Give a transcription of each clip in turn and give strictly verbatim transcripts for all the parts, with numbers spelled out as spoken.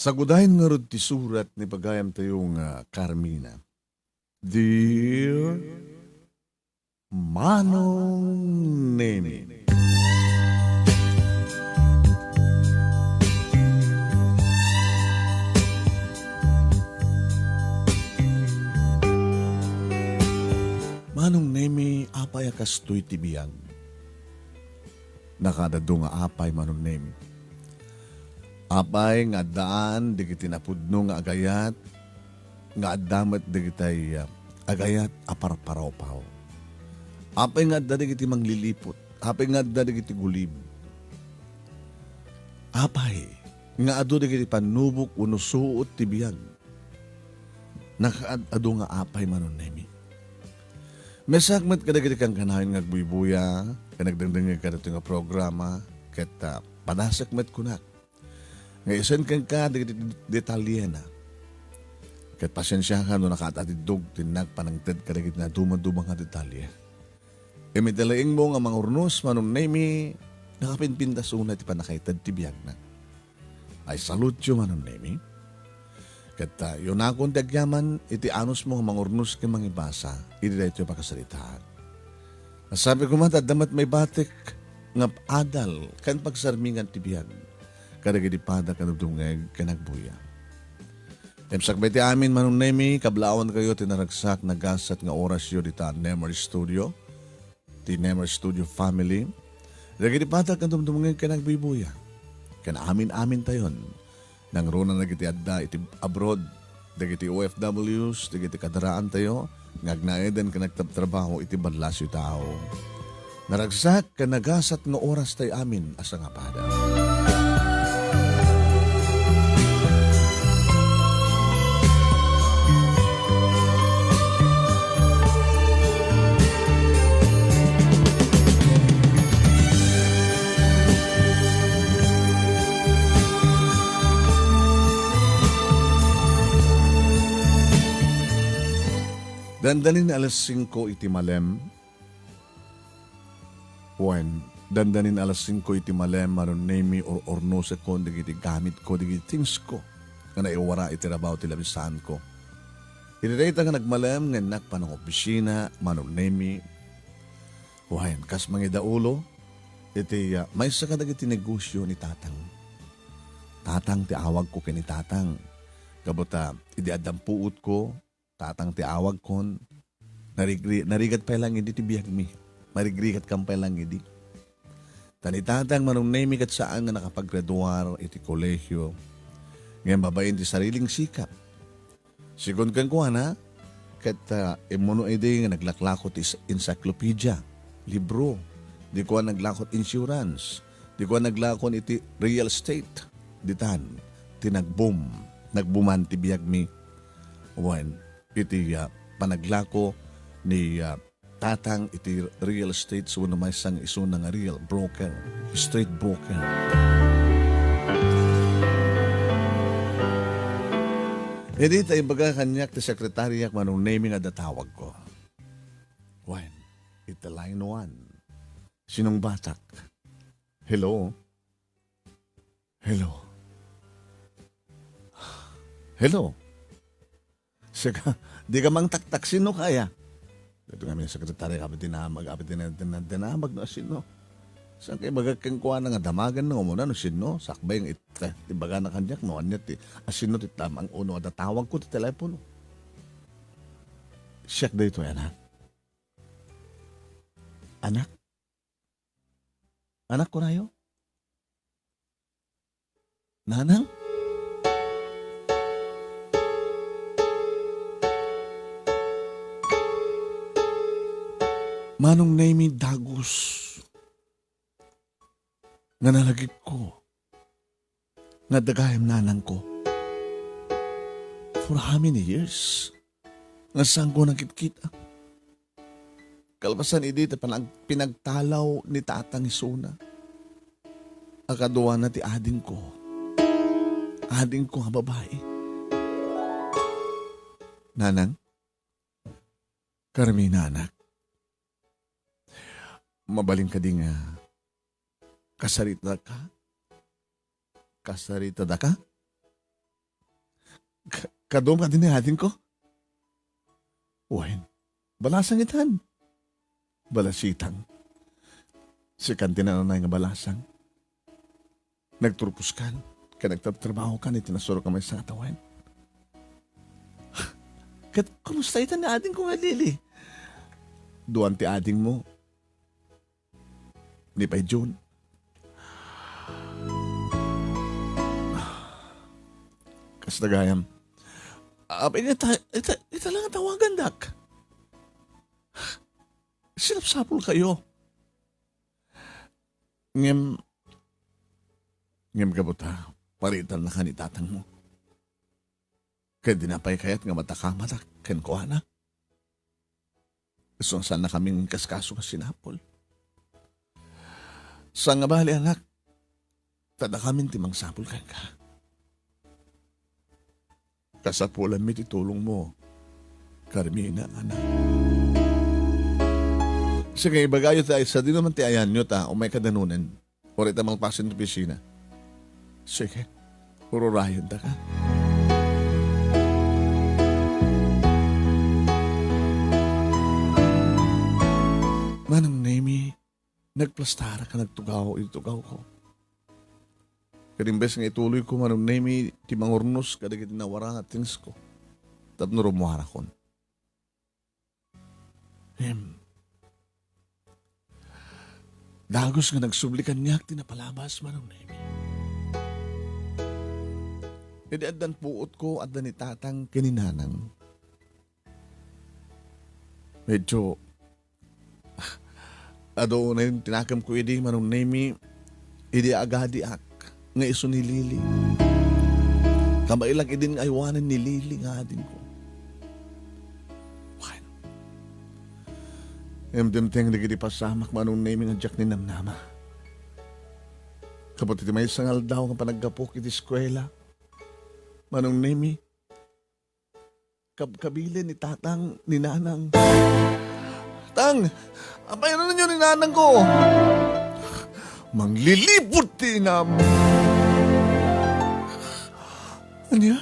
Tagudayen ngarud ti surat ni pagayamtayo nga Carmina. Dear Manong Nemi. Manong Nemi, apay a kastoy ti biag? Nakaadado nga apay, Manong Nemi. Apay nga addaan dagiti napudno nga agayat, nga adda met dagitay, ah, agayat a parparawpaw. Apay nga adda dagiti mangliliput, apay nga adda dagiti gulib. Apay nga adu dagiti pannubok wenno suot ti biag. Nakaad-adu nga apay, Manong Nemi. Mesak met kadagiti kankanayon nga agbuybuya, ken nagdengdengngeg kadagitoy nga programa, ket, ah, padasek met kunak nga isuen kenka dagiti detalyena. Ket pasiensiakan no nakaat-atiddog ti innak panangted kadagiti nadumaduma nga detalye. Immay ti laingmo nga mangurnos, Manong Nemi, nakapinpintas unay ti pannakaited ti biagna. I salute you, Manong Nemi. Ket, ah, yunakon ti agyaman iti anusmo nga mangurnos ken mangibasa iti daytoy a pakasaritaan. Nasabi koma ta adda met maibatik nga adal ken pagsarmingan ti biag kadagiti pada ken dumdumngeg ken agbuya. Imsakbay ti amin, Manong Nemi, kablawankayo ti naragsak, nagasat nga orasyo dita Nemer Studio, ti Nemer Studio family, dagiti pada ken dumdumngeg ken agbubuya, ken amin-amintayon, nangruna dagiti adda iti abroad, dagiti O F Ws, dagiti kadaraantayo nga agnaeden ken agtrabtrabaho iti ballasiotaw. Naragsak ken nagasat nga oras tay amin a sangapada. Dandanin alas singko iti malem, wen, dandanin alas singko iti malem, Manong Nemi, or-ornosekon dagiti gamitko, dagiti thingsko nga naiwara iti rabaw ti labisaanko. Iti dayta nga nagmalem nga innak panangopisina, Manong Nemi, wen, kas mangidaulo, iti, ah, maysa kadagiti negosio ni Tatang. Tatang ti awagko ken ni Tatang. Kabut, ah, idi adda puotko, Tatang ti awagkon. Narigri-, narigat pay lang idi ti biagmi. Marigrigatkan pay lang idi. Ta ni Tatang, Manong Nemi, ket saan nga nakapaggraduar iti kolehio. Ngem babaen ti sariling sikap. Sigun kenkuana, ket, ah, immuno idi nga naglaklako ti is-, encyclopedia, libro, di kua naglako ti insurance, di kua naglako iti real estate. Ditan, ti nagboom, nagbuman ti biagmi. Wen, iti, ah, panaglako ni, ah, Tatang iti real estate wenno maysa nga isuna nga real broker, estate broker. Idi ta imbaga kaniak ti sekretariak, Manong Nemi, nga adda tawagko. Wen, iti line one. Sinong batak? Hello? Hello? Hello? Sika, di ka mangtaktak, sino kaya? Ito nga may sekretary, kapit dinamag, kapit dinamag, dinamag, no, sino? Saan kayo bagag kenkuana nga damagan no, muna, no, sino? Sakbay nga it-, ibaga na kanyak, no, anya ti, asino ti tamang uno, ada tawag ko ti telepono. Siak da ito, anak. Anak? Anak ko nayo? Nanang? Manong Nemi dagus nga nalagipko nga adda gayam nanangko. For how many years? Nga saanko nagkitkita. Kalpasan idi ti panag-, pinagtalaw ni Tatang isuna. Akaduana ti adingko. Adingko nga babai. Nanang, Carmina, anak. Mabalin kadi nga kasarita ka? Kasarita da ka? Ka-, kadum kadi ni adingko? Wen, balasang itan. Balasitang. Sikan ti nananay nga balasang. Nagturposkan, ken nagtrabtrabahokan iti nasurok a maysa nga tawen. Ket kumusta itan ni adingko nga Lily? Duan ti adingmo. Ni pay June. Kasta gayam. Apay ita, ita, ita lang tawagandak. Sinapsapulkayo. Ngem, ngem gapu ta, paritannaka ni tatangmo. Ket dina pay kayat nga madakamadak kenkuana. Isu nga saannakamin inkaskaso nga sinapul. Saan nga bali, anak, ta dakamin ti mangsapul kenka. Kasapulanmi ti tulongmo, Carmina, anak. Sige, ibagayo ti ay, sadino man ti ayanyo ta umay kadanunen. Uray ta malpasen ti opisina. Sige, ururayen ta ka. Manong Nemi, nagplastar ka nagtugaw iti tugawko. Ket imbes nga ituloyko, Manong Nemi, ti mangurnos kadagiti nawara nga things ko tapno rummuarakon. Hem. Dagus nga nagsubli kaniak ti napalabas, Manong Nemi. Idi addan puotko, adda ni Tatang ken ni Nanang. Medyo adu unay ti nakemko idi, Manong Nemi, idi agadiak nga isu ni Lily. Kabaelak idin nga aywanen ni Lily nga adingko. Wen, imdimteng dagiti pasamak, Manong Nemi, nga diak ninamnama. Kapot iti maysa nga aldaw nga panaggapok iti eskuela, Manong Nemi, kabkabilen ni Tatang ni Nanang. "Tang, apay, nananyo ni Nanangko?" "Mangliliput ti inam." "Ania?"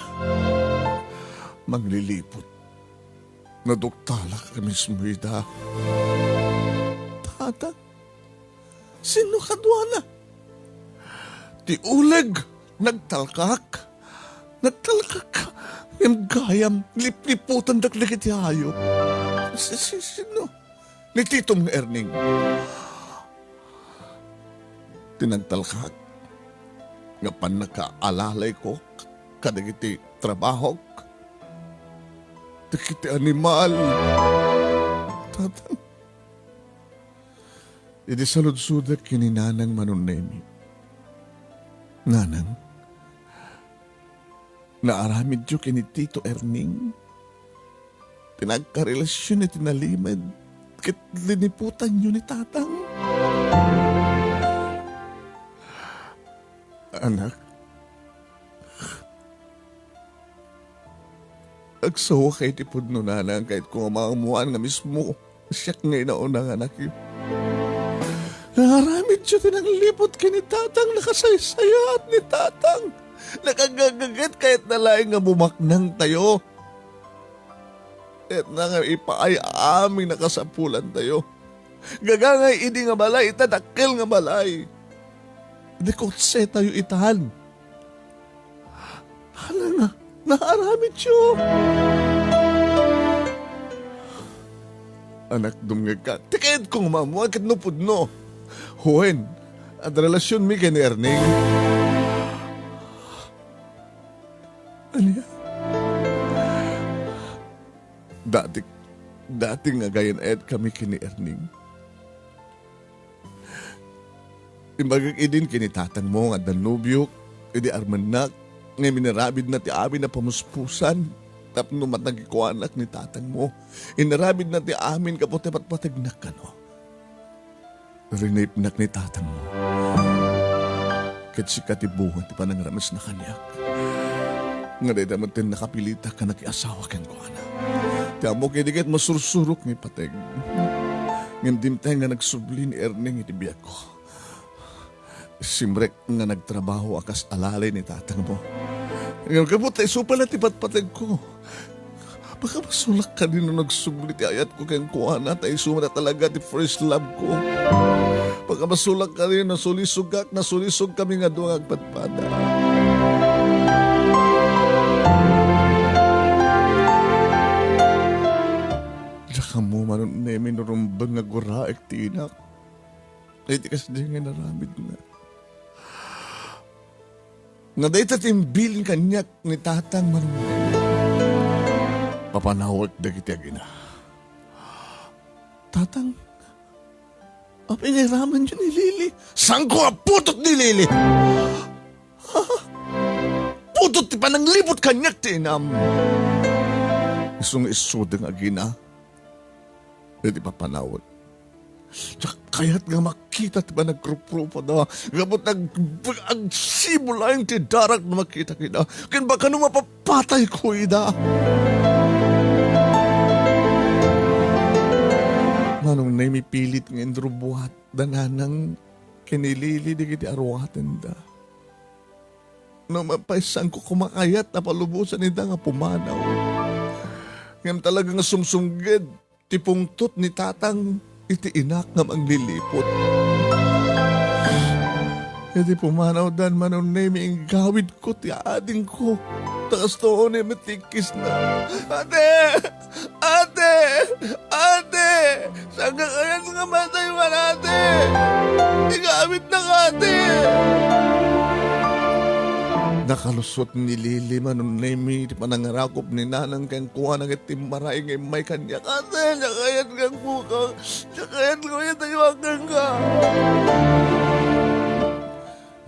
"Mangliliput. Naduktalak a mismo ita." "Tatang, sino kaduana?" "Ti uleg, nagtalkak. Nagtalkak. Ngem gayam, lipliputandak dagiti hayop." "Si, si, sino?" "Ni titom nga Erning. Ti nagtalkak nga pannakaalalayko kadagiti trabahok. Dagiti animal." Tatang. Idi saludsodek ken ni Nanang, Manong Nemi. "Nanang, naaramidyo ken ni Tito Erning ti nagkarelasion iti nalimed ket liniputanyo ni Tatang." "Anak, agsawaka iti pudno, Nanang, kayatko nga maammoan nga mismo siak nga inauna nga anakyo. Naaramidyo ti nangliput ken ni Tatang, nakasaysayaat ni Tatang. Nakagagaget kayatna laeng nga bumaknangtayo. Kayatna nga ipaay amin a kasapulantayo. Gagangay idi nga balay, ita dakkel nga balay. Di kotsetayo itan. Hala nga, naaramidyo." "Anak, dumngegka. Ti kayatko nga maammoan ket no pudno. Wen, adda relasionmi ken ni Erning." "Ania?" "Dati, dati nga agayan-ayatkami ken ni Erning. Imbagak idin ken ni tatangmo nga adda nobiok, idi armennak, nga inarabidna ti amin a pamuspusan tapno matagikuanak ni tatangmo. Inarabidna ti amin gapu ti patpategnak kano. Rinipnak ni tatangmo. Ket sika ti bunga ti panangramesna kaniak. Nga dayta met ti nakapilitak a nakiasawa kenkuana. Ti ammok idi ket masursurok nga ipateg. Ngem dimteng nga nagsubli ni Erning iti biagko. Simrek nga nagtrabaho a kas alalay ni tatangmo. Ngem gapu ta isu pay la ti patpategko. Pakamasulak kadi no nagsubli ti ayatko kenkuana, ta isu met a talaga ti first love ko. Pakamasulak kadi no nasulisogak, nasulisogkami nga dua nga agpadpada. Diak ammo, Manong Nemi, no rumbeng nga aguraek ti inak iti kasdi nga inaramidna. Nga dayta ti imbilin kaniak ni Tatang, Manong Nemi. Papanawek dagiti agina. Tatang, apay nga iramenyo ni Lily? Saanko a putot ni Lily? Ha? Putot ti panangliput kaniak ti inam. Isu nga isuda nga agina iti papanawek. Diak kayat nga makita ti panagrupropada. Gapu ta ag-, agsibulaeng ti darak no makita ida. Ken baka no mapapatayko ida. Manong Nemi, pilit nga inrubuat da nanang ken ni Lily dagiti aruatenda. No mapay, saanko koma kayat a palubosan ida nga pumanaw. Ngem talaga nga sumsumged ti pungtot ni Tatang iti inak nga mangliliput. Idi pumanawdan, Manong Nemi, inggawidko ti adingko. Ta kastoy met ti ikkisna. Ate! Ate! Ate! Saanka kayat nga matay man, ate? Igawidnak, ate! Nakalusot ni Lily, Manong Nemi, ti panangarakop ni Nanang kenkuana ket timmaray nga immay kaniak. Ate, diak kayat nga agbukaw. Diak kayat nga uyatayo kenka.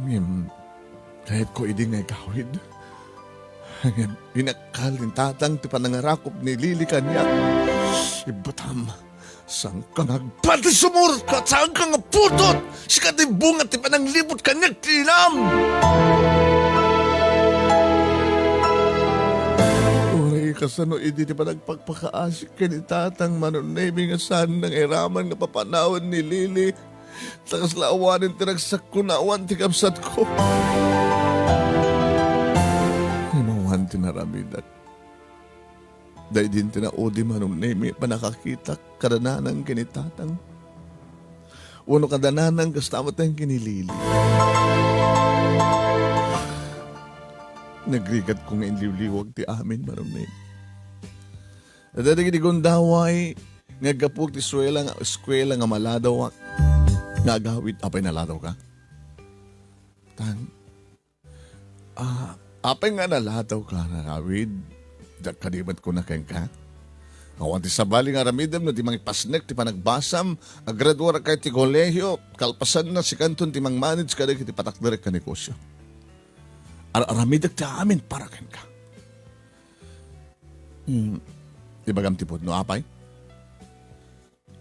Ngem, kayatko idi nga igawid. Ngem, inakkal ni Tatang ti panangarakop ni Lily kaniak. Ibbatam, saanka nga agbati sumurot, saanka nga putot! Sika ti bunga ti panangliput kaniak ti inam! Uray kasano idi ti panagpakpakaasik ken ni Tatang, Manong Nemi, nga saanna nga iraman nga papanawen ni Lily. Ta kasla awanen ti ragsakko no awan ti kabsatko. Ngem awan ti naramidak. Daydi ti naudi, Manong Nemi, pannakakitak kada Nanang ken ni Tatang. Wenno kada Nanang, kasta met ken ni Lily. Nagrigatko nga inliwliwag ti amin, Manong Nemi. Dagiti gundaway nga aggapu ti eskuela nga, eskuela nga maladawak nga agawid. Apay, naladawka? Tang, ah, apay nga naladawka nga agawid? Diak kadi met kuna kenka? Awan ti sabali nga aramidem no di mangipasnek ti panagbasam, agraduarka iti kolehio, kalpasanna, sikanton ti mangmanage kadagiti patakderek nga negosio. Ar-aramidek ti amin para kenka. Hmm. Ibagam ti pudno, apay?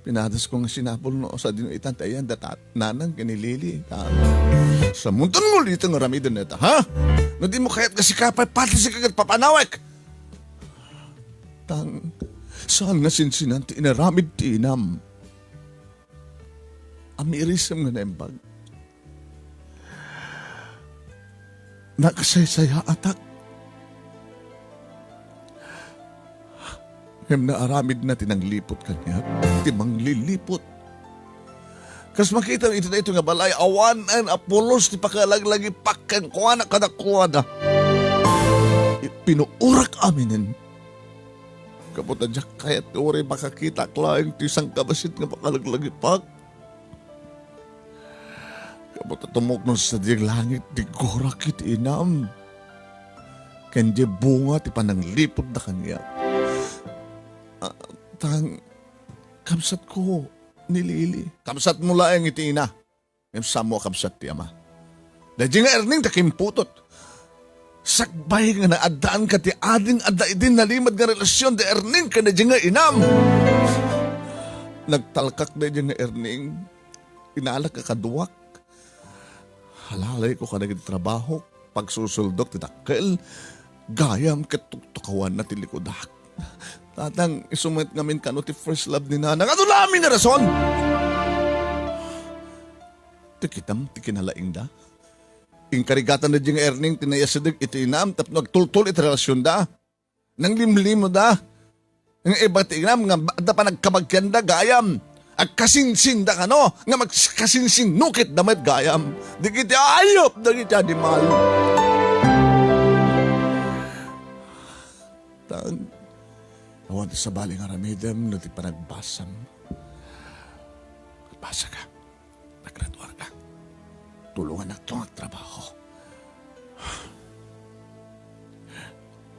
Pinadasko nga sinapul no sadino itan ti ayan da tat-, Nanang ken ni Lily. Ta, samunton mo dito nga aramiden neta, ha? No di mo kayat nga sika pay, pati sika ket papanawek. Tang, saan nga sinsinan ti inaramid ti inam? Amirisem nga naimbag. Nakasaysayaatak. Ngem naaramidna ti nangliput kaniak, ti mangliliput. Kas makita iti daytoy nga balay, awanen a pulos ti pakalaglagipak kenkuana kadakuada. Pinuorak aminen. Gapu ta diak kayat nga uray makakitak laeng ti sangkabassit nga pakalaglagipak. Gapu ta tumuknod sadiay langit ti gurak iti inam, ken diay bunga ti panangliputda kaniak. Ah, tang, kabsatko ni Lily. Kabsatmo laeng iti ina, ngem saanmo a kabsat ti ama. Daydiay nga Erning ta kimputot. Sakbay nga naaddaanka ti ading adda idi nalimed nga relasion da Erning ken daydiay nga inam. Nagtalkak daydiay nga Erning. Inalak a kaduak. Halalayko kadagiti trabahok, pagsusuldok ti dakkel, gayam ket tuktukawanna ti likudak. Tatang, isu met ngamin kano ti first love ni Nanang. Adu la amin a rason! Ti kitam ti kinalaingda. Inkarigatan da di nga Erning ti naiyasideg iti inam tapno agtultol iti relasionda. Nanglimlimda. Nga iba ti inam nga adda panagkabagkianda gayam. Agkasinsinda kano nga magkasinsinnukitda met gayam. Dagiti ayop, dagiti animal. Tang, awan ti sabali nga aramidem no ti panagbasam. Magbasa ka. Naggraduar ka. Tulongannakto nga agtrabaho.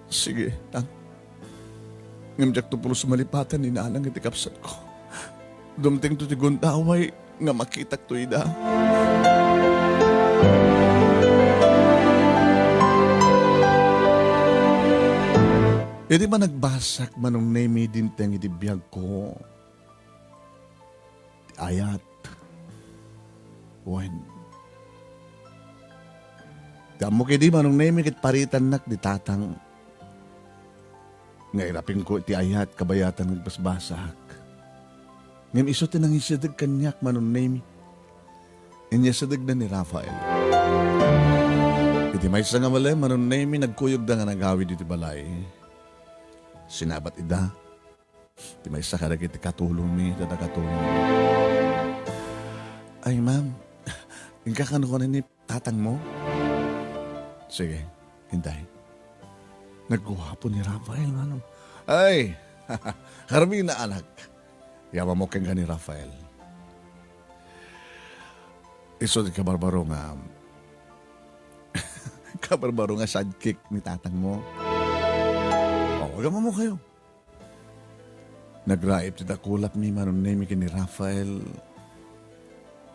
Sige, Tang. Ngem diakto pulos malipatan ni Nanang iti kabsatko. Dumtengto ti gundaway nga makitakto ida. Idi managbasak, Manong Nemi, dimteng iti biagko ti ayat. Wen, ti ammok idi, Manong Nemi, ket paritannak ni Tatang nga irapingko iti ayat kabayatan nga agbasbasak. Ngem isu ti nangisideg kaniak, Manong Nemi. Inyasidegna ni Rafael. Iti maysa nga malem, Manong Nemi, nagkuyogda nga nagawid iti balay. Sinabat ida ti maysa kadagiti katulongmi, ita nakatulong. Ay, ma'am, inka kano kuno ni tatangmo? Sige, intay. Nagguapo ni Rafael, manong. Ay, Carmina, anak. Yamamok kenka ni Rafael. Isu ti kabarbaro nga, kabarbaro nga sidekick ni tatangmo. O, agamo kayo. Nagraip ti dakulapmi, Manong Nemi, ken ni Rafael.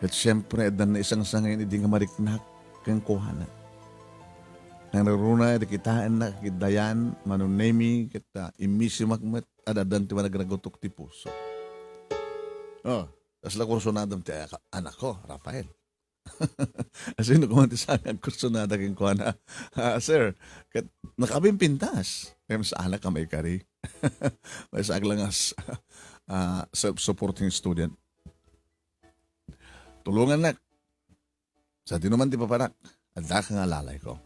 Ket siempre, addan naisangsangayon idi nga mariknak kenkuana. Nangruna idi kitaennak ket dayan, Manong Nemi, ket, ah, immisimak met, addan ti managragutok ti puso. Oh, kasla kursunadam ti anak ko, Rafael. Asino koma ti saan nga agkursunada kenkuana? Ah, sir, ket nakabimpintas. Em, saan ka maikari? Maysa lang as, ah, self-supporting student. Tulongannak. Sadino man ti papanak, adda ka nga alalay ko.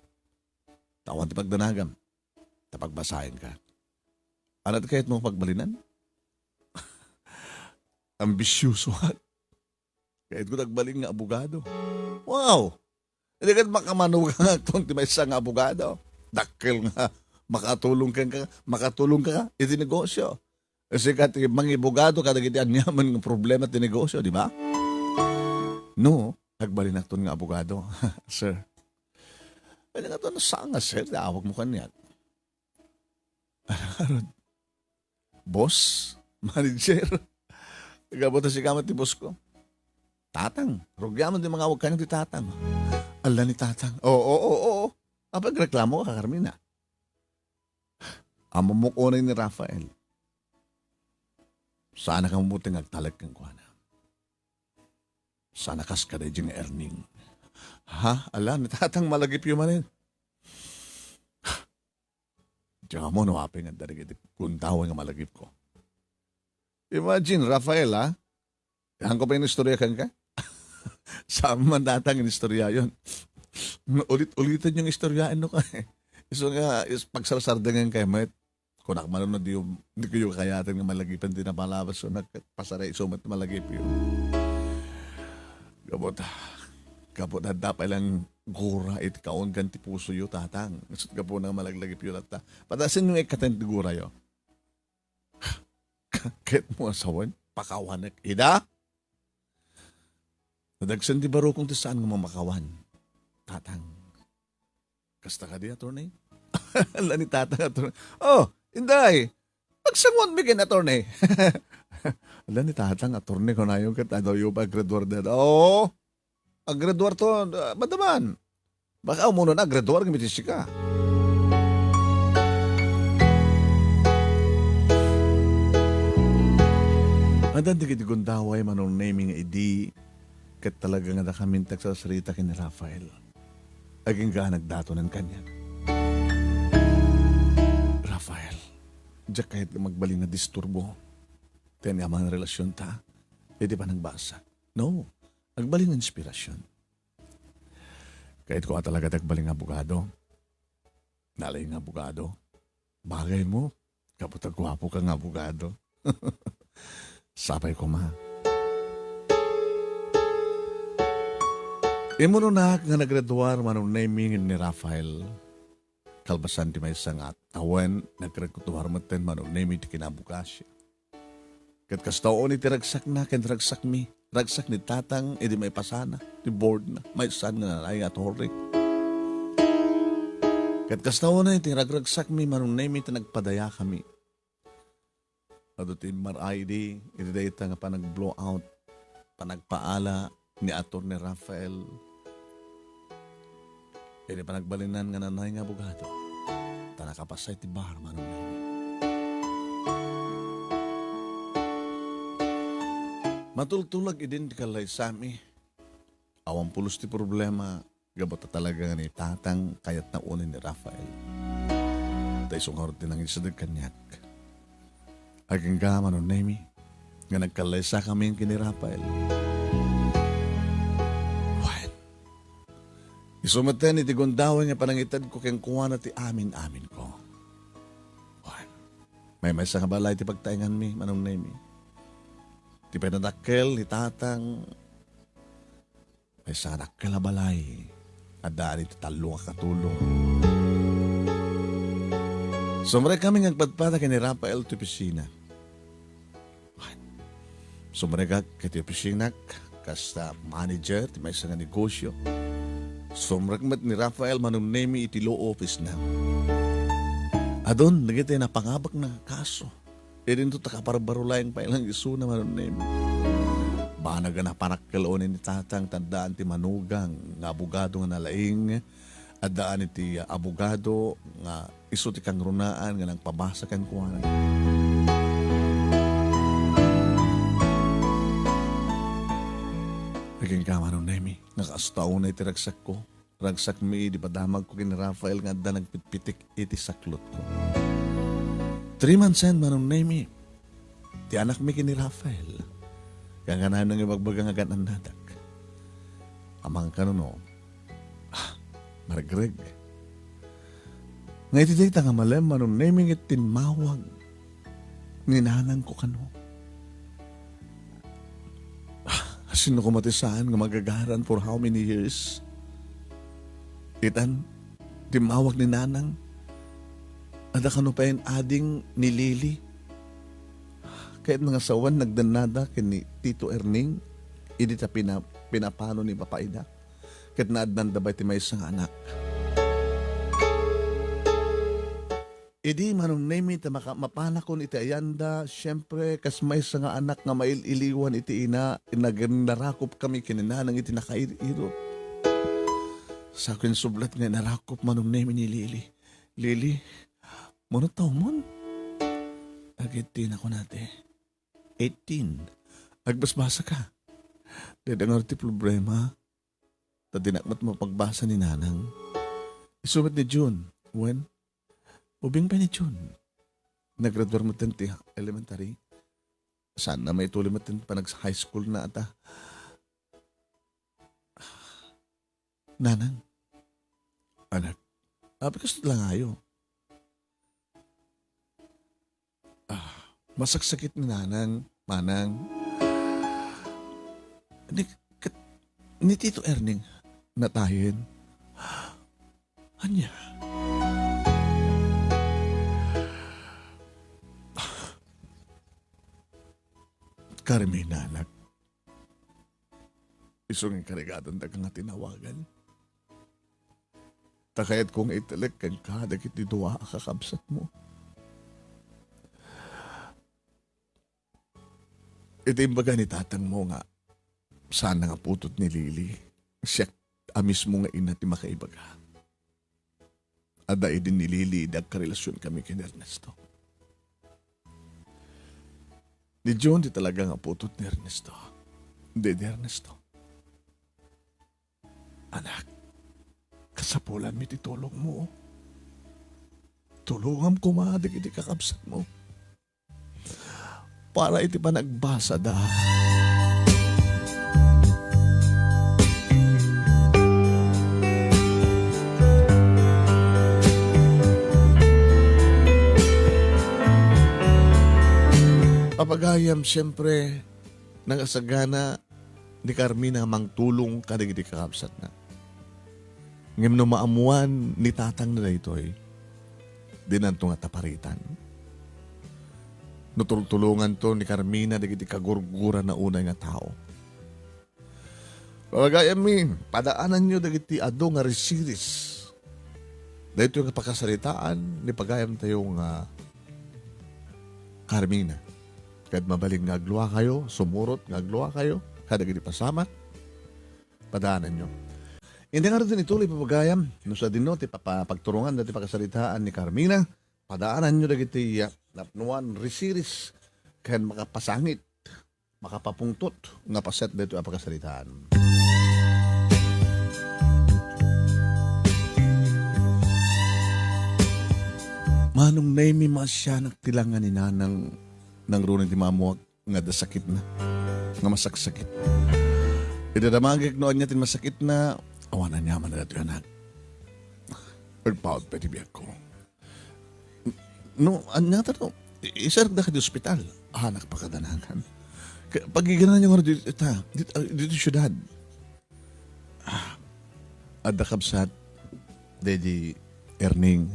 Tawan ti pagdanagam. Ta pagbasaen ka. Ano ti kayat mo pagbalinan? Ambisyoso, ha? Kayatko nagbalin nga abogado. Wow! Hindi ka makamanugang nga agton ti maysa nga abogado. Dakkel nga makatulong ka, makatulong ka iti negosyo. Kasi ka ti mangibogado kadagiti aniaman nga problema ti negosyo, di ba? No, nagbalin agton nga abogado, sir. Pwede nga to nasanga, sir, awag mo kanyan. Ano, boss, manager. Gapu ta sika met ti boss ko. Tatang, rugiaman ti mangawag kaniak ti tatang. Ala ni tatang. Oo, oo, oo. Apay agreklamo ka, Carmina? Ammok unay ni Rafael. Saan ka mabuting agtalek kenkuana. Saan a kas kadaydi nga Erning. Ha? Ala, ni tatang malagipyo manen. Diak ammo no apay nga dagiti gundaway nga malagipko. Imagine, Rafael, ha? Yan ko pa yung istorya kan ka? Saan man datang yung istorya yun? Ulit-ulitan yung istorya, ano ka eh. Isu nga, is, pagsarsadengan kayo, met, kunak man no, di, di ko yung kayatan nga malagipan, di napalabas, so nagpasaray, so mat malagip yun. Gabot, gabot na dapat lang gura iti kaon kan ti puso yo, tatang. Isut gapu na malaglagip yo latta. Padasin yung ikatan ti gura yo. Ket mo asawan, pakawanek. Ida? Nadagsen ti barukong ti saan nga mamakawan. Tatang. Kasta kadi, attorney? Ala ni tatang, attorney. Oh, inday. Agsanguan mi ken attorney. Ala ni tatang, attorney, kunayon ket adaw yo pa graduar dada. Oh, aggraduar to, ah, madaman. Baka umuno na, graduar kami ti sika. Addan dagiti gundaway, Manong Nemi, nga idi, ket talaga nga dakamin ti agsarsarita ken ni Rafael. Agingga a nagdatonan kaniak. Rafael, diak kayat nga magbalin nga disturbo ti aniaman a relasionta iti panagbasa. No, agbalin nga inspirasyon. Kayatko a talaga ti agbalin nga abogado. Nalaing nga abogado. Bagaymo. Gapu ta guapoka nga abogado. Sapay koma. Immunonak nga naggraduar Manong Nemy ken ni Rafael. Kalpasan ti maysa nga tawen, naggraduar metten Manong Nemy ti kinabukasia. Ket kasta unay ti ragsakna ken ragsakmi, ragsak ni Tatang idi maipasana ti boardna, maysa nga nalaing nga attorney. Ket kasta unay ti ragragsakmi Manong Nemy ti nagpadayakami. Adu ti immaray idi, iti dayta nga panag-blow out, panagpaala ni Attorney Rafael. Idi panagbalinan nga nalaing nga abogado, ta nakapasay ti bar Manong Nemy. Matultulag idin ti kallaysami. Awan pulos ti problema, gapu ta talaga nga ni Tatang kayatna unay ni Rafael. Ta isu ngarud ti nangisadeg kaniak. Agingga Manong Nemy, nga nagkallaysakami ken ni Rafael. Wen, isu metten iti gundaway nga panangitedko kenkuana ti amin-aminko. Wen, maymaysa nga balay ti pagtaenganmi, Manong Nemy. Ti pinadakkel ni Tatang, maysa nga dakkel a balay. Adda iti tallo nga katulong. Sumrekami nga agpadpada ken ni Rafael ti opisina. Sumrekak iti opisinak, kasta manager ti maysa nga negosyo. Sumrek met ni Rafael Manong Nemy iti law office na. Adun dagiti napangabakna nga kaso. Idinto ta kabarbaro laeng pay lang isuna Manong Nemy. Banag a naparakkel unay ni Tatang ta addaan ti manugang nga abogado nga nalaing, addaan iti abogado nga isu ti kangrunaan nga nagpabasa kenkuana. Agingga Manong Nemy, nga kasta unay ti ragsakko. Ragsakmi idi padamagko ken ni Rafael nga adda nagpitpitik iti saklotko. Three months and Manong Nemy, ti anakmi ken ni Rafael. Kangkanayon nga ibagbaga nga agan-annadak. Amangan kano no, ah, maregreg. Nga iti dayta nga malem, Manong Nemy, nga timmawag ni nanangko kano. Ah, sino koma ti saan nga magagaran for how many years? Itan, timmawag ni nanang, adda kano pay ading ni Lily. Kayatna nga sawen, nagdennada ken ni Tito Erning, idi ta pina-, pinapano ni Papa Ida. Ket naadnanda pay ti maysa nga anak. Idi Manong Nemy ta maka-, mapanakon iti ayanda, siempre, kas maysa nga anak nga mail-iliwan iti ina, nag-, narakop kami ken ni nanang iti nakair-irot. Sa ken sublet nga narakop Manong Nemy ni Lily. "Lily, mano taw mon?" Agid ti nakunate. "Eighteen. Agbasbasa ka." Dayta ngarud ti problema. Ta dinak met mapagbasa ni nanang. Isu met ni June. Wen, ubing pay ni June. Naggraduar met ti elementary. Saan na maituloy met ti panag-high school na ata. Nanang. Anak. Apay, kastoy la ngayo. Ah, masaksakit ni Nanang, Manang. Ni, ket, ni Tito Erning, natayen. Ania? Carmina, anak. Isu nga inkarigatandak nga tinawagan. Ta kayatko nga italek kenka dagiti dua a kakabsatmo. Iti imbaga ni tatangmo nga saan nga putot ni Lily, siak a mismo nga ina ti makaibaga. Adda idi ni Lily idi agkarelasion kami ken Ernesto. Ni June ti talaga nga putot ni Ernesto. Didi Ernesto. Anak, kasapulanmi ti tulongmo. Tulongam koma dagiti kakabsatmo para iti panagbasada. Papagayam, siempre, nakasagana ni Carmina nga mangtulong kadagiti kakabsatna. Ngem no maammuan ni tatangna daytoy, dinanto nga taparitan. No tultulonganto ni Carmina dagiti kagurgurana unay nga tao. Pagayammi, padaananyo dagiti adu nga risiris. Daytoy nga pakasaritaan ni pagayamtayo nga Carmina. Ket mabalin nga agluakayo, sumurot nga agluakayo, kadagiti pasamak, padaananyo. Inda ngarud ituloy, papagayam, no sadino ti papa-, pagturongan dati pakasaritaan ni Carmina, padaananyo dagiti, ah, napnuan, risiris, ken makapasangit, makapapungtot nga paset daytoy a pakasaritaan. Manong Nemi, maasianak ti langa ni Nanang nangruna ti maammuak nga adda sakitna, nga masaksakit. Idi damagek no ania ti masakitna, awan aniaman daytoy, anak. Agpaut pay ti biagko. No, ania ta no? I-, isaragda ka di ospital. Anak, pakadanagan. Ka-, pagigirananyo nga dito, ita, dito, dito syudad. Ah, adda kabsat, Daddy Erning,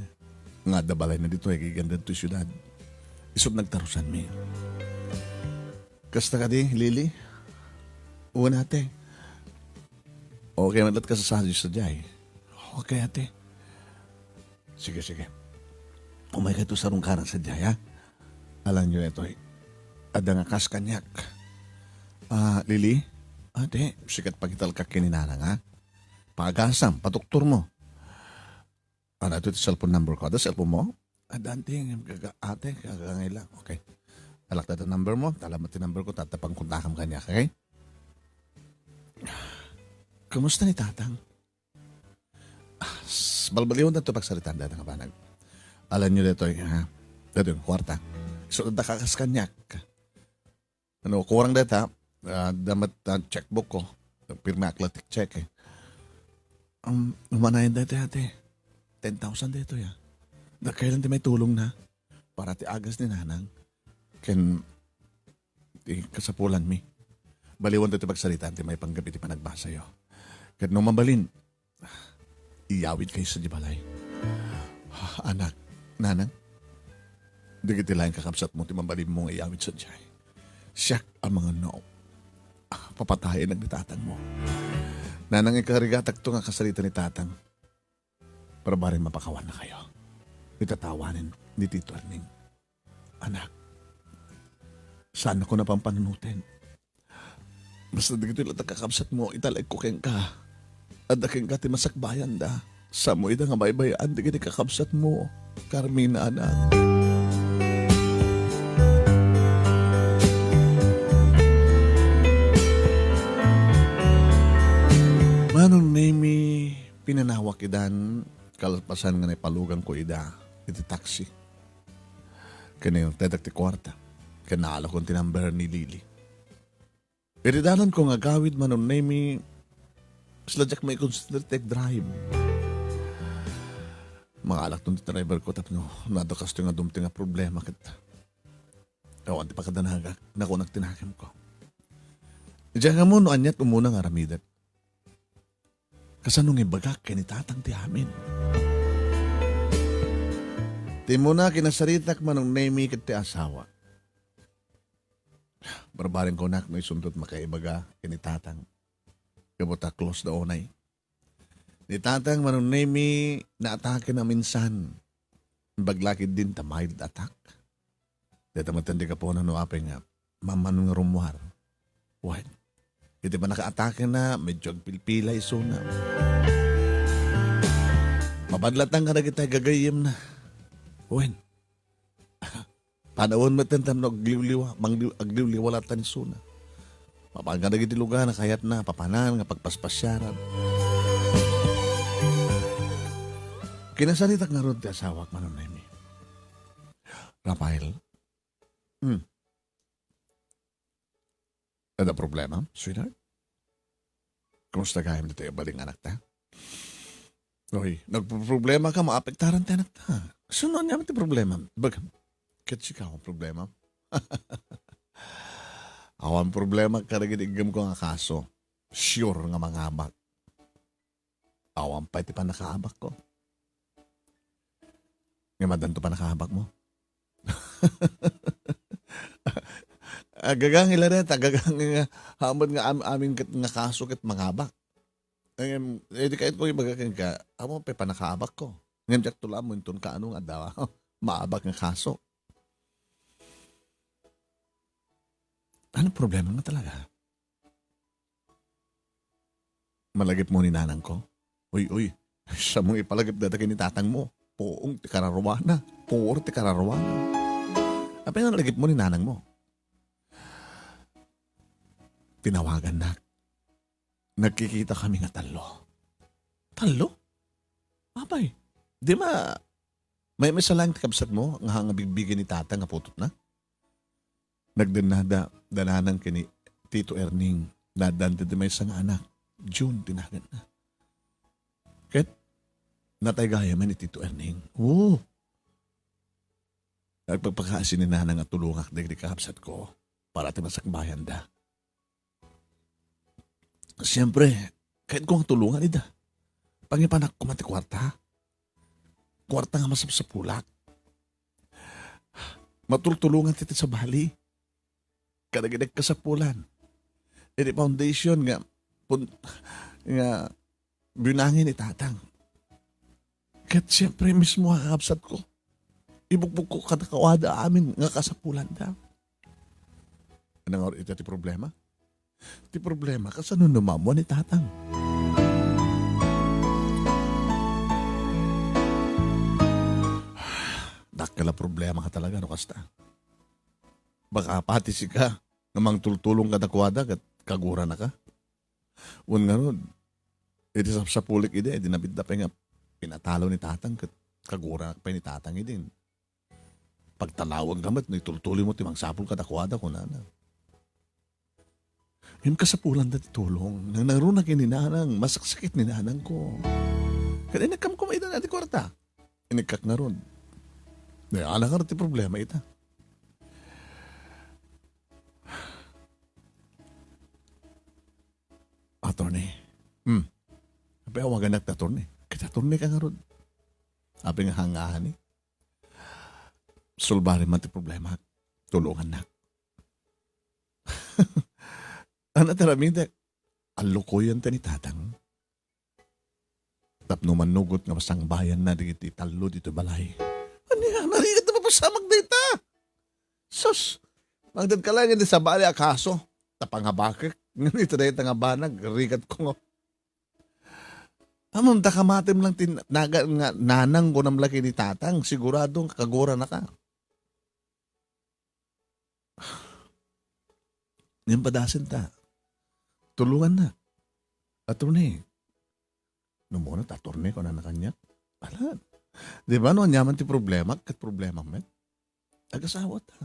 nga adda balayna dito, ay kiganda dito syudad. Isut nagtarusanmi. Kasta kadi, Lily? Una, ate. Okay, matlat ka sa sadyo sa jay. Okay, ate. Sige, sige. Umay ka to sa rungkaran sa jay, ha? Alam nyo ito, eh. Adda nga kas kaniak. Ah, Lily? Ate, sikat pagital ka kininanang, ha? Pagasam, patuktor mo. Ano ito, ito cellphone number ko? Ada cellphone mo? Adante, kaga-, ate, kagangay lang. Okay. Alak na ito number mo. Talamat ti number ko. Tatapang kontakam kanya, okay? Kumusta ni Tatang? Ah, s-, balbaliwan na ito pagsaritaan data nga banag. Alam nyo dito, ha? Dito yung kwarta. So, da kakas kanyak. Ano, kurang data, ah, damat, ah, checkbook ko. Pirma ak la ti check, eh. Um, umanayan daytoy, ate. Ten thousand daytoy, ah. Da, kailan ti may tulong na? Para ti agas ni Nanang. Ken, ti kasapulan mi. Baliwan daytoy pagsaritaan ti may panggabi ti panagbasayo. Ket no mabalin, iyawid kayo sa di balay. Anak, Nanang, dagiti laeng kakabsat mo ti mabalin mo nga iyawid sa diay. Siak a mangan no. Papatayen nagbitatang mo. Nanang, ikarigatak to nga kasarita ni Tatang. Para bari mapakawan na kayo. Itatawanin ni Tito Erning. Anak, saan ako napampanunutin? Basta dagitoy latta kakabsat mo, italaek ko kenka. Adda kenka ti masakbayan da. Samo ida nga baybay-an dagiti kakabsat mo, Carmina, anak. Manong Nemi, pinanawak idan, kalpasan nga naipalugan ko ida iti taxi. Ken inartedak ti kuarta, ken naalakon ti number ni Lily. Iti dalan ko nga agawid, Manong Nemi, sila diak maikonsentra ti agdrive. Mangaalakton ti driver ko tapno no adda kastoy nga dumteng a problema ket awan ti pakadanagak, nakunak ti nakemko. Idiay nga ammo no aniat umuna nga aramidek. Kasano nga ibagak ken ni Tatang ti amin? Ti umuna, kinasaritak, Manong Nemi, ket ti asawa. Barbareng kunak no isuntot makaibaga ken ni Tatang. Gapu ta close da unay. Ni Tatang, Manong Nemi, naatake na minsan. Imbag la ketdin ta mild attack. Dayta met ti gapuna no apay nga mamano nga rummuar. Wen, iti pannakaatake na, medyo agpilpilay isuna. Mabadlatan nga dagiti gagayyemna. Wen, panawen met tapno agliwliwa, mangliw-, agliwliwa latta isuna. Mapan nga dagiti lugar nga kayatna, papanan nga pagpaspasiaran. Kinasaritak ngarud ti asawak, Manong Nemi. Rafael. Hmm. Adda problema, sweetheart? Kumusta gayam ditoy a bali nga anakta? Oy, nagproblema ka, maapektaran ti anakta. Sino ania ti problema? Bag-, ket sika ang problema? Awan problema kadagiti iggem ko nga kaso. Sure nga mangabak. Awan pay ti pannakaabak ko. Ngem addanto pannakaabak mo. Agagang ilaret, agagang nga, amin nga am-, amin ket nga kaso ket mangabak. Ngem, eh, di kayat ko ibaga kenka, amo pay pannakaabak ko. Ngem diak tulaan mo inton kaano nga adda maabak nga kaso. Ano problema nga talaga? Malagip mo ni nanang ko? Uy, uy, siya mong ipalagip data kini tatang mo. Puong ti kararuana. Puor ti kararuana. Apay nga nalagip mo ni nanang mo? Tinawagan na. Nagkikita kami nga tallo. Tallo? Apay, di ma, may, may salang ti kabsat mo nga, nga bigbigay ni tata nga putotna? Nagdennada, dananan kini Tito Erning, nadan ti maysa nga anak, June, tinagan na. Ket, natay gayam ni Tito Erning. Oo. Nagpagpakaasi ni nana nga tulongak dagiti kakabsat ko para ti masakbayan da. Siyempre, kayat ko nga tulongan ida. Pangipanak koma ti kuarta. Kuarta nga masapsapulak. Matultulongan ti, ti sabali. Kadagiti kasapulan. Iti foundation nga pun-, nga binangin ni tatang. Ket siyempre mismo nga kakabsat ko. Ibukbok ko kadakuada amin nga kasapulan da. Ano nga ita ti problema? Ti problema, kasano no maammuan ni tatang? Dakkel a problema ka talaga, no, kasta. Baka pati sika, nga mangtultulong kadakuada, ket kagurana ka. Wen ngarud, iti sapsapulik idi, idi nabidda pay nga pinatalo ni tatang, ket kagurana pay ni tatang idi. Pagtalawag ka met, no itultuloy mo ti mangsapul kadakuada, kunana. Ngem kasapulan da ti tulong. Nang nangruna ken ni nanang, masaksakit ni nanang ko. Ket inekkam koma ida na ti kuarta. Inekkak ngarud. Di, ala ngarud ti problema ita. Attorney. Hmm. Apay awagannak ti attorney? Ket attorney ka ngarud. Apay nga hangahani? Sulbari man ti problema. Tulungannak. Ano ti aramidek? Allukoyan ta ni tatang. Tapno mannugot nga masangbayanna dagiti tallo ditoy balay. Ania, narigat ti mapasamak dayta. Sus! Mangted ka laeng iti sabali a kaso. Ta pangabakek. Ngem ita dayta nga banag, rigat ko nga. Ammom, ta kamatim lang ti nagan nga nanang kunam la ken ni tatang, sigurado nga kagurana ka. Ngem padasen ta. Tulonganna. Attorney. No, muna, attorney, kunana kaniak. Ala. Di ba, no, aniaman ti problema, ket problema met. Agasawa ta.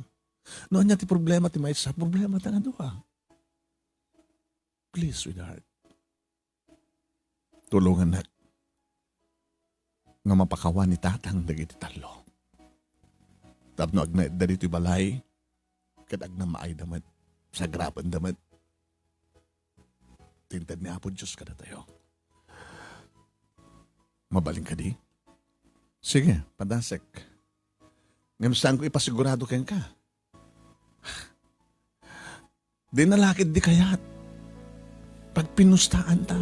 No, ania ti problema ti maysa, problema ta nga dua. Please, sweetheart. Tulongannak nga mapakawan ni tatang dagiti tallo. Tapno agnaedda ditoy balay, ket agnamaayda met, sagrapenda met. Ti inted ni Apo Dios kadatayo. Mabalin kadi? Sige, padasek. Ngem saanko ipasigurado kenka. Di na la ketdi kayat. Pagpinustaan ta.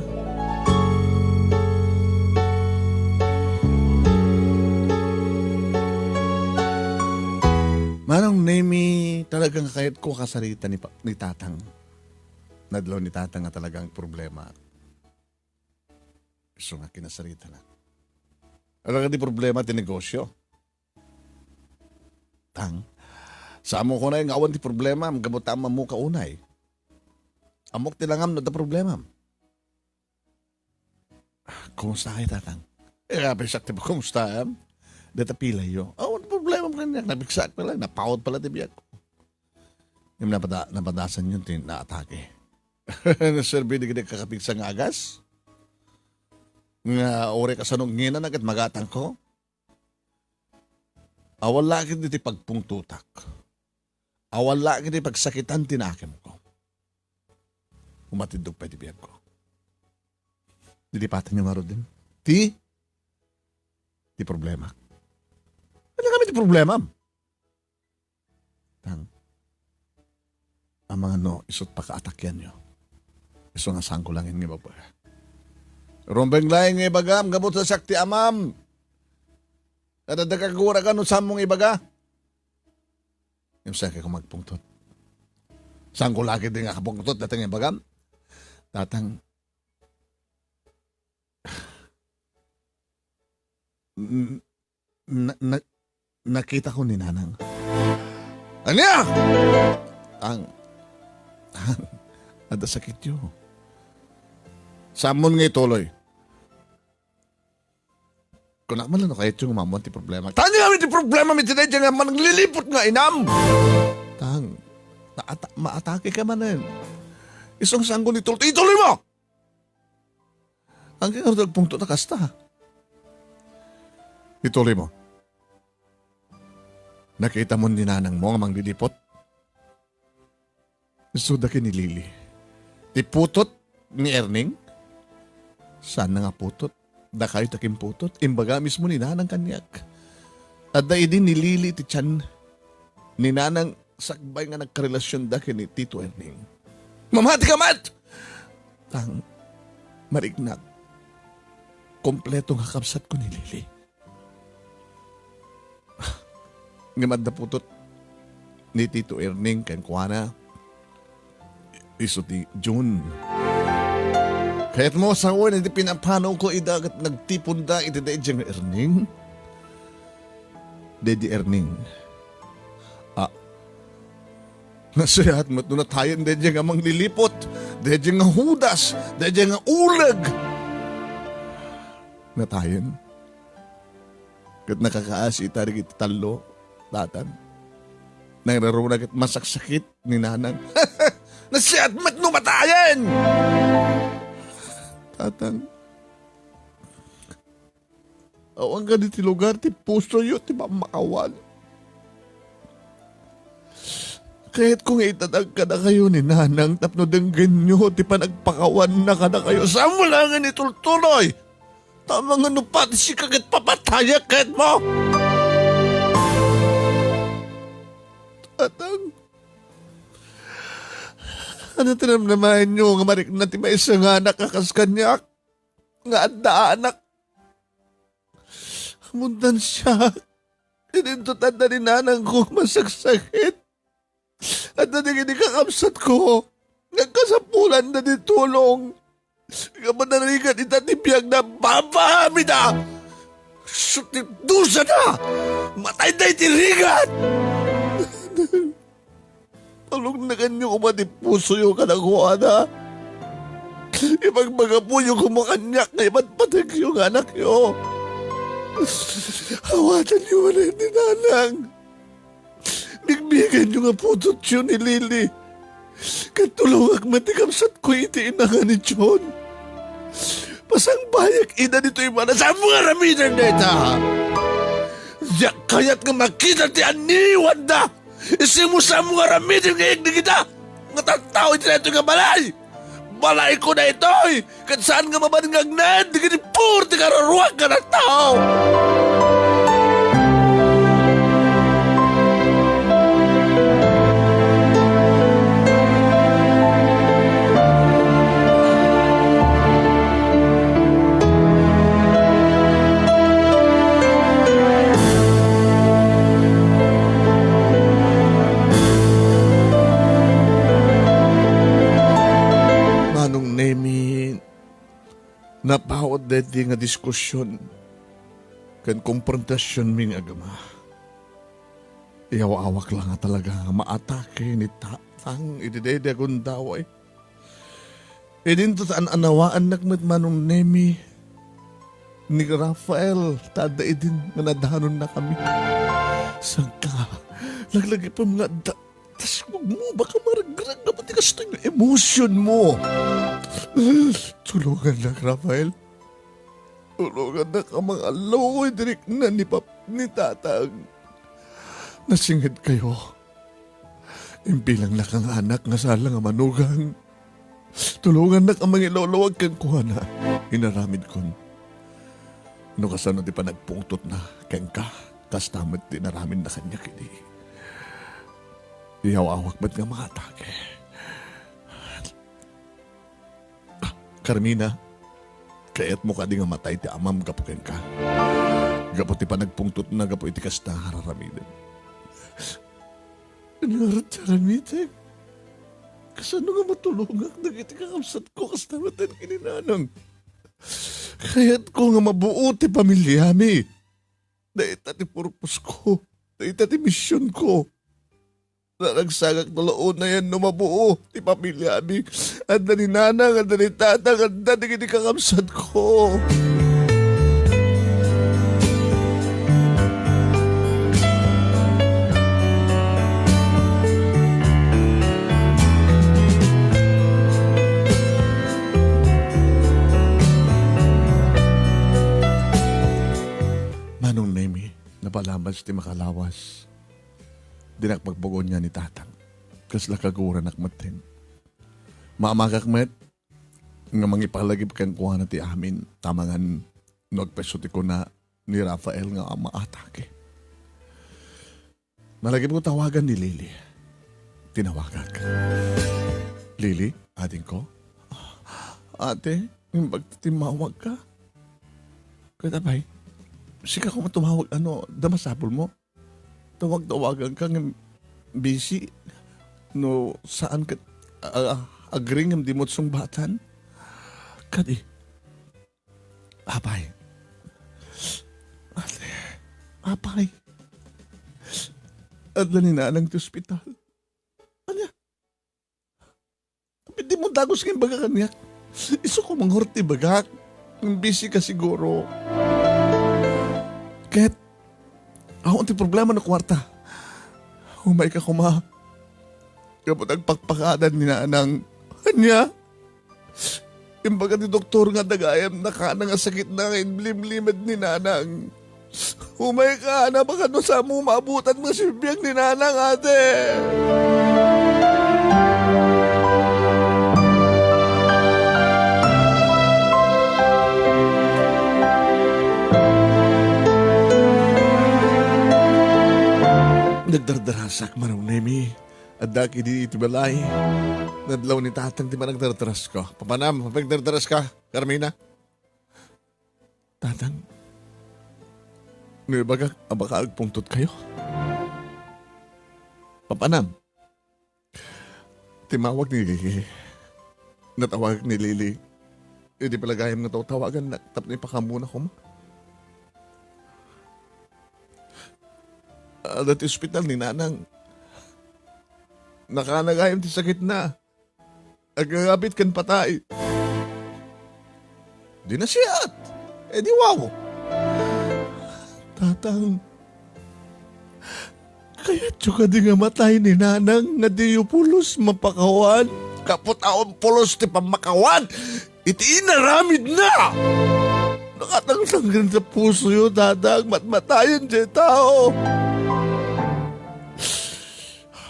Manong Nemi, talagang kayat ko kasarita ni pa-, ni Tatang. Nadlaw ni Tatang nga talagang problema. Isu nga kinasarita na. Ano nga di problema ti negosyo? Tang, sa ammo ko na nga awan ti problema, gapu ta ammo ka unay. Ammok ti langam no adda problema. Kumusta kayo, Tatang? Eh, apay siak ti kumusta, em? Deta pilayo. Awan ti problema mo kaniak. Napigsaak pala, napawad pala ti biag ko. Yung napada-, napadasan yun, ti naatake. Naserbi di kakapigsa nga agas? Nga ore kasano ngina na ket magatang ko? Awan la ket iti pagpungtotak. Awan la ket iti pagsakitan ti nakem ko. Umatiddog pay ti biagko. Lilipatanyo ngaruden ti, ti problema. Ania ngamin ti problemam? Tang, amangan no, isut' pakaatakianyo. Isu nga saanko laeng nga ibagbaga. Rumbeng laeng nga ibagam, gapu ta siak ti amam. Adda ka guragan no saanmo nga ibaga. Ngem saanka nga agpungtot. Saanko la ketdi nga agpungtot dayta nga ibagam. Tatang, n-, na, na, nakitako ni Nanang. Ania? Ang, ang, adda sakityo. Saanmon nga ituloy. Kunak man lang no kayatyo nga maammuan ti problema. Tani ngamin ti problema, mi ti daydiay nga manglilipot nga inam. Tang, naata-, maatakeka manen. Isu nga saanko nga itultuloy, ituloy mo! Ang kinardag pungto na kasta. Ituloy mo. Nakita mo ni nanang mo nga manglilipot? Isu da ken ni Lily. Ti putot ni Erning? Saan nga putot? Dakayo ti akinputot. Imbaga mismo ni nanang kaniak. Adda idi ni Lily ti tian ni nanang sakbay nga nagkarelasionda ken ni Tito Erning. Mamati ka met! Tang, mariknak, kompleto nga kabsatko ni Lily. Ngem adda putot ni Tito Erning kenkuana, isu ti June. Kayatmo sawen iti pinapanawko ida ket nagtiponda iti daydiay nga Erning? Daydiay Erning. Ah, nasayaat met no natayen daydiay nga manglilipot, daydiay nga Judas, daydiay nga uleg. Natayen. Ket nakakaasi ita dagiti tallo, tatang. Nangraruna ket masaksakit ni nanang. Nasayaat met no matayen! Tatang, awan kadagiti lugar ti pusoyo ti mammakawan. Kayatko nga idatag kadakayo ni nanang tapno denggenyo ti panagpakawanna kadakayo. Saanmo laeng nga itultuloy! Amangan no pati sika ket papatayak kayatmo! Tatang, ania ti namnamaenyo nga marikna ti maysa nga anak a kas kaniak nga adda anak? Ammon siak. Idinto adda ni nanangko nga masaksakit. Adda dagiti kakabsatko nga kasapulanda ti tulong. Nga manarigat ita ti biagna, babaamida! Isu ti dusana! Matayda iti rigat! Palugnekanyo koma ti pusoyo kadakuada. Ibagbagapoyo koma kaniak nga ipatpategyo nga anakyo. Awatanyo manen ni nanang. Bigbigenyo nga putotyo ni Lily. Ket tulongak met ti kabsatko iti inangan ni John. Pasangbayak ida ditoy mana. Saanmo nga aramiden dayta? Diak kayat nga makita ti anniwanda. Isimo saanmo nga aramiden nga ikdikita nga tattao iti daytoy nga balay. Balayko daytoy, ket saan nga mabalin nga agnaed dagiti puro ti kararuak nga tattao. Manong Nemi, napaut daydi nga diskusion ken konfrontasionmi nga agama. Iyaw-awak la nga talaga nga maatake ni Tatang iti daydi a gundaway. Idinto ta an-anawaannak met, Manong Nemi, ni Rafael, ta adda idin nga nadanonnakami. Sangka, laglagipem nga adda, tas mo, baka maregreg na pati kastoy nga emotion mo. Tulungannak, Rafael. Tulongannak a mangalluoy ti rikna ni pap-, ni Tatang. Nasingedkayo. Imbilangnaka nga anak nga sala nga manugang. Tulongannak a mangilawlawag kenkuana. Inaramidkon. No kasano ti panagpungtotna kenka, kasta met ti inaramidna kaniak idi iyaw-awak met nga maatake. Ah, Carmina, kayatmo kadi nga matay ti amam gapu kenka? Gapu ti panagpungtotna gapu iti kasta nga ar-aramidem. Ania ngarud ti aramidak? Kasano nga matulongak dagiti kakabsatko kasta met ken ni nanang? Kayatko nga mabuo ti pamiliami. Dayta ti purposko. Dayta ti misionko. Naragsagak no la unayen no mabuo ti pamiliami. Adda ni nanang, adda ni tatang, adda dagiti kakabsatko. Manong Nemi, napalabas ti makalawas. Dinak pagbagonia ni tatang. Kasla kaguranak metten. Maamagak met nga mangipalagip kenkuana ti amin, ta mangan no agpayso ti kuna ni Rafael nga maatake. Nalagipko tawagan ni Lily. Tinawagak. "Lily, adingko?" "Ate, imbag ti timmawag ka." "Ket apay, sika koma tumawag, ano, da masapul mo? Tawag-tawagan ka ngem busy. No saan ket, ah, agree ngem di mo sungbatan." "Kadi, apay." "Ate, apay. Adda ni nanang ti ospital." "Ania? Apay, di mo dagus nga imbaga kaniak. Isu ko mangurat ti ibagak. Busy ka siguro." "Ket, awan ti problema no kuarta. Umay ka koma. Gapu ta agpakpakadan ni nanang." "Ania?" "Imbaga ti doktor nga adda gayam nakana nga sakitna nga inlimlimed ni nanang." "Umay ka, napakano sa mo maabutan nga sibibiag ni nanang, ate?" Nagdardarasak, Manong Nemi. Addak idi iti balay. Nadlaw ni tatang ti panagdardarasko. Papanam, panagdardaraska, Carmina? Tatang, no ibagak a baka agpungtot kayo? Papanam? Timawag ni Lily. Natawag ni Lily. Idi pala gayam nga tawtawagan, na-, tapno ipakamuna koma. Adda ti ospital ni nanang. Nakana gayam ti sakitna. Agagabit ken patay. Di nasiat. E di wow. Tatang, kayatyo kadi nga matay ni nanang nga diyo pulos mapakawan? Gapu ta awan pulos ti pammakawan iti inaramidna. Nakatangtanggen ta pusoyo, tatang, matmatayen diay tao.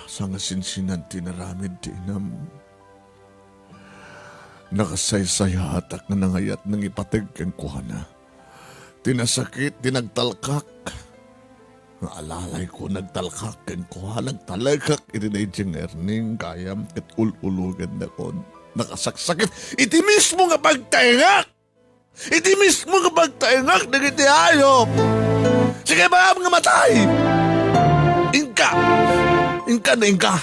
Sangasinsinan ti inaramid ti inam. Nakasaysayaatak nga nangayat nangipateg kenkuana. Ti nasakit, ti nagtalkak. Nga alalayko, nagtalkak kenkuana, nagtalekak iti daydiay nga Erning gayam ket ul-ulogandakon. Nakasaksakit iti mismo nga pagtaengak. Iti mismo nga pagtaengak dagiti ayop. Sika ibaam nga matay. Inka. Inka na inka.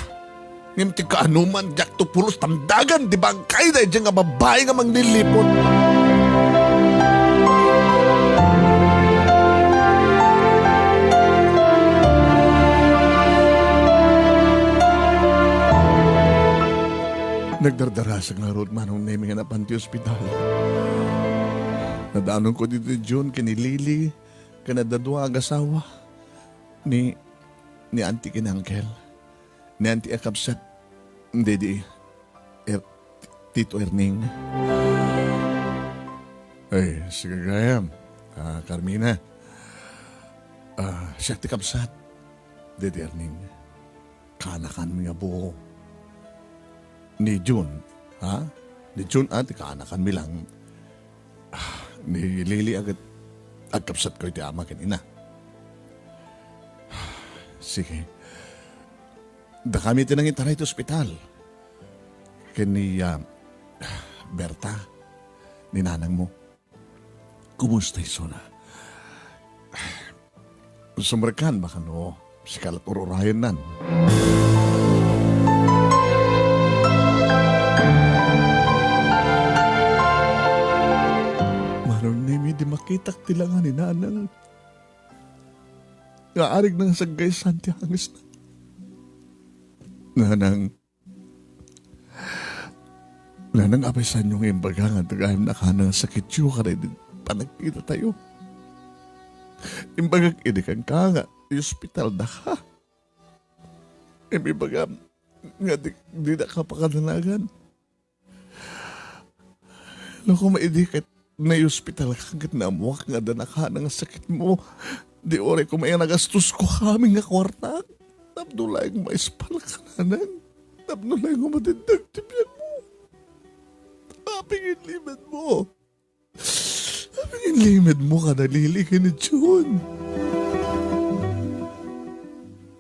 Ngem ti kaanoman, diakto pulos tamdagan ti bangkay daydiay nga babbai nga mangliliput. Nagdardarasak ngarud, Manong Nemi, nga napan ti ospital. Nadanonko ditoy June ken ni Lily, ken adda dua a agasawa ni, ni Auntie ken Uncle. Ni Auntie a kabsat, daydi, Er-, Tito Erning. Ay, sige gayam, ah, Carmina. Ah, siak ti kabsat, daydi Erning. Kaanakan mi nga buo ni June, ha? Ni Jun a ti kaanakanmi lang. Ah, ni Lily a ket agkabsatko iti ama ken ina. Sige. Dakami ti nangitaray ti ospital. Ken ni, ah, Berta, ni nanangmo. Kumusta isuna? Sumrekkan, baka no, sika lat ururayennan. Manong Nemi, di makitak ti langa ni nanang. Nga arig nang saggaysan ti hangesna. Nanang, Nanang, apay saanyo nga imbaga nga gagayyem a kaanna nga sakityo kadagiti panagkitatayo? Imbagak idi kenka nga iospital daka. Imbagam nga di, didaka pakadanagan. No koma idi ket naiospitalka ket naammoak nga adda kaanna nga sakitmo, di uray koma nga nagastosko amin nga kuartak. Tapno laeng maispalka, nanang. Tapno laeng umatindek ti biagmo. Apay nga inlimedmo? Apay nga inlimedmo kada Lily ken ni Jun?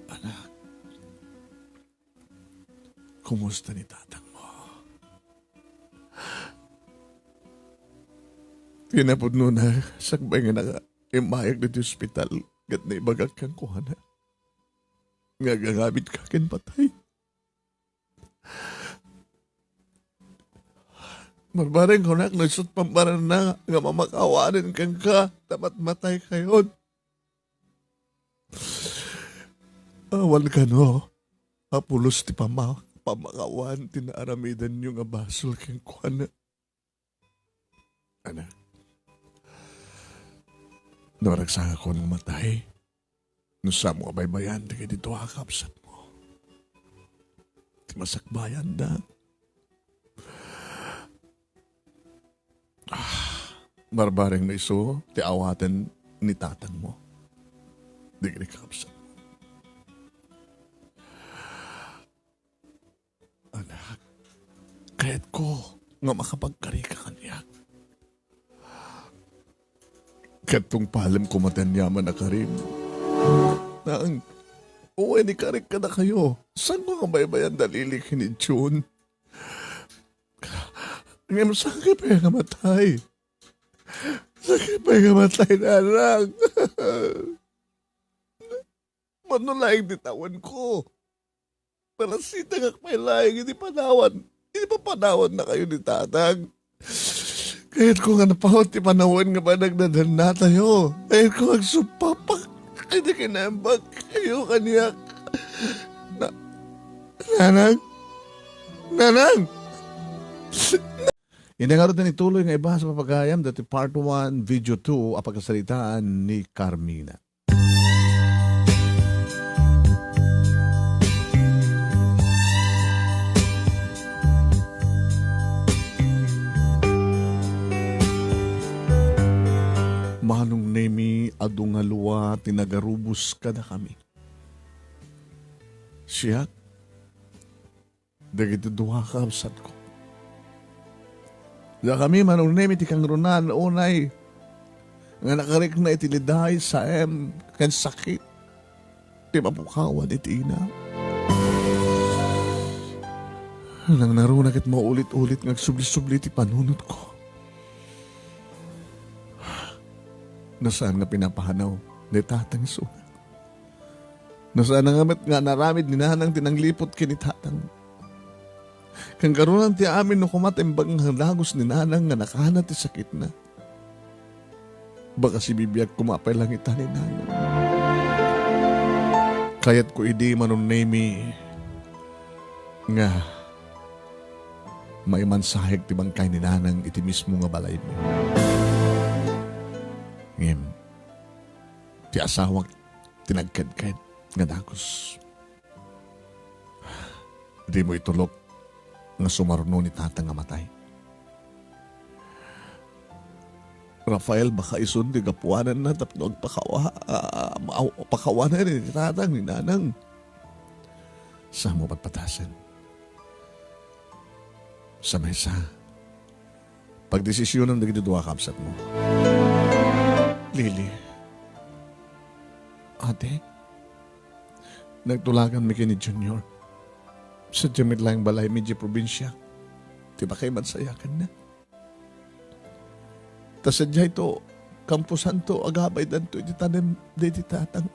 Anak, kumusta ni tatangmo? Kinapudnona, sakbay nga naka-, immayak ditoy ospital, ket naibagak kenkuana nga agangabitka ken patay. Barbareng kunak no isu ti pambaranna nga mamakawanen kenka, ta matmataykayon. Awan kano a pulos ti pama-, pamakawan ti naaramidanyo nga basol kenkuana. Anak, no ragsakakon nga matay, no saanmo a baybayan dagiti dua a kabsatmo, ti masakbayanda. Ah, barbareng no isu ti awaten ni tatangmo. Dagiti kabsatmo. Anak, kayatko nga makapagkarika kaniak. Ket tungpalem koma ti aniaman a karim. Nang, uray ikarik kadakayo. Saanko nga baybayan da Lily ken ni Jun? Ngem sakit pay nga matay. Sakit pay nga matay, nanang. Mano laeng ti tawenko? Narasitengak pay laeng iti panawan, iti papanawannakayo ni tatang. Kayatko nga napaut ti panawen nga panagdadannatayo. Kayatko nga agsuppapak iti kinaimbagkayo kaniak. Na-, Nanang? Nanang! Iti ngarud, ituloy nga ibasa, papagayam, dati part one, video two, a pagkasaritaan ni Carmina. Manong Nemi, adu nga lua ti nagarubos kadakami. Siak, dagiti dua a kabsatko. Dakami, Manong Nemi, ti kangrunaan unay nga nakarikna iti liday, saem, ken sakit ti mapukawan iti ina. Nangnaruna ket maulit-ulit nga agsubli-subli ti panunotko. No saan nga pinapanaw ni tatang isuna. No saan nga met nga inaramid ni nanang ti nangliput ken ni tatang. Kangrunaan ti amin no koma ti imbag nga dagus ni nanang nga nakana ti sakitna. Baka sibibiag koma pay langita ni nanang. Kayatko idi, Manong Nemi, nga maimansahek ti bangkay ni nanang iti mismo nga balaymo. Ngem, ti asawak ti nagkedked nga dagus. Dimo itulok nga sumarno ni tatang nga matay. Rafael, baka isun ti gapuananna tapno agpakawa-, ah, maaw-, pakawanen ni tatang ni nanang. Saanmo patpatasen. Sa maysa, Pagdesisionem dagiti dua a kabsatmo. Lily, ate, nagtulaganmi ken ni Junior. Sadiay met laeng balaymi idiay probinsia ti makaimansayakanna. Ta sadiay to, kamposanto, agabaydanto iti tanem daydi tatang.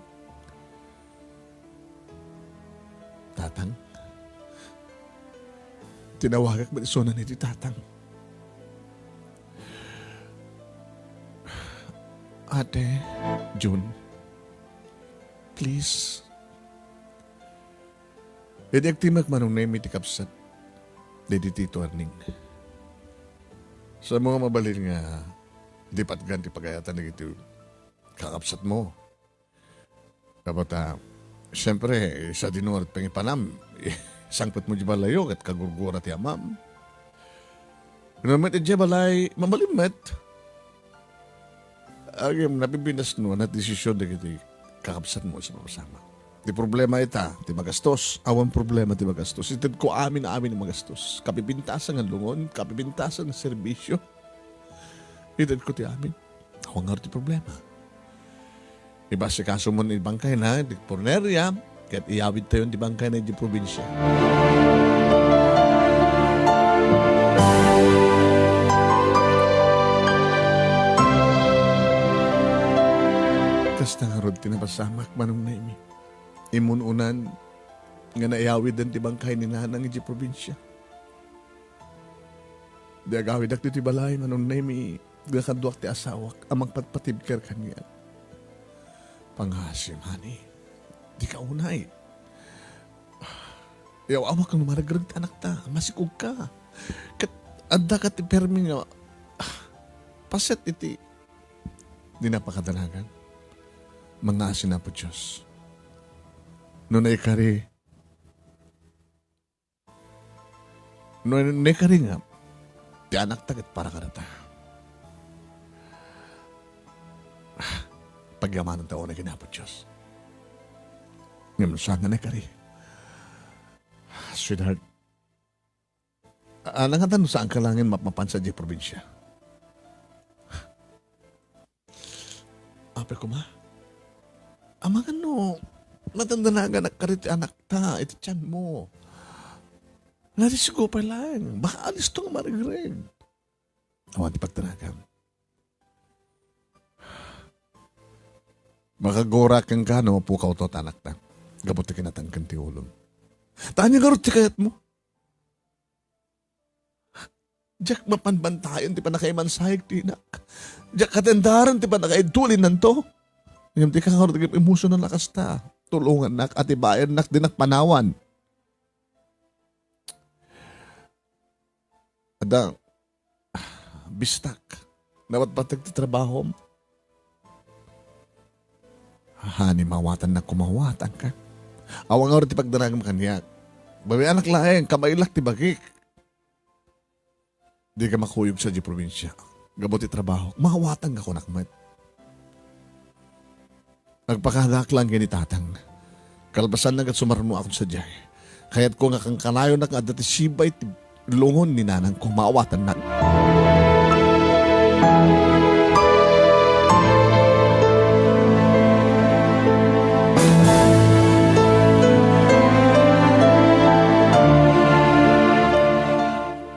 Tatang? Tinawagak met isuna iti tatang. Ate, Jun, please. Idi agtimek, Manong Nemy, ti kabsat daydi Tito Erning. Saanmo nga mabalin nga di patgan ti pagayatan dagiti kakabsatmo. Kabat, ah, siempre, sadino nga pangipanam, sangpetmo di balayo, ket kagurgura ti amam. Ngem met idiay balay, mabalin met. Ngem napipinasno a nagdesision dagiti kakabsatmo a sama-sama. Ti problema ita, ti magastos. Awan problema ti magastos. Itedko amin-amin a magastos. Kapipintasan nga lungon, kapipintasan nga serbisio. Itedko ti amin. Awan ngarud ti problema. Ipaasikaso mo ni bangkayna iti purneria, ket iyawidtayon ti bangkayna iti probinsia. Kasta ngarud ti napasamak, Manong Nemy. Immun-unan nga naiyawiden ti bangkay ni Nanang iti probinsia. Di agawidak ditoy balay, Manong Nemy, nga kaduak ti asawak a mangpatpatibker kaniak. Pangngaasim, honey. Dika unay. Yaw-awak no maregreg ti anakta. Masikog ka. Ket adda ka ti permi nga, ah, paset iti di napakadanagan. Mangngaasim, Apo Dios. No naikari, No, naikari nga, ti anakta ket para kadata. Ah, pagyamananta unay ken Apo Dios. Ngem no saan nga naikari, sweetheart, a-, ania ngata no saanka laengen mapmapan sadiay probinsia? Apay koma, amangan no nadandanagan kadi ti anakta iti tianmo. Narisiko pay laeng. Baka alisto nga maregreg. Awan ti pagdanagam. Makagura kenka no mapukawto ti anakta gapu ti kinatangken ti ulom. Ta ania ngarud ti kayatmo? Diak mapanbantayan ti pannakaimansayeg ti inak. Diak katendaren ti pannakaidulinanto. Ngem dika ngarud agim-emotional a kasta. Tulongannak, atibayannak, dinak panawan. Adda, bistak. Napatpateg ti trabahom. Honey, maawatannak, maawatanka. Awan ngarud ti pagdanagam kaniak. Babaenak laeng, kabaelak ti bagik. Dika makuyog sadiay probinsia. Gapu ti trabaho, maawatanka kunak met. Agpakadaak laeng ken ni Tatang. Kalpasanna ket sumarnoakon sadiay. Kayatko nga kankanayonak nga adda ti sibay ti lungon ni nanangko, maawatannak.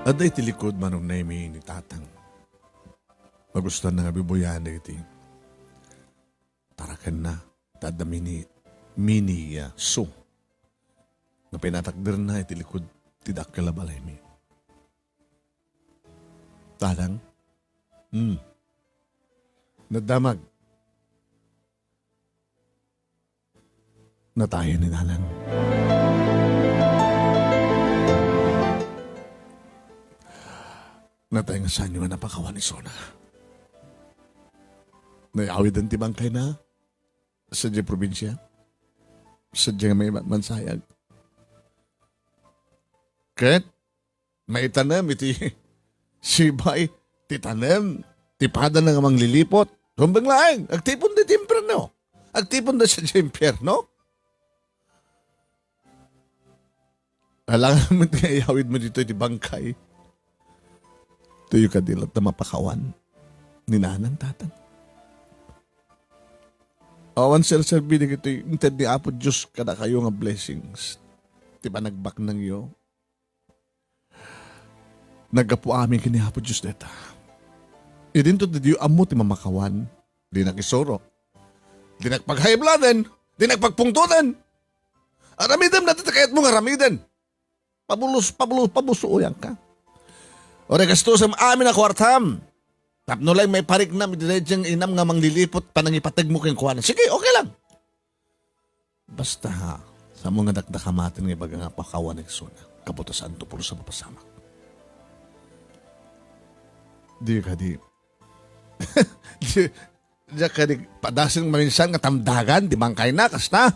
Adda iti likud, Manong Nemy, ni Tatang. Magustuanna nga bibuyaen dagiti tarakenna, ta adda mini, mini, ah, su nga pinatakderna iti likud ti dakkel a balaymi. Tatang? Hmm. Nadamag. Natayen ni Nanang. Natay nga saan nga napakawan isuna. Nayawiden ti bangkayna sadiay probinsia. Sadiay nga maimansayag. Ket maitanem iti sibay ti tanem ti padana nga mangliliput. Rumbeng laeng, agtipon da iti impierno. Agtipon da sadiay impierno. Alangan met nga iyawidmo ditoy ti bangkay. Diyo kadi latta mapakawan ni nanang, tatang? Awan serserbi dagitoy inted ni Apo Dios kadakayo nga blessings. Ti panagbaknangyo, naggapu amin ken ni Apo Dios dayta. Idinto diyo ammo ti mamakawan. Di nakisuro. Di nakpag-high blooden. Di nakpagpungtoten. Aramidem dayta ti kayatmo nga aramiden. Pabulus, pabulus, pabusuoyanka. Uray gastusem amin a kuartam. Tapno laeng maipariknam iti daydiay nga inam nga mangliliput panangipategmo kenkuana. Sige, okay lang. Basta, ha, saanmo nga dakdakamaten nga ibaga nga pakawan iksuna. Kabuta, santo pulos a mapasamak. Di kadi, di, di kadi padasen maminsan nga tamdagan, di bangkayna, kasta?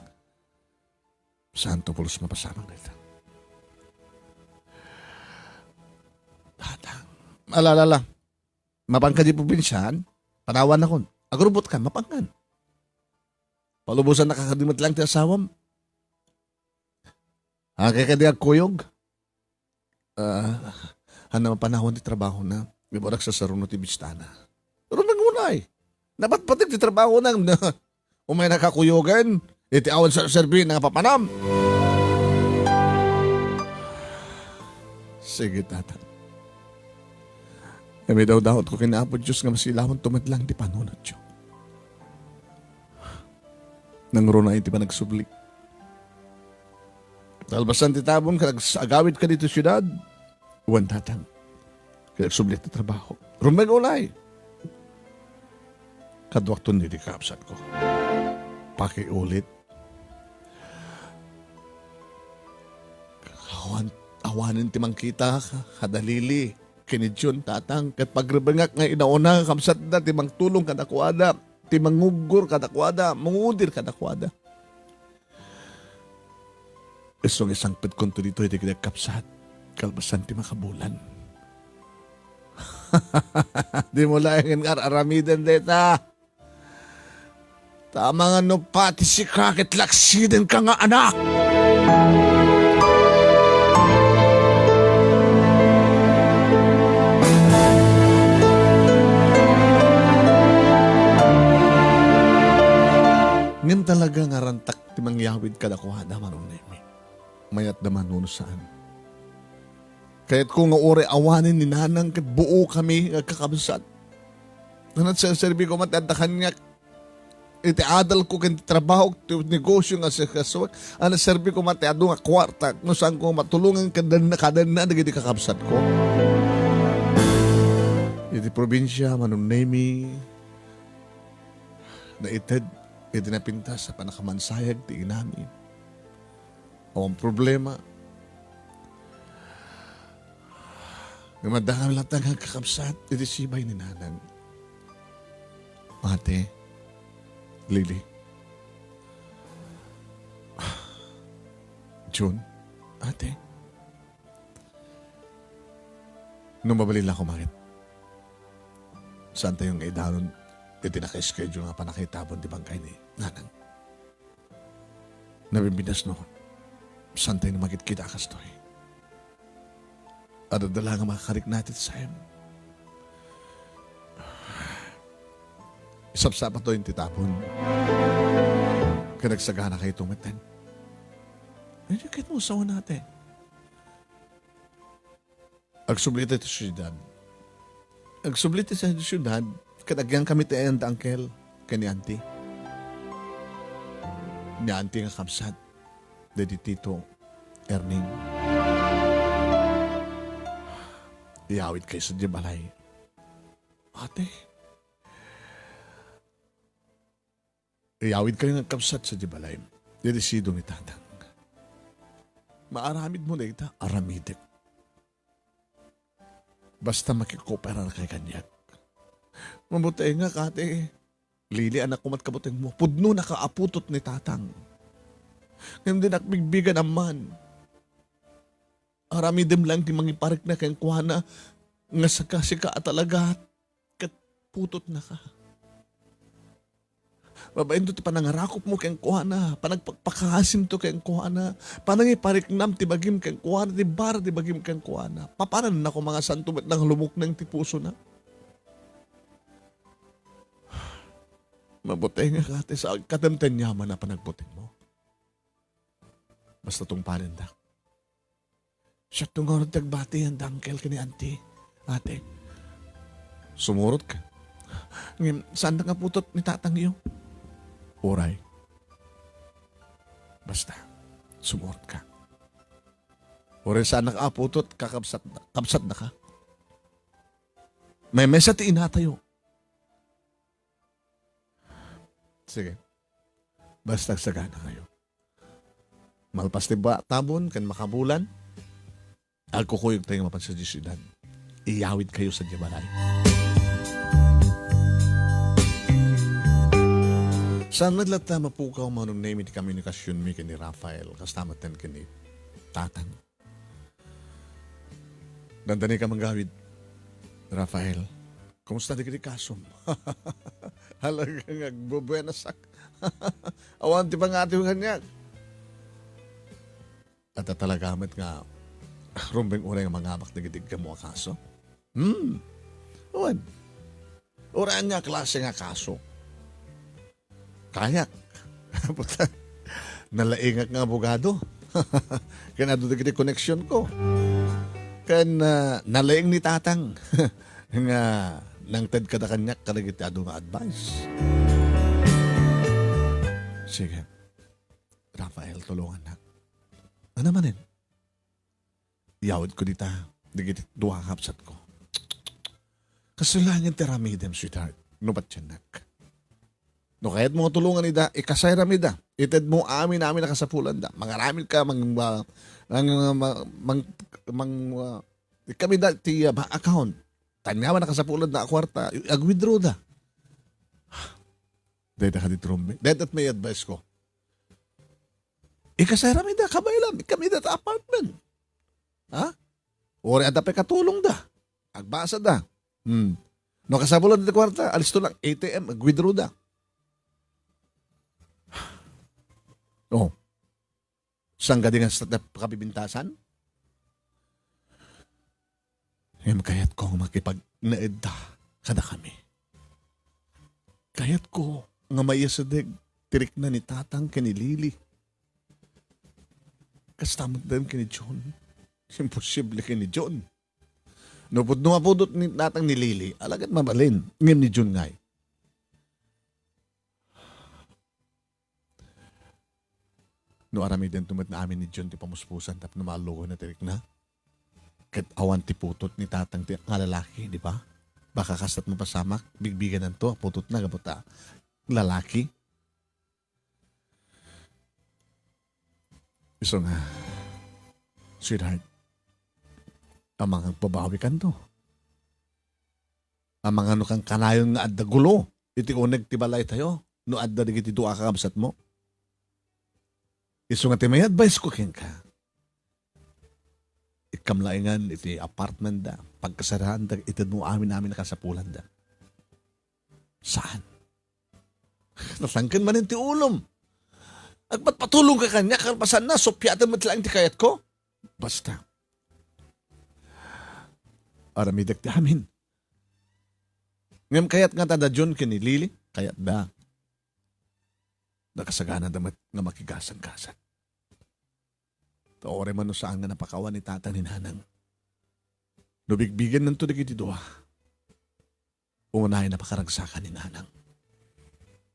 Santo pulos mapasamak dayta. Tatang. Ala, ala, ala. Mapanka di probinsian, panawanakon. Agrubotka, mapankan. Palubosan na kakadi met lang ti asawam. Agay kadi agkuyog. Ah, haan a mapanawan ti trabahona. Di ba nagsasaruno ti bistana? Pero nangunay. Napatpateg ti trabahona. Umay nakakuyogan. Iti awan sa serbi nga papanam. Sige, tata. Kami daw daot ko ken Apo Dios nga masilawan tumadlang ti panunotyo. Nangruna iti panagsubli. Kalpasan ti tabon, ket ags-, agawid ka dito siudad. Wen, tatang. Ket agsubli ti trabaho. Rumbeng unay. Kaduakton ni di kaabsat ko. Pakiulit. Awan, awanen ti mangkita ka, kadalili. Ken ni John, tatang, ket pagrebengak nga inauna nga kabsatda ti mangtulong kadakuada, ti manguggor kadakuada, mangudir kadakuada. Isu nga isangpetkonto ditoy ti kagkabsat, kalpasan ti makabulan. Dimo laengen nga ar-aramiden dayta. Ta amangan no pati sika ket laksidenka nga anak. Ngem talaga nga rantak ti mangyawid kadakuada, Manong Nemi. Mayat da man wenno saan. Kayatko nga uray awanen ni Nanang ket buokami nga agkakabsat. Nagserserbi koma ti adda kaniak iti adalko ken ti trabahok, ti negosio nga sikasuak. Nagserbi koma ti adu nga kuarta, no saanko matulongan kadanna, kadanna dagiti kakabsatko. Iti probinsia, Manong Nemi, naited iti napintas a pannakamansayag ti inami. Awan problema. Ngem adda kami latta nga agkakabsat iti sibay ni Nanang. Ate, Lily. Jun, ate. No mabalin la koma ket, saantayo nga idanon iti naka-schedule nga pannakaitabon ti bangkay ni Nanang. Nabimbinas no, saantayo nga makitkita a kastoy. Adda la nga makakarikna iti saem. Isapsapatayo iti tabon. Ken agsaganakayto metten. Ania ket mo sawen, ate? Agsubli iti siudad. Agsubli iti siudad, ket agyangkami ti ayan da uncle ken ni auntie. Ni auntie nga kabsat daydi Tito Erning. Iyawidkayo sadiay balay. Ate, iyawidkayo nga agkabsat sadiay balay. Daydi sidong ni Tatang. Maaramidmo dayta, aramidek. Basta makikooperar kay kaniak. Mabutengak, ate. Lili, anak ko, met kabutengmo. Pudnonaka a putot ni Tatang. Ngem dinak bigbigan amman. Aramidem laeng ti mangiparikna kenkuana nga sika, sika a talaga ket putotnaka. Babaen to ti panangarakupmo kenkuana, panagpakpakaasim to kenkuana, panangipariknam ti bagim kenkuana, ti bara ti bagim kenkuana. Papanan na koma nga santo met nga lumukneng ti pusona. Mabutengak, Ate, sa agkatem ti aniaman a panagbutengmo. Basta tungpalendak. Siak to ngarud ti agbati, Uncle ken ni Auntie, Ate. Sumurot ka. Ngem, saan nga putot ni tatangyo? Uray. Basta, sumurot ka. Uray saan nga putot, kakabsat, kabsat na ka. May mesa ti inatayo. Sige. Basta agsagana kayo. Malpas ti ba-, tabon ken makabulan, agkukuyog tayo mapan sa Dios idan. Iyawid kayo sa balay. Saan met latta mapukaw manong name iti komunikasyonmi ken ni Rafael, kasta met ken ni Tatang. Dandani ka manggawid, Rafael. Kumusta dagiti kasom? Halaga nga agbubuenasak. Awan ti pangatiw kaniak. Adda talaga met nga rumbeng uray nga mangabak dagiti iggammo a kaso? Hmm. Awan. Uray ania a klase nga kaso? Kayak. Puta, nalaingak nga abogado. Ken adu dagiti connection ko. Ken, ah, nalaing ni Tatang nga nangted kada kaniak kadagiti adu nga advice. Sige. Rafael, tulungannak. Ano manen? Iyawidko dita, dagiti dua a kabsatko. Kasulangin ti aramidem, sweetheart, no patiennak. No kayatmo nga tulongan ida, ikasayram ida. Itedmo amin, amin a kasapulanda. Mangaramid ka, mang-, ma-, mang-, ma-, mang-, mang-, ah, ikam ida ti, ah, bank account. Taniaman a kasapulanda a kuarta, ag-withdraw da. Dayta kadi trumbi. Dayta may advice ko. Ikasayram ida, kabaylam, ikam ida ta apartment. Ha? Uray adda pay katulongda. Agbasada. Hmm. No kasapulan ti kuarta, alisto lang, A T M, ag-withdraw da. Oh. Saan kadi nga sa kabibintasan? Ngem kayatko nga makipagnaedda kadakami. Kayatko nga maiyasideg ti rikna ni Tatang ken ni Lily. Kasta met dem ken ni John. Imposible ken ni John. No pudno a pudot ni Tatang ni Lily, alagad mabalin. Ngem ni John ngay. No aramidento met nga amin ni John ti pamuspusan tapno maallukoyna ti rikna. Ket awan ti putot ni Tatang ti nga lalaki, di ba? Baka kasta't mapasamak, bigbigananto a putotna gapu ta lalaki. Isu nga, sweetheart, amangan agbabawikanto. Amangan no kankanayon nga adda gulo iti uneg ti balaytayo no adda dagiti dua a kakabsatmo. Isu nga ti may advice ko kenka. Ikkam laengen iti apartment da, pagkasaraanda, itedmo amin-amin a kasapulanda. Saan? Natangken manen ti ulom. Agpatpatulong ka kaniak, kalpasanna, suppiaten met laeng ti kayatko. Basta. Aramidek ti amin. Ngem kayat nga ta da John ken ni Lily, kayat da. Nakasagana da met nga makigasanggasat. Ta uray man no saan nga napakawan ni Tatang ni Nanang. No bigbigennanto dagiti dua, unayen a pakaragsakan ni Nanang.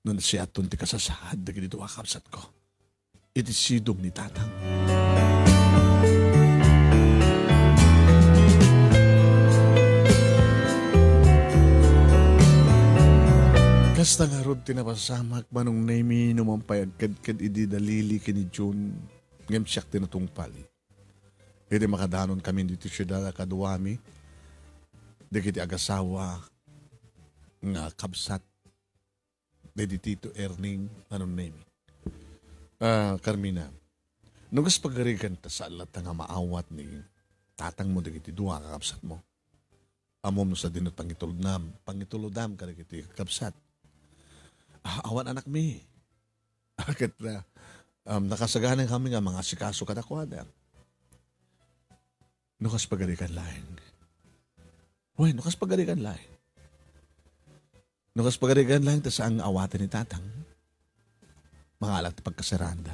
No nasiaton ti kasasaad dagiti dua a kabsatko iti sidong ni Tatang. Kasta ngarud ti napasamak, Manong Nemy, no man pay agkedked idi da Lily ken ni John, ngem siak ti natungpal. Idi makadanon kami ditoy siudad a kaduami, dagiti agasawa nga kabsat dagiti Tito Erning, Manong Nemy. Ah, Carmina, no kas pagarigan ta saan latta nga maawat ni tatangmo dagiti dua a kakabsatmo. Ammom no sadino pangitulodnam, pangitulodam kadagiti kakabsat. Ah, awan anakmi. Ket, ah, um, nakasagana kami nga mangasikaso kadakuada. No kas pagarigan laeng. Wen, no kas pagarigan laeng. No kas pagarigan laeng ta saan nga awaten ni Tatang. Mangalak ti pagkaseraanda.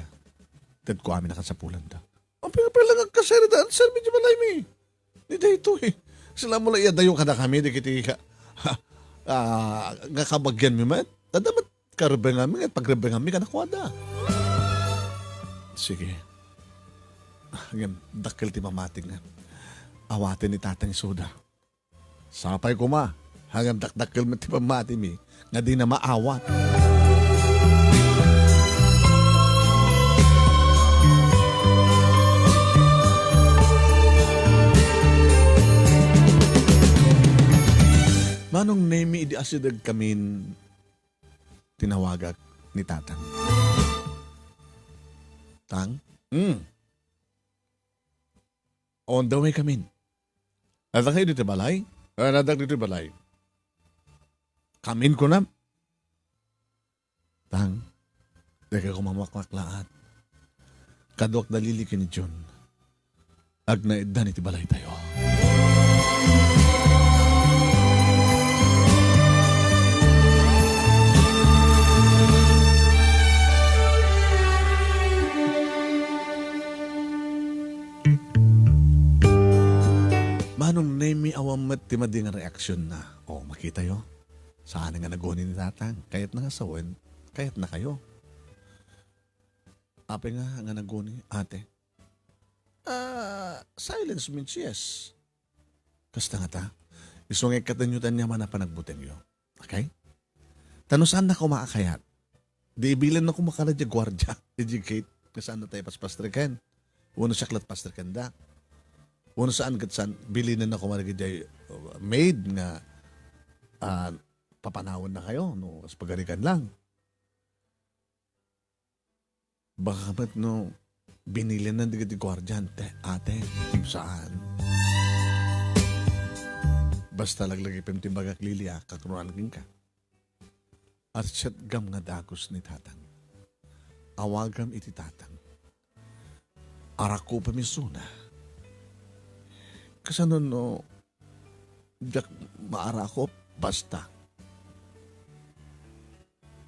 Ket kuami nakasapulanto. Apay, apay lang agkasereda, serbi di balaymi. Ni daytoy. Sila mo la iyadayo kadakami, dagiti ka-, ha, ah, nga kabagianmi met. Adda met karebbengami, ket pagrebbenganmi kadakuada. Sige. Ngem, dakkel ti pammatim nga awaten ni Tatang isuda. Sapay koma, ngem dakdakkel met ti pammatimi nga dina maawat. Manong Nemi, idi asidegkamin, tinawagak ni Tatang. Tang? Mm. On the way kamin. Adda kayo ditoy balay? Ah, adda ditoy balay. Kamin kunam. Tang, dika koma makmaklaat. Kaduak da Lily ken ni Jun. Agnaeddan iti balaytayo. Manong Nemi, awan met ti madi nga reaksion na. O, makitayo. Saan nga naguni ni Tatang? Kayatna nga sawen, kayatna kayo. Apay nga, nga naguni, ate? Ah, silence means yes. Kasta nga ta. Isu nga ikkatenyo ti aniaman a panagbutengyo. Okay? Ta no saan na koma a kayat, di ibilin na koma kada di guardia, di gate, nga saan na tayo paspastriken. Wano siak lat pastriken da. Wano saan kat saan, bilin na koma di, uh, maid nga, ah, papanawan na kayo, no, as pagarikan lang. Baka met no binilinan dagiti guardian, te, ate, saan. Basta laglagipem ti bagak, Lily, a, kakunaan kenka. Arsat gam nga dagus ni Tatang. Awagam iti Tatang. Arakupem isuna. Kasano no diak maarakup basta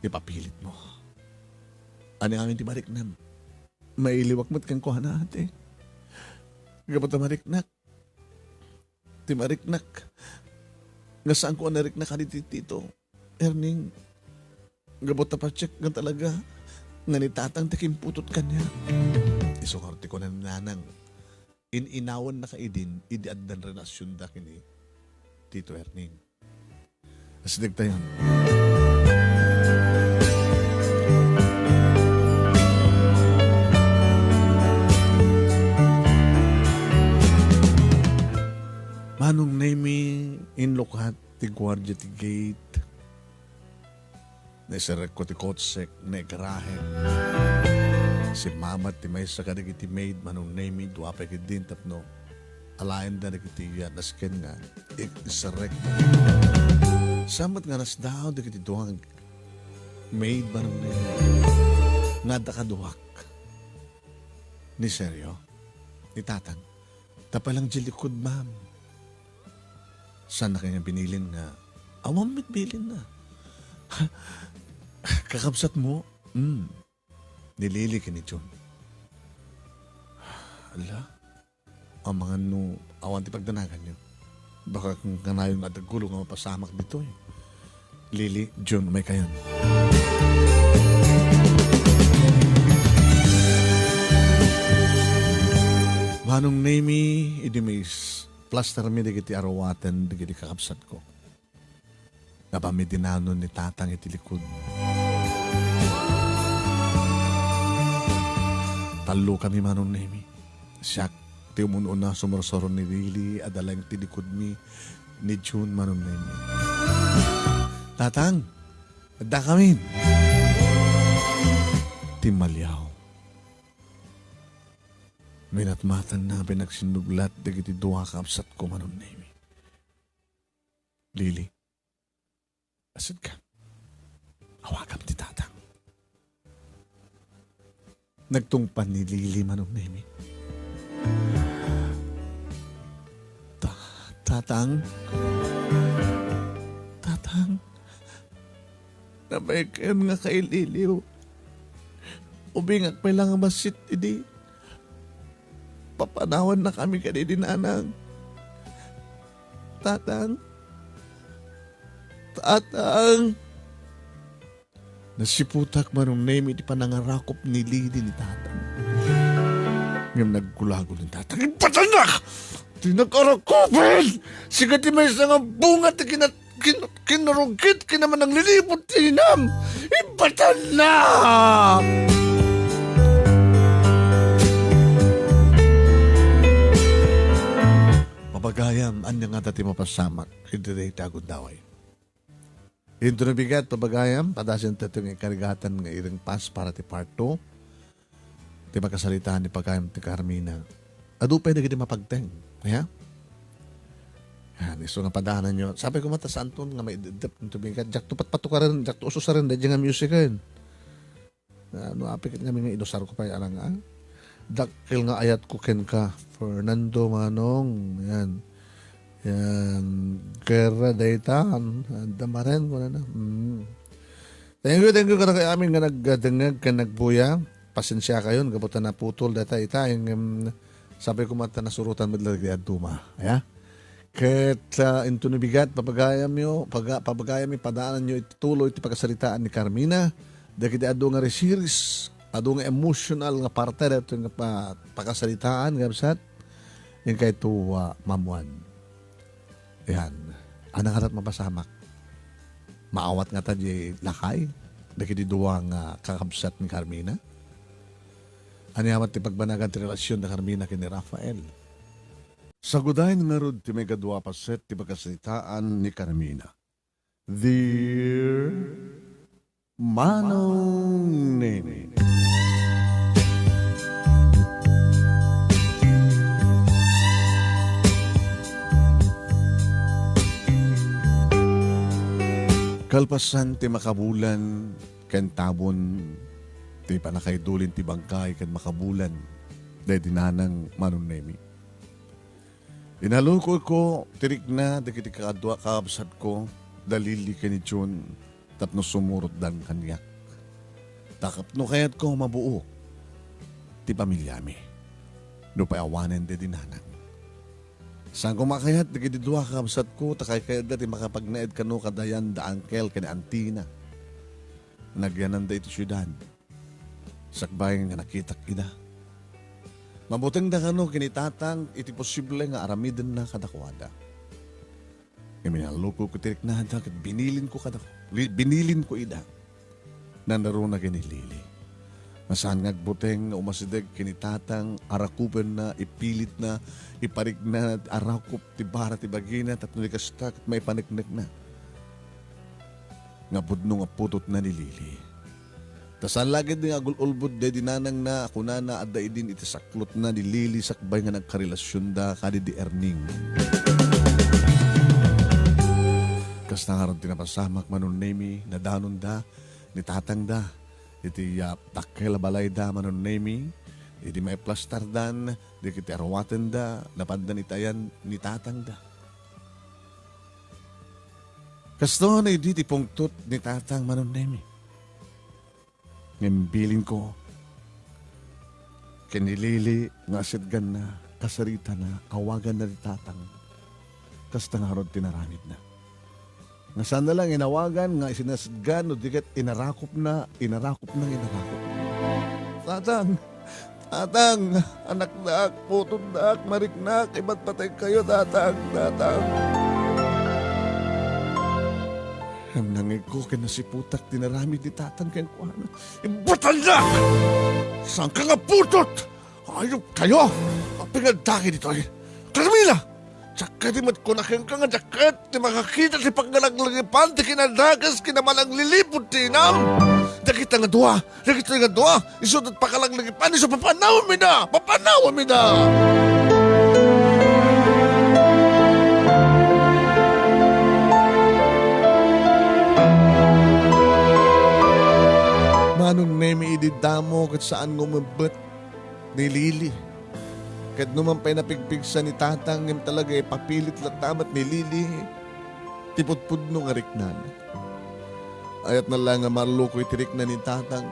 ipapilitmo. Ania ngamin ti mariknam? Mailiwak met kenkuana, ate. Gapu ta mariknak. Ti mariknak. Nga saanko a nariknak kadi ti Tito Erning. Gapu ta patiek nga talaga nga ni Tatang ti kimputot kaniak. Isu ngarud ti kuna ni Nanang. In-inawan na ka idin, idi addan relasionda ken ni Tito Erning. Asideg tayon. Manong Nemi, inlukat ti guardia ti gate. Naiserekko ti kotsek, naigarahem. Simmamat ti maysa kadagiti maid, Manong Nemi, dua pay ketdin tapno alayenda dagiti, ah, nasken nga i-, iserrek. Saan met nga nasdaaw dagiti dua nga maid, Manong Nemi, nga adda kaduak ni Sergio, ni Tatang. Tapay lang di likud, ma'am. Saan na kanya binilin nga, awan met bilinna. Kakabsatmo? Hmm. Ni Lily ken ni Jun. Ala, amangan no awan ti pagdanaganyo. Baka kanayon nga adda gulo nga mapasamak ditoy. Lily, Jun, umay kayon. Manong Nemi, idi mais-, plastermi dagiti aruaten dagiti kakabsatko. Napamidinanon ni Tatang iti likud. Tallo kami, Manong Nemi. Siak ti umun-una, sumursuro ni Lily a daleng ti likudmi ni Jun, Manong Nemi. Tatang, adda kamin. Timmaliaw. Minatmatanna a pinagsinnublat dagiti dua a kabsatko, Manong Nemi. Lily, asidka. Awagam ti tatang. Nagtungpal ni Lily, Manong Nemi. Ta-, tatang. Tatang. Nabayagen nga kaililiw. Ubingak pay la nga bassit idi. Papanawannakami kadidi nanang. Tatang. Tatang. Nasiputak, Manong Nemi, ti panangarakop ni Lily ni tatang. Ngem nagkulagul ni tatang. Ibatannak! Ti nagarakupen! Sika ti maysa nga bunga ti kina-, kin-, kinarugit, kinamanangliliput ti inam! Ibatannak! Pabagayam, ania ngata ti mapasamak iti dayta a gundaway? Intono bigat, pabagayam, padasenta ti nga ikarigatan nga iring pass para ti part two. Ti makasaritaan ni pagayam ti Carmina. Adu pay dagiti mapagteng. Aya? Yan, isu nga padaananyo. Sapay ko mata, saanton nga maiddep intono bigat. Diakto patpatukaren, diakto ususaren, daydi nga music, eh. Ah, no, apay ket ngamin nga inusarko pay, alang, ah. Dakkel nga ayatko kenka, Fernando Manong. Yan. Yan. Guerra daytan. Adda maren, kunana. Mm. Thank you, thank you, kadakayo amin nga nagdengngeg ken nagbuya. Pasensiakayon, gapu ta naputol dayta ita, ngem, sapay ko mata, nasurotan met la dagiti dadduma. Aya? Ket, ah, intono bigat, pabagayamyo, paga-, pabagayamyo, padaananyo iti tuloy ti pakasaritaan ni Carmina. Dagiti adu nga reseries, adu nga emotional nga parte daytoy nga pa-, pakasaritaan, kabsat. Inkay to, ah, mamuan. Yan. Ania ngata ti mapasamak? Maawat ngata di lakay dagiti dua nga kakabsat ni Carmina? Ania met ti pagbanagan ti relasyon da Carmina ken ni Rafael? Sagudayen ngarud ti maikadua a paset ti pakasaritaan ni Carmina. Dear Manong Nene. Kalpasan ti makabulan ken tabon ti pannakaidulin ti bangkay ken makabulan daydi nanang Manong Nemi. Inalukotko ti rikna dagiti kaadua kakabsatko, da Lily ken ni Jun, tapno sumurotdan kaniak. Ta tapno kayatko mabuok ti pamiliami. Nupay awanen daydi nanang. Saan koma a kayat dagiti dua kakabsatko, ta kaykayatda ti makapagnaed kano kadayan da uncle ken antina. Nagyananda iti siudad. Sakbay nga nakitak ida. Mabutengda kano ken ni tatang iti posible nga aramidenna kadakuada. Ngem inalukotko ti riknada ket binilinko kada-, li-, binilinko ida. Nanaruna ken ni Lily. Nga saan nga agbuteng nga umasideg ken ni tatang, arakupenna, ipilitna, iparikna, arakop ti bara ti bagina, tapno di kasta ket maipaneknekna. Nga pudno nga putotna ni Lily. Ta saan la ketdi nga agul-ulbod daydi nanangna a kunana adda idin iti saklotna ni Lily sakbay nga nagkarelasionda kadi di Erning. Kasta ngarud ti napasamak, Manong Nemi, nadanonda ni tatangda iti, ah, dakkel a balayda, Manong Nemi, idi maiplastardan dagiti aruatenda, napanda ni tayan ni tatangda. Kastoy idi ti pungtot ni tatang, Manong Nemi. Ngem bilinko ken ni Lily nga asidganna, kasaritana, awaganna ti tatang. Kasta ngarud ti naramidna. Nga saan la nga inawagan nga isinasidgan no di ket inarakopna, inarakopna nga inarakop. Tatang! Tatang, anakdak, putotdak, mariknak, ibatbatengkayo, tatang, tatang. Ngem nangngegko ken nasiputak ti naramid ni tatang kenkuana. Ibatannak! Saanka nga putot? Ayupkayo! Apay nga addaka ditoy? Carmina! Diak kadi met kuna kenka nga diak ket ti makakita ti pakalaglagipan ti kinadakes ken namanangliliput ti inam. Dagita nga dua, dagita nga dua, isu ti pakalaglagipan, isu papanawamida, papanawamida. Manong Nemi, idi damo ket saan nga umebbet ni Lily. Ket numan pay napigpigsa ni Tatang, ngem talaga ipapilit latta met ni Lily ti pudpudno nga riknana. Ayatna la nga malluko iti rikna ni Tatang.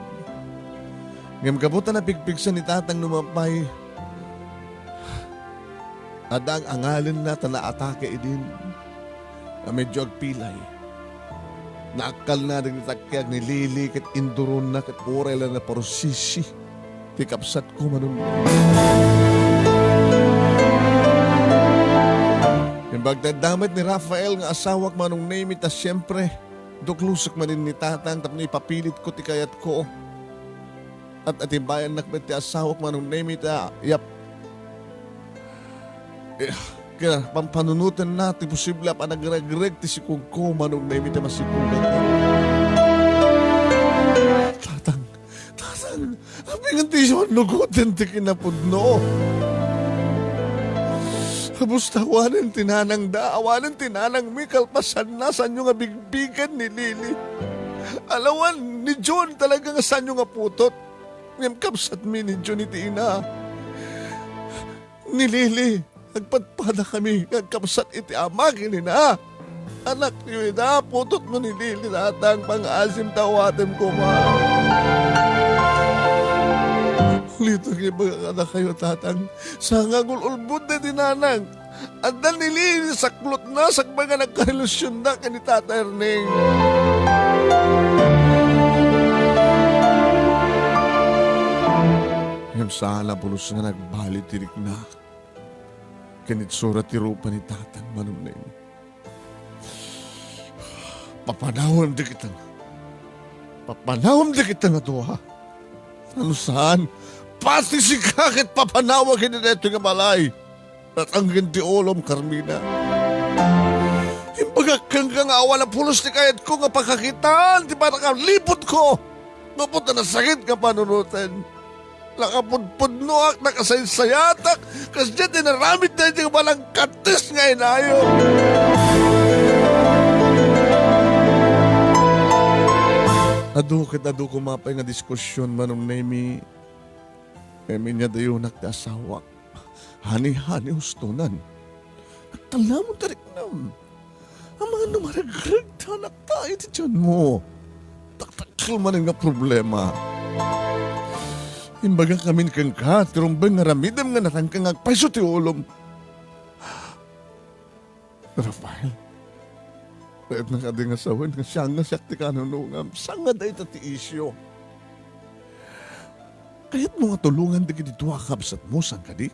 Ngem gapu ta napigpigsa ni Tatang numan pay, adda ang-angalenna ta naatake idin a medyo agpilay. Naakkalna dagiti takkiag ni Lily ket induronna ket uray la naparsisi ti kabsatko, Manong Nemi. Imbag ta adda met ni Rafael nga asawak, Manong Nemi, ta siempre, duklosek manen ni Tatang tapno ipapilitko ti kayatko. At atibayannak met ti asawak, Manong Nemi, ta yap-, eh, kaya pampanunotenna ti posible a panagregreg ti sikogko, Manong Nemi, ta masikogan. Tatang, Tatang, apingan ti isu a nugoten ti kinapudno. Abus ta awanen ti nanangda, awanen ti nanangmi, kalpasanna, saanyo nga bigbigen ni Lily. Alawan ni John talaga nga saanyo nga putot. Ngem kabsatmi ni John iti ina. Ni Lily, agpadpadakami nga agkabsat iti ama ken ina. Anakyo ida, putotmo ni Lily, Tatang, pangaasim ta awatem koma. Ulito nga ibaga kadakayo, Tatang, saan nga agul-ulbod daydi nanang. Adda ni Lily saklotna sakbay nga nagkarelasionda ken ni Tata Erneng. Ngem saan a pulos nga nagbali ti rikna ken itsura ti rupa ni Tatang, Manong Neng. Papanawem dagita nga, papanawem dagita nga dua. Ano saan? Pati sika ket papanawak iti daytoy nga balay. Natangken ti ulom, Carmina. Imbagak kenka nga awan a pulos ti kayatko nga pakakitaan ti panakaliputko. Gapu ta nasakit nga panunoten. Nakapudpudnoak, nakasaysayatak, kasdiay ti naramid daydi nga balangkates nga inayo. Adu ket adu koma pay nga diskusion, Manong Nemi. Ngem inyadayonak ti asawak. Hani-hani hustonan. Agtalnamon ti riknam. Amangan no maregreg ti anakta iti tianmo. Dakdakkel manen nga problema. Imbagak ngamin kenka ti rumbeng nga aramidem nga natangken nga agpayso ti ulom. Rafael, kayatna kadi nga sawen nga siak nga siak ti kanunongam, saan nga dayta ti isyu? Kayatmo nga tulongan dagiti dua a kabsatmo, saan kadi?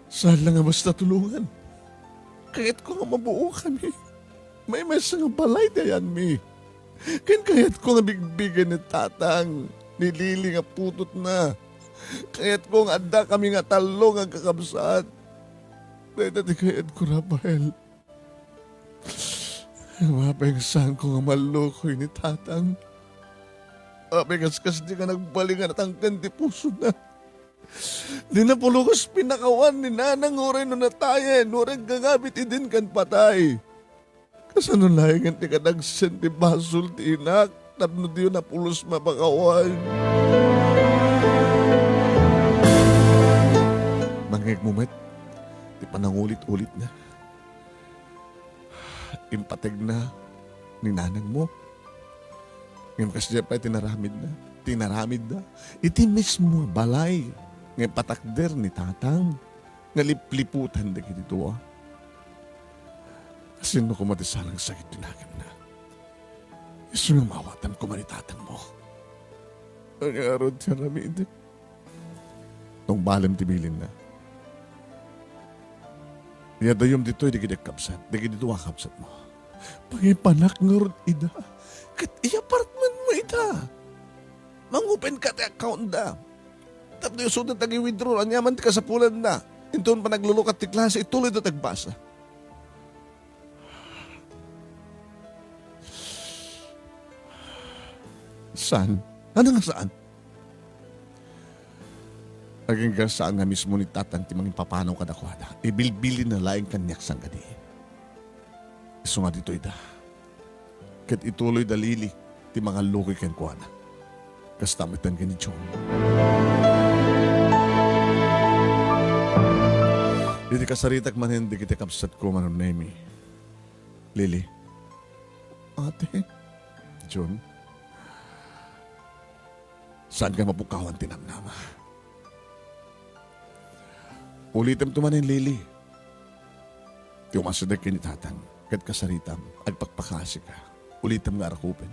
Saan la nga basta tulongan. Kayatko nga mabuokami. Maymaysa nga balay ti ayanmi. Ken kayatko nga bigbigen ni Tatang, ni Lily nga putotna. Kayatko nga addakami nga tallo nga agkakabsat. Dayta ti kayatko, Rafael. Apay nga saanko nga mallukoy ni Tatang? Apay nga kas-, kasdi nga nagbalin nga natangken ti pusona? Di napulukos pinakawan ni Nanang uray no natayen, uray gagabit idin ken patay. Kasano laengen ti kadagsen ti basol ti inak tapno diyo napulos mapakawan? Nangngegmo met ti panangulit-ulitna. Impategna ni nanangmo. Ngem kasdiay pay ti naramidna, ti naramidda iti mismo a balay nga ipatakder ni Tatang nga lipliputan dagiti dua. Kasino koma ti sareng sakit ti nakemna? Isu nga maawatan koma ni Tatangmo. Ania ngarud ti aramidek? Tungbalem ti bilinna. Inyadayom ditoy dagiti kabsat, dagiti dua a kabsatmo. Pangipanak ngarud ida. Ket i-apartmentmo ida. Mangopen ka ti accountda. Tapno isuda ti agi-withdraw, aniaman ti kasapulanda. Inton panaglukat ti klase, ituloyda ti agbasa. Saan? Ano nga saan? Agingga saan nga mismo ni Tatang ti mangipapanaw kadakuada. Ibilbilinna laeng kaniak saan kadi. Isu nga ditoy da. Ket ituloy da Lily ti mangallukoy kenkuana. Kasta metten ken ni John. Iti kasaritak manen dagiti kabsatko, Manong Nemy. Lily. Ate. John. Saanka mapukawan ti namnama. Ulitemto manen, Lily. Ti umasideg ken ni Tatang, ket kasaritam, agpakpakasika. Ulitem nga arakupen.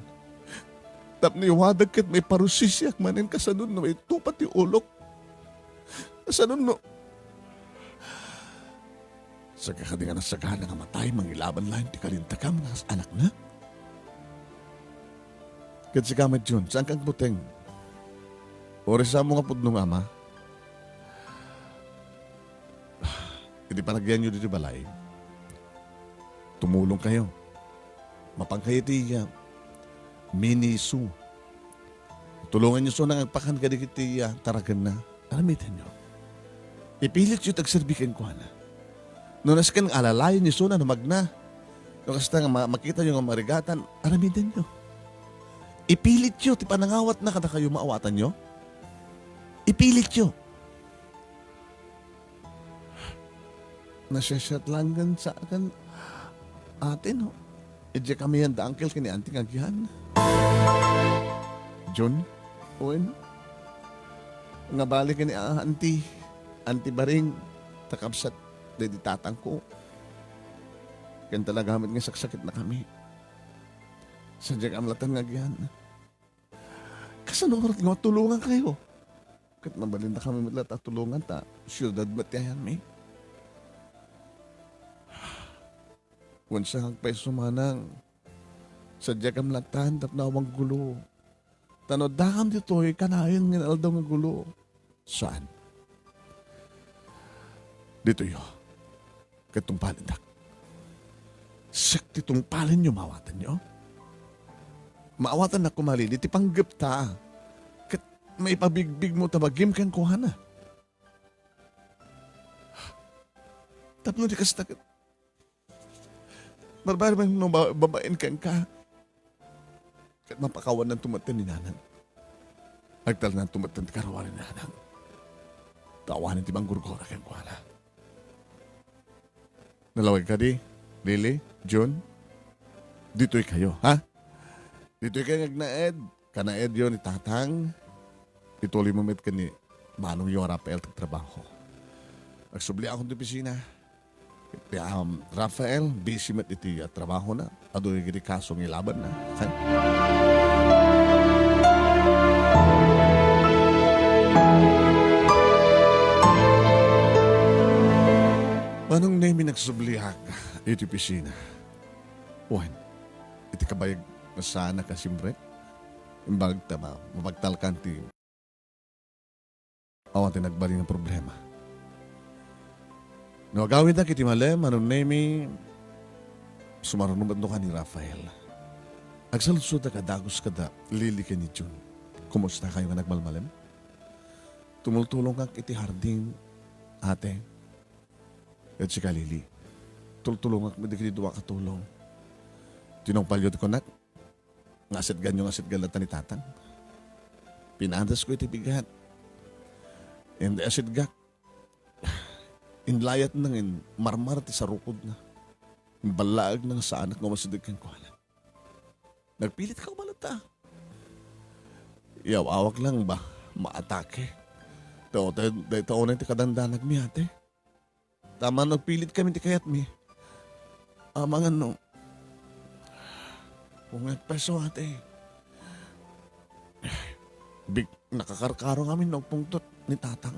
Tapno iwadag ket maiparusisiak manen kasano no maitupat ti ulok. Kasano no, saka kadi nga nasagana nga matay, mangilaban laeng ti kalintakam nga anakna? Ket sika met, John, saanka agbuteng? Uray saanmo nga pudno nga ama? Iti panagyanyo ditoy balay, tumulongkayo. Mapankayo iti, ah, miniso. Tulonganyo isuna nga agpakan kadagiti, ah, tarakenna. Aramidenyo. Ipilityo ti agserbi kenkuana. No nasken nga alalayen isuna no magna, no kasta nga ma-, makitayo nga marigatan, aramidenyo. Ipilityo ti panangawatna kadakayo, maawatanyo. Ipilityo. Nasiasiat laeng sa akin, ate, no? Idiay kami da uncle ken ni auntie nga agyan. John? Wen? Nga bali ken ni, ah, auntie, auntie Baring, ta kabsat daydi tatangko. Ken talaga met nga saksakitna kami. Sadiak amlatan nga agyan. Kasano ngarud nga matulongankayo? Ket mabalinda kami met latta a tulongan ta siudad met ti ayanmi. Wen, sangak pay isu, manang. Sadiakam latta tapno awan gulo. Ta no addakam ditoy, kanayon nga aldaw nga gulo. Saan? Ditoyo. Ket tungpalendak. Siak ti tungpalenyo, maawatanyo? Maawatannak koma, Lily, ti panggepta. Ket maipabigbigmo ta bagim kenkuana. Tapno di kasta ket, barbarbeng no ba-, babaen kenka. Ket mapakawannanto met ni nanang. Agtalnanto met ti karuar ni nanang. Ta awanen ti manggurgura kenkuana. Nalawag kadi, Lily, Jun? Ditoykayo, ha? Ditoykayo nga agnaed, kanaedyo ni Tatang. Ituliymo met ken ni manongyo a Rafael ti trabaho. Agsubliakon ti opisina. Ti, um, Rafael, busy met iti, uh, trabahona. Adu dagiti kaso nga ilabanna. Okay? Manong Nemy, nagsubliak iti opisina. Wen, iti kabayag nga saanak a simrek, imbag ta ma-, mapagtalkan ti awan ti nagbalin nga problema. No agawidak iti malem, Manong Nemy, sumaruno met no kan ni Rafael. Agsaludsoddak a dagus kada Lily ken ni Jun. Kumustakayo nga nagmalmalem? Tumultulongak iti hardin, ate. Ket sika, Lily, tultulongak met dagiti dua ka tulong. Tinungpalyo ti kunak, nga asetganyo nga asetgan latta ni Tatang. Pinadasko iti bigat. Indi asetgak. Inlayatna nga marmar ti sarukodna. Imballaagna nga saanak nga umasideg kenkuana. Nagpilitka koma latta. Yaw-awak lang ba, maatake. Tao, tayo, tayo, tayo na ti kadandanagmi, ate. Tama no, agpilitkami ti kayatmi. Amangan no. Kung agpeso, ate. Big, nakakarkaro ngamin no pungtot ni Tatang.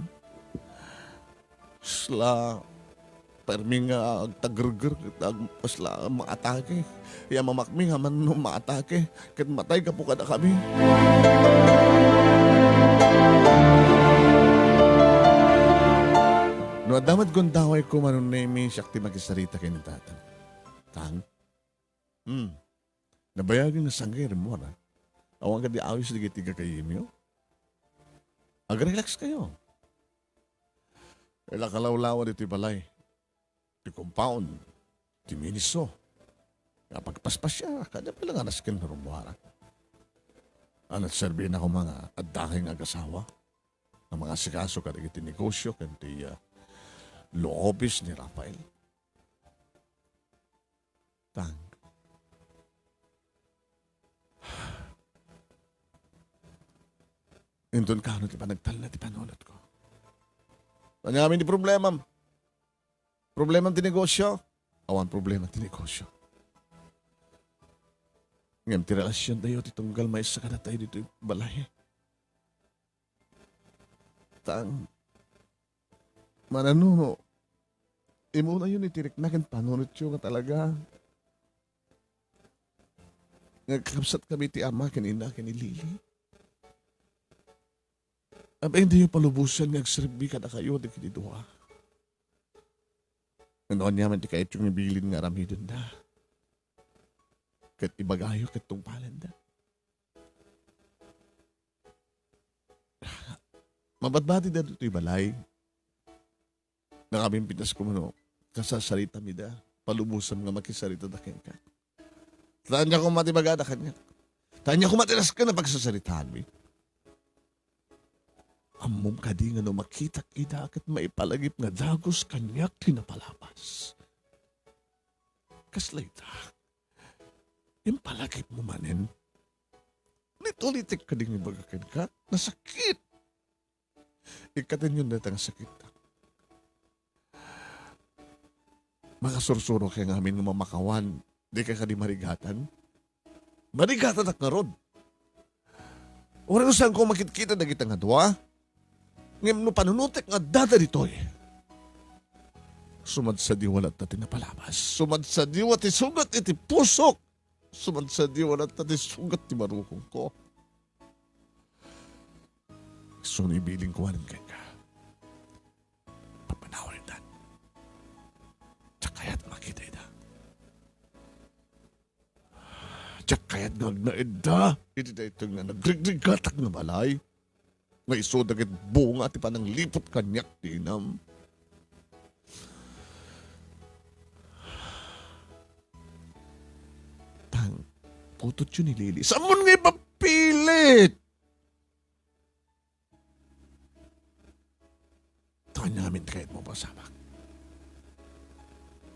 Sla, permi nga agtagerger, ket ag-, sla, maatake. Ya mamakmi nga man no maatake. Ket matay gapu kadakami. No adda met gundawayko, Manong Nemy, siak ti makisarita ken ni Tatang. Tang? Hmm. Nabayagen nga sangkay rimmuar, a? Awan kadi awis dagiti gagayyemyo? Agrelaxkayo. Ila kalawlawa ditoy balay. Ti compound, ti miniso. Nga pagpaspasya, kada pala nga nasken nga rummuarak. A, nagserbina koma nga adda kay nga agasawa a mangasikaso kadagiti negosio ken ti, ah, law office ni Rafael. Tang. Inton kano ti panagtalna ti panunotko. Ania ngamin ti problemam? Problemam ti negosio? Awan problema ti negosio. Ngem ti relasiontayo ti tunggal maysa kadatayo ditoy balay. Tang, manano, imunayon iti rikna ken panunotyo nga talaga nga kakabsatkami ti ama ken ina ken ni Lily. Apay, diyo palubosan nga agserbi kadakayo dagiti dua. No aniaman ti kayatyo nga ibilin nga aramidenda, ket ibagayo ket tungpalenda. Mabadbati ditoy balay. Nakabimbitasko mano, kasasaritamida. Palubosam nga makisaritada kenka. Ta ania koma ti ibagada kaniak? Ta ania koma ti nasken a pagsasaritaanmi? Ammom kadi nga no makitak ida ket maipalagip nga dagus kaniak ti napalabas? Kasla ita, impalagipmo manen? Nitulitek kadi nga ibaga kenka? Nasakit! Ikkatenyon dayta nga sakit. Makasursuro kay ngamin nga mamakawan, dika kadi marigatan? Marigatanak ngarud. Uray no saanko makitkita dagita nga dua, ngem no panunotek nga addada ditoy, sumadsadiwa latta ti napalabas. Sumadsadiwa ti sugat iti pusok. Sumadsadiwa latta ti sugat ti marukongko. Isu no ibilin kuanen kenka, papanawen ida. Diak kayat makita ida. Diak kayat nga agnaedda iti daytoy nga nagrigrigatak nga balay. Nga isuda ket bunga ti panangliput kaniak ti inam. Tang, putotyo ni Lily. Sammon nga ipapilit! Ta ania ngamin ti kayatmo, pasamak?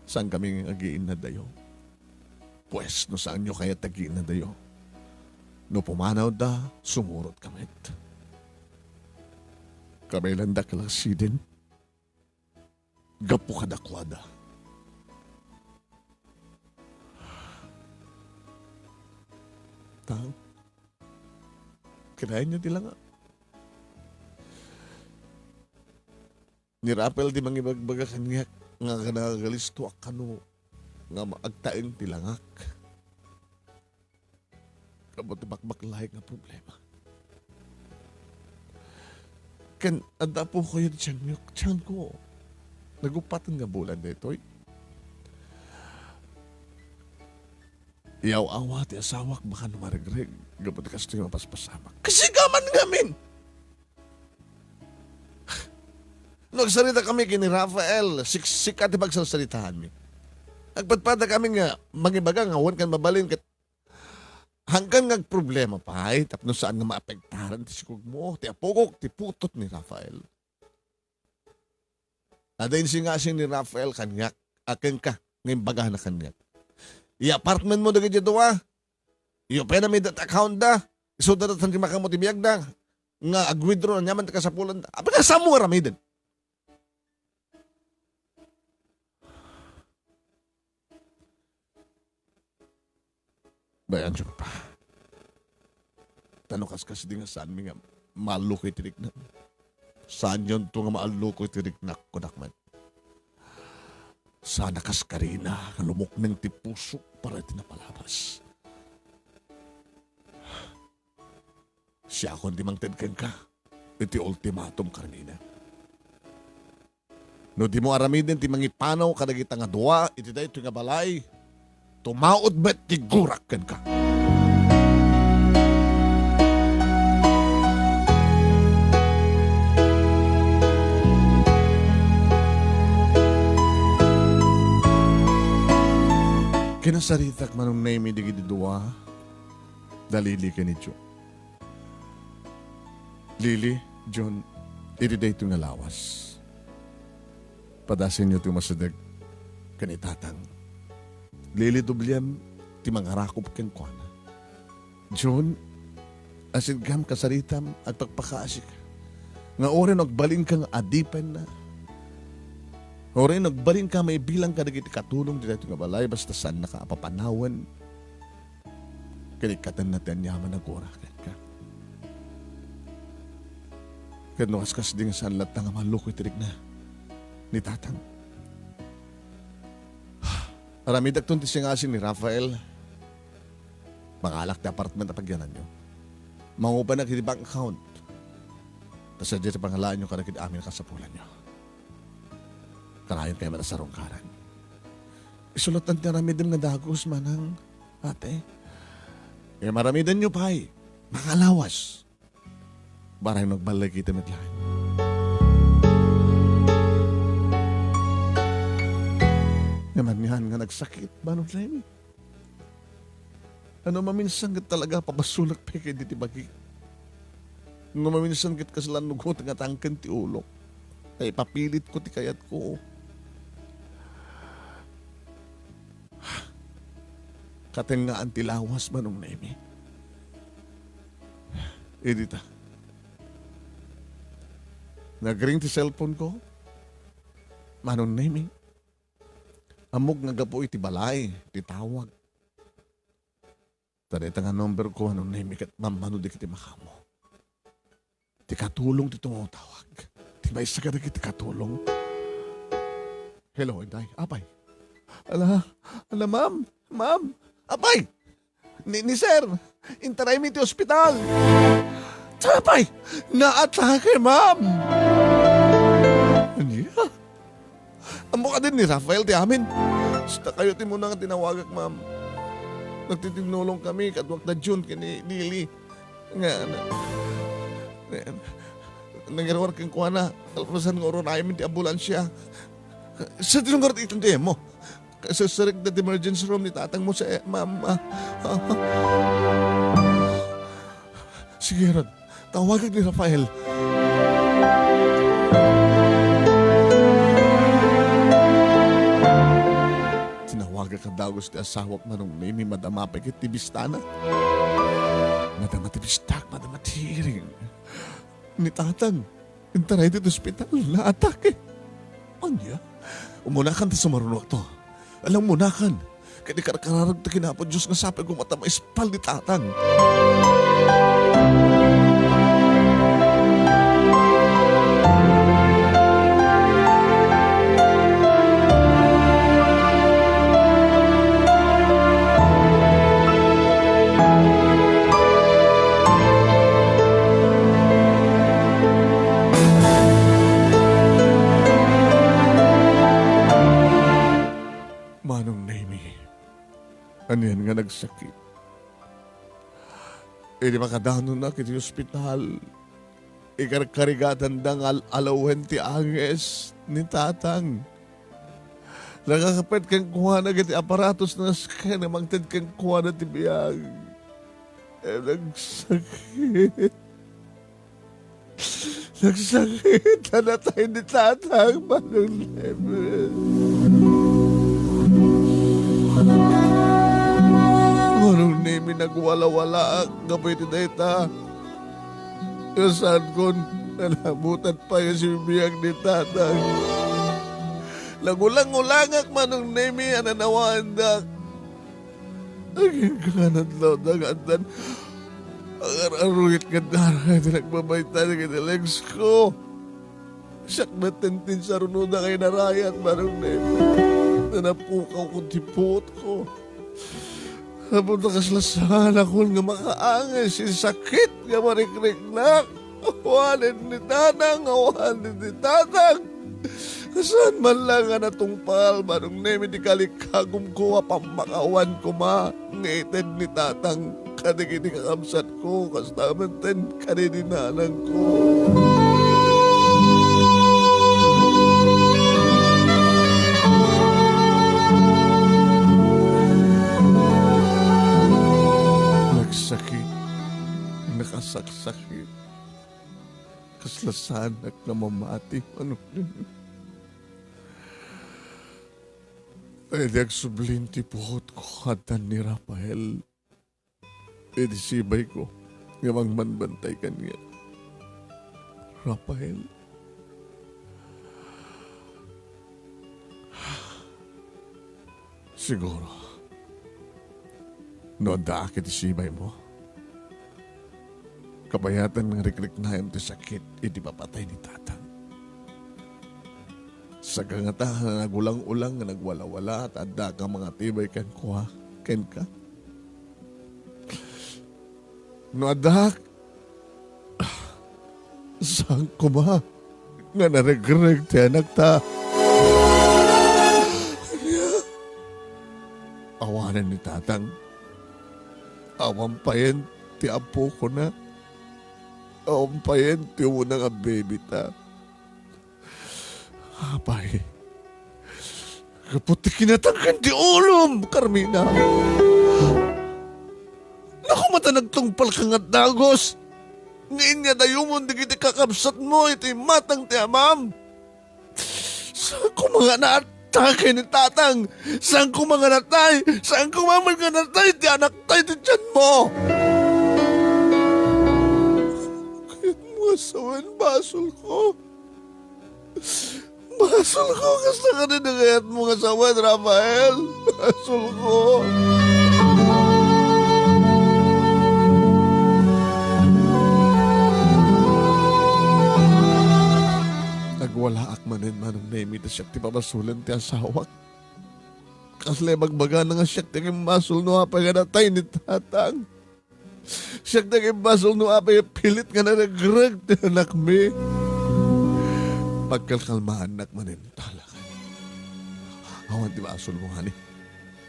Saankami nga agiinnadayo? Pues, no saanyo kayat ti agiinnadayo, no pumanawda, sumurot ka met. Kabaelandak la siden gapu kadakuada. Tang, kinaenyo ti langa. Ni Rafael ti mangibagbaga kaniak nga nagalisto a kano nga ma-, agtaeng ti langak. Gapu ti bakbaklay nga problema. Ken adda apokayo ti tianyo, tianko. Naguppat nga bulan daytoy. Iyaw-awa ti asawak, baka no maregreg, gapu ti kastoy mapaspasamak. Kasika man ngamin! No agsaritakami ken ni Rafael, siksika ti pagsarsaritaanmi. Agpadpadakami nga mangibaga nga awan kan mabalin ket hangkan nga agproblema pay tapno saan nga maapektaran ti sikogmo, ti apokok, ti putot ni Rafael. Adda insingasing ni Rafael kaniak, a kenka, nga imbagana kaniak. Iya apartmentmo dagiti dua, iya pay na may debt account da, isuda da ti makaammo ti biagda, nga ag-withdraw aniaman ti kasapulan da. Apay nga saanmo nga aramiden? Bayan siya, Papa. Ta no kaskasdi nga saanmi nga maalluko iti riknak. Saanyonto nga maalluko iti riknak, kunak met. Saan a kas Karina nga lumukneng ti pusok para iti napalabas. Siakon ti mangted kenka iti ultimatum, Carmina. No dimo aramiden ti mangipanaw kadagita nga dua iti daytoy nga balay, tumaud met ti gurak kenka. Kinasaritak manong Nemi dagiti dua, da Lily ken ni Jo. Lily, John, iti daytoy nga lawas, padasenyo ti umasideg ken ni Tatang. Lily, dubliem ti mangarakop kenkuana. John, asidegam, kasaritam, agpakpakaasika. Nga uray no agbalinka nga adipenna, uray no agbalinka maibilang kadagiti katulong ti daytoy nga balay, basta saannaka a papanawen, ken ikkatenna ti aniaman a gura kenka. Ket no kaskasdi nga saan latta nga maluko iti rikna ni Tatang. Aramidakton ti singasing ni Rafael. Mangalak ti apartment a pagyananyo. Mangupanak iti bank account. Ta sadiay ti pangalaanyo kadagiti amin a kasapulanyo. Kanayon kayat met a sarungkaran. Isulatan ti aramidem nga dagus, manang, ate. Ngem aramidenyo pay, mangalawas. Barang no agballay kita met laeng. Ngem anian nga nagsakit, Manong Remy. Ano, maminsan ket talaga pabasolek pay ket diti bagik. No maminsan ket kasla nugot nga tangken ti ulok. Ta ipapilitko ti kayatko. Katengngaan ti lawas, Manong Remy. Idi ta, nagring ti cellphone ko, Manong Remy. Ammok nga gapu iti balay ti tawag. Ta dayta nga number ko, Manong Remy, ket mammano dagiti makamo. Ti katulong ti tumawtawag. Ti maysa kadagiti katulong. Hello, inday. Apay. Ala, ala, ma'am. Ma'am. Apay! Ni, ni sir, intaraymi ti ospital. Apay! Naatake, ma'am! Ania? Ammok kadin ni Rafael ti amin. Basta kayo ti muna nga tinawagak, ma'am. Nagtitinnulong kami, kaduak da Jun ken ni Lily. Nga, na, na, nangiruar kenkuana, kalpasan nga urunayem ti ambulansia. Sa dinungar ti itan ti mo. Kasasarek da ti emergency room ni tatang mo sa, eh, ma'am, ah. Sige, Rod. Tawagak ni Rafael. Tinawagak a dagus ti asawak, Manong Nemi, madama pay ket ti bistana. Madama ti bistak, madama ti iring. Ni tatang, intaray ti ospital, naatake. Ania? Umunakan ta sumarunoak to. Alam, umunakan. Ket ikarkararag ta ken Apo Dios nga sapay koma ta maispal ni tatang. Manong Nemi, anian nga nagsakit? Idi makadanonnak iti ospital, ikarkarigatanda nga al-alawen ti anges ni tatang. Nakakapet kenkuana iti aparatos na scan nga mangted kenkuana ti biag. Eh, nagsakit. Nagsakit a natay ni tatang, Manong Nemi. Manong Nemi, nagwalawalaak gapu iti dayta. Kasankon, nanabutan pay a sibibiag ni tatang. Nagulang-ulangak, Manong Nemi, a nanawaendak. Agingga nga nadlawda nga addan agar-aruyot nga dara iti nagbabayta dagiti legs ko. Siak met ti insarunoda nga inarayat, Manong Nemi. Nanapukawko ti puotko. Apo ta kasla saanakon nga makaanges iti sakit nga marikriknak. Awanen ni tatang, awanen ni tatang. Saan man lang nga natungpal, Manong Nemi, ti kalikagumko a pammakawan koma nga ited ni tatang kadagiti kakabsatko, kasta met ten kadagiti nanangko. Nagsakit, nakasaksakit. saanak nga mamati, Manong Nemi. Ay, di agsublin ti puotko, addan ni Rafael. Iti sibayko nga mangmanbantay kaniak. Rafael. Siguro, no addaak iti sibaymo, kabayatan nga rikriknaem ti sakit iti papatay ni tatang. Saka ngata, nagulang-ulang nga nagwalawala, ta adda ka mangatibay kenkuana, kenka. No addaak, saan koma nga naregreg ti anakta. Awanen ni tatang. Awan payen ti apokona. Awan payen ti umuna nga baby ta. Apay, gapu ti kinatangken ti ulom, Carmina. Naku, mata nagtungpal ka nga dagus. Nga inyadayumon dagiti kakabsatmo iti imatang ti amam. Saan koma nga naatake ni tatang? Saan koma nga natay? Saan koma met nga natay ti anakta iti tianmo? Kayatmo nga sawen, basolko. Basolko, kasta kadin a kayatmo nga sawen, Rafael. Basolko. Nagwalaak manen, Manong Nemi, ta siak ti pabasolen ti asawak. Kasla ibagbagana nga siak ti agimbasol no apay nga natay ni tatang. Siak ti agimbasol no apay pilit nga naregreg ti anakmi. Pagkalkalmaannak manen, talaga. Awan ti basolmo, honey.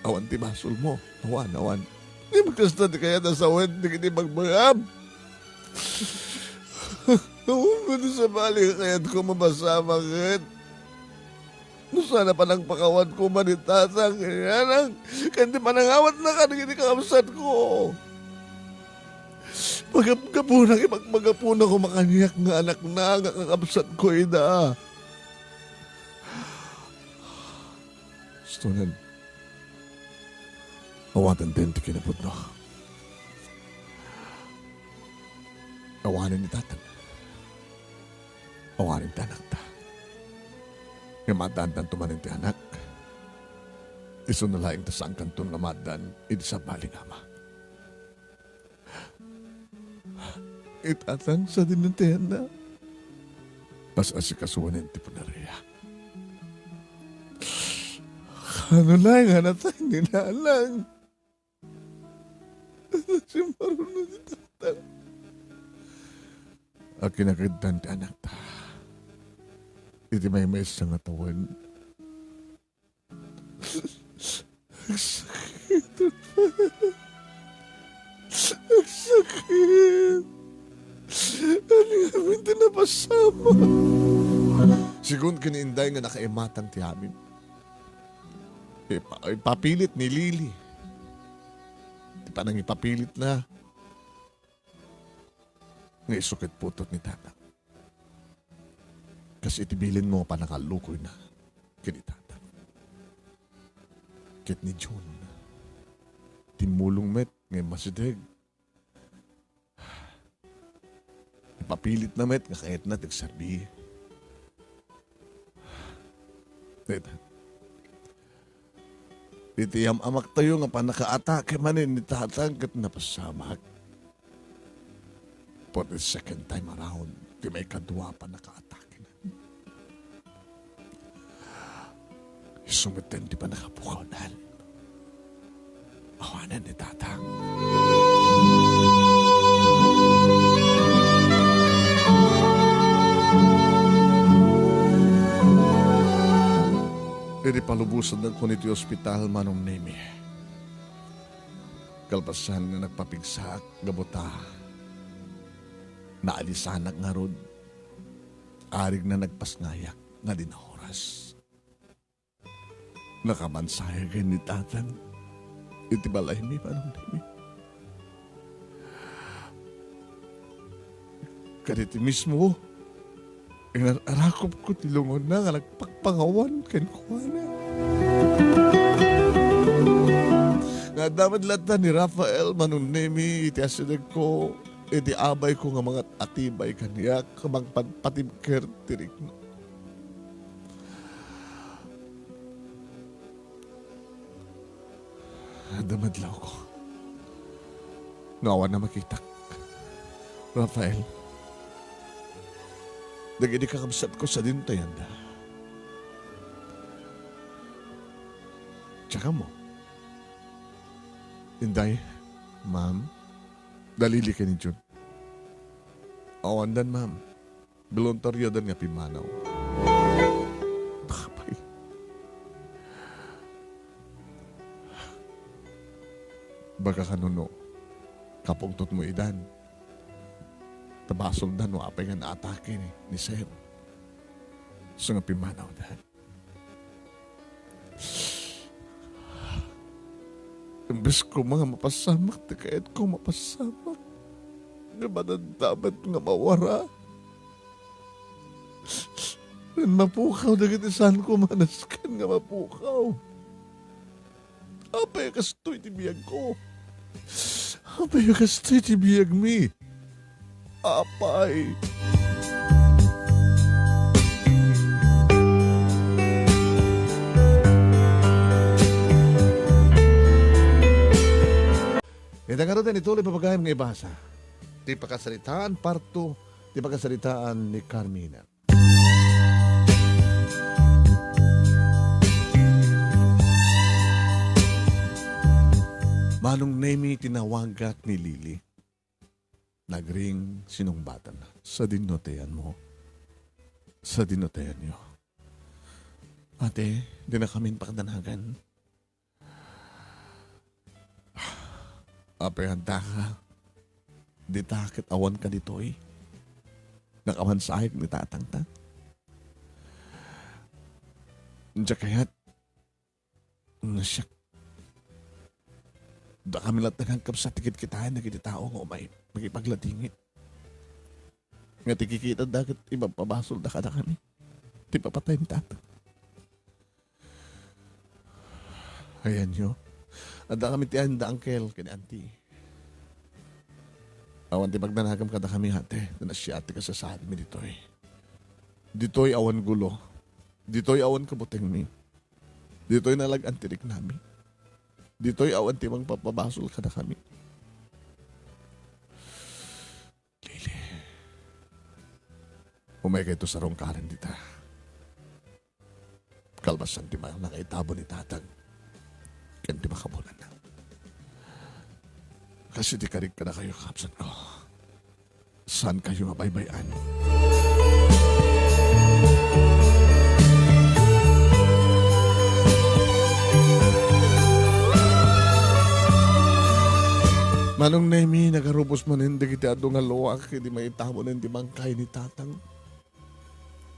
Awan ti basolmo. Awan, awan. Di kasta ti kayat a sawen dagiti bagbagam. Awan nga ti sabali nga kayatko mapasamak ket. No saan a panangpakawan koma ni tatang ken ni nanang, ken ti panangawatna kadagiti kakabsatko. Pagapgapuna, ipagpagapuna koma kaniak nga anakna nga kakabsatko ida. Stonen, awaten ti kinapudno. Awanen ni tatang. Awanen ti anakta. Ngem addaantanto manen ti anak. Isuna laeng ta saankanton nga maaddaan iti sabali nga ama. Ni tatang sadino ti ayanna? As-asikasuanen ti punerrea. Kaano laeng a natay ni nanang? Simmaruno ni tatang. A kinakeddan ti anakta iti maymaysa nga tawen. Agsakit. Agsakit. Ania ngamin ti napasamak? Sigun ken ni Inday nga nakaimatang ti amin. Ipa-, ipapilit ni Lily. Ti panangipapilitna nga isu ket putod ni tatang. Kas iti bilinmo a pannakalukoyna ken ni tatang. Ket ni Jun, timmulong met nga immasideg. Ipapilitna met nga kayatna ti agserbi. Dayta. Iti am-amaktayo nga pannakaatake manen ni tatang ket napasamak. For the second time around, ti maikadua a pannakaatake. Isu metten ti pannakapukaw na. Awanen ni tatang. Idi palubosan nagkun iti ospital, Manong Nemi. Kalpasan nga nagpapigsaak, gapu ta naalisanak ngarud, arigna nagpasngayak nga di naoras. Nakamansayagen ni tatang iti balaymi, Manong Nemi. Kaditi mismo, Inar-arakupko ti lungonna nga nagpakpangawan kenkuana. Nga adda met latta ni Rafael Manong Nemi iti asidegko, iti abayko nga mangat-atibay kaniak, mangpadpatibker ti rikna. Adda madlawko nga awan a makitak. Rafael, dagiti kakabsatko sadino ti ayanda. Tsaka mo. Inday, ma'am, dalili ken ni Jun. Awandan, ma'am. Boluntariodan nga pimmanaw. Apay. Baga kano no, kapungtotmo idan. Ta basolda no apay nga naatake ni, ni Sir. So nga pimmanawdan. Imbes koma nga mapasamak ti kayatko mapasamak, nga madamdama nga mawara. Ken mapukaw dagiti saanko manasken nga mapukaw. Apay a kastoy ti biagko? Apay a kastoy ti biagmi? Apay. Ita ngarud, ituloy papagayam nga ibasa ti pakasaritaan, parto ti pakasaritaan ni Carmina. Manong Nemi, tinawagak ni Lily. Nagring sinungbatan. Sadino ti ayanmo? Sadino ti ayanyo? Ate, dinakami pakdanagan. Apay, addaka? Dita ket awanka ditoy? Nakawan saik ni tatangta. Diak kayat, nga siak. Dakami latta nga agkabsat ti kitkitaen dagiti tao nga umay makipagladingit. Nga ti kikitada ket ipagpabasolda kadakami ti papatay ni tata. Ayanyo, adda kami ti ayan da uncle ken auntie. Awan ti pagdanagam kadakami, ate, ta nasia ti kasasaadmi ditoy. Ditoy awan gulo. Ditoy awan kabutengmi. Ditoy nalag-an ti riknami. Ditoy awan ti mangpapabasol kadakami. Lili, umaykayto sarungkaren dita. Kalpasan ti ma-, nangaitabon ni tatang ken ti makabunana. Kas iti karik kadakayo, kakabsatko, saankayo a baybay-an. Manong Nemi, nagarubos manen dagiti adu nga luak idi maitabonen ti bangkay ni tatang.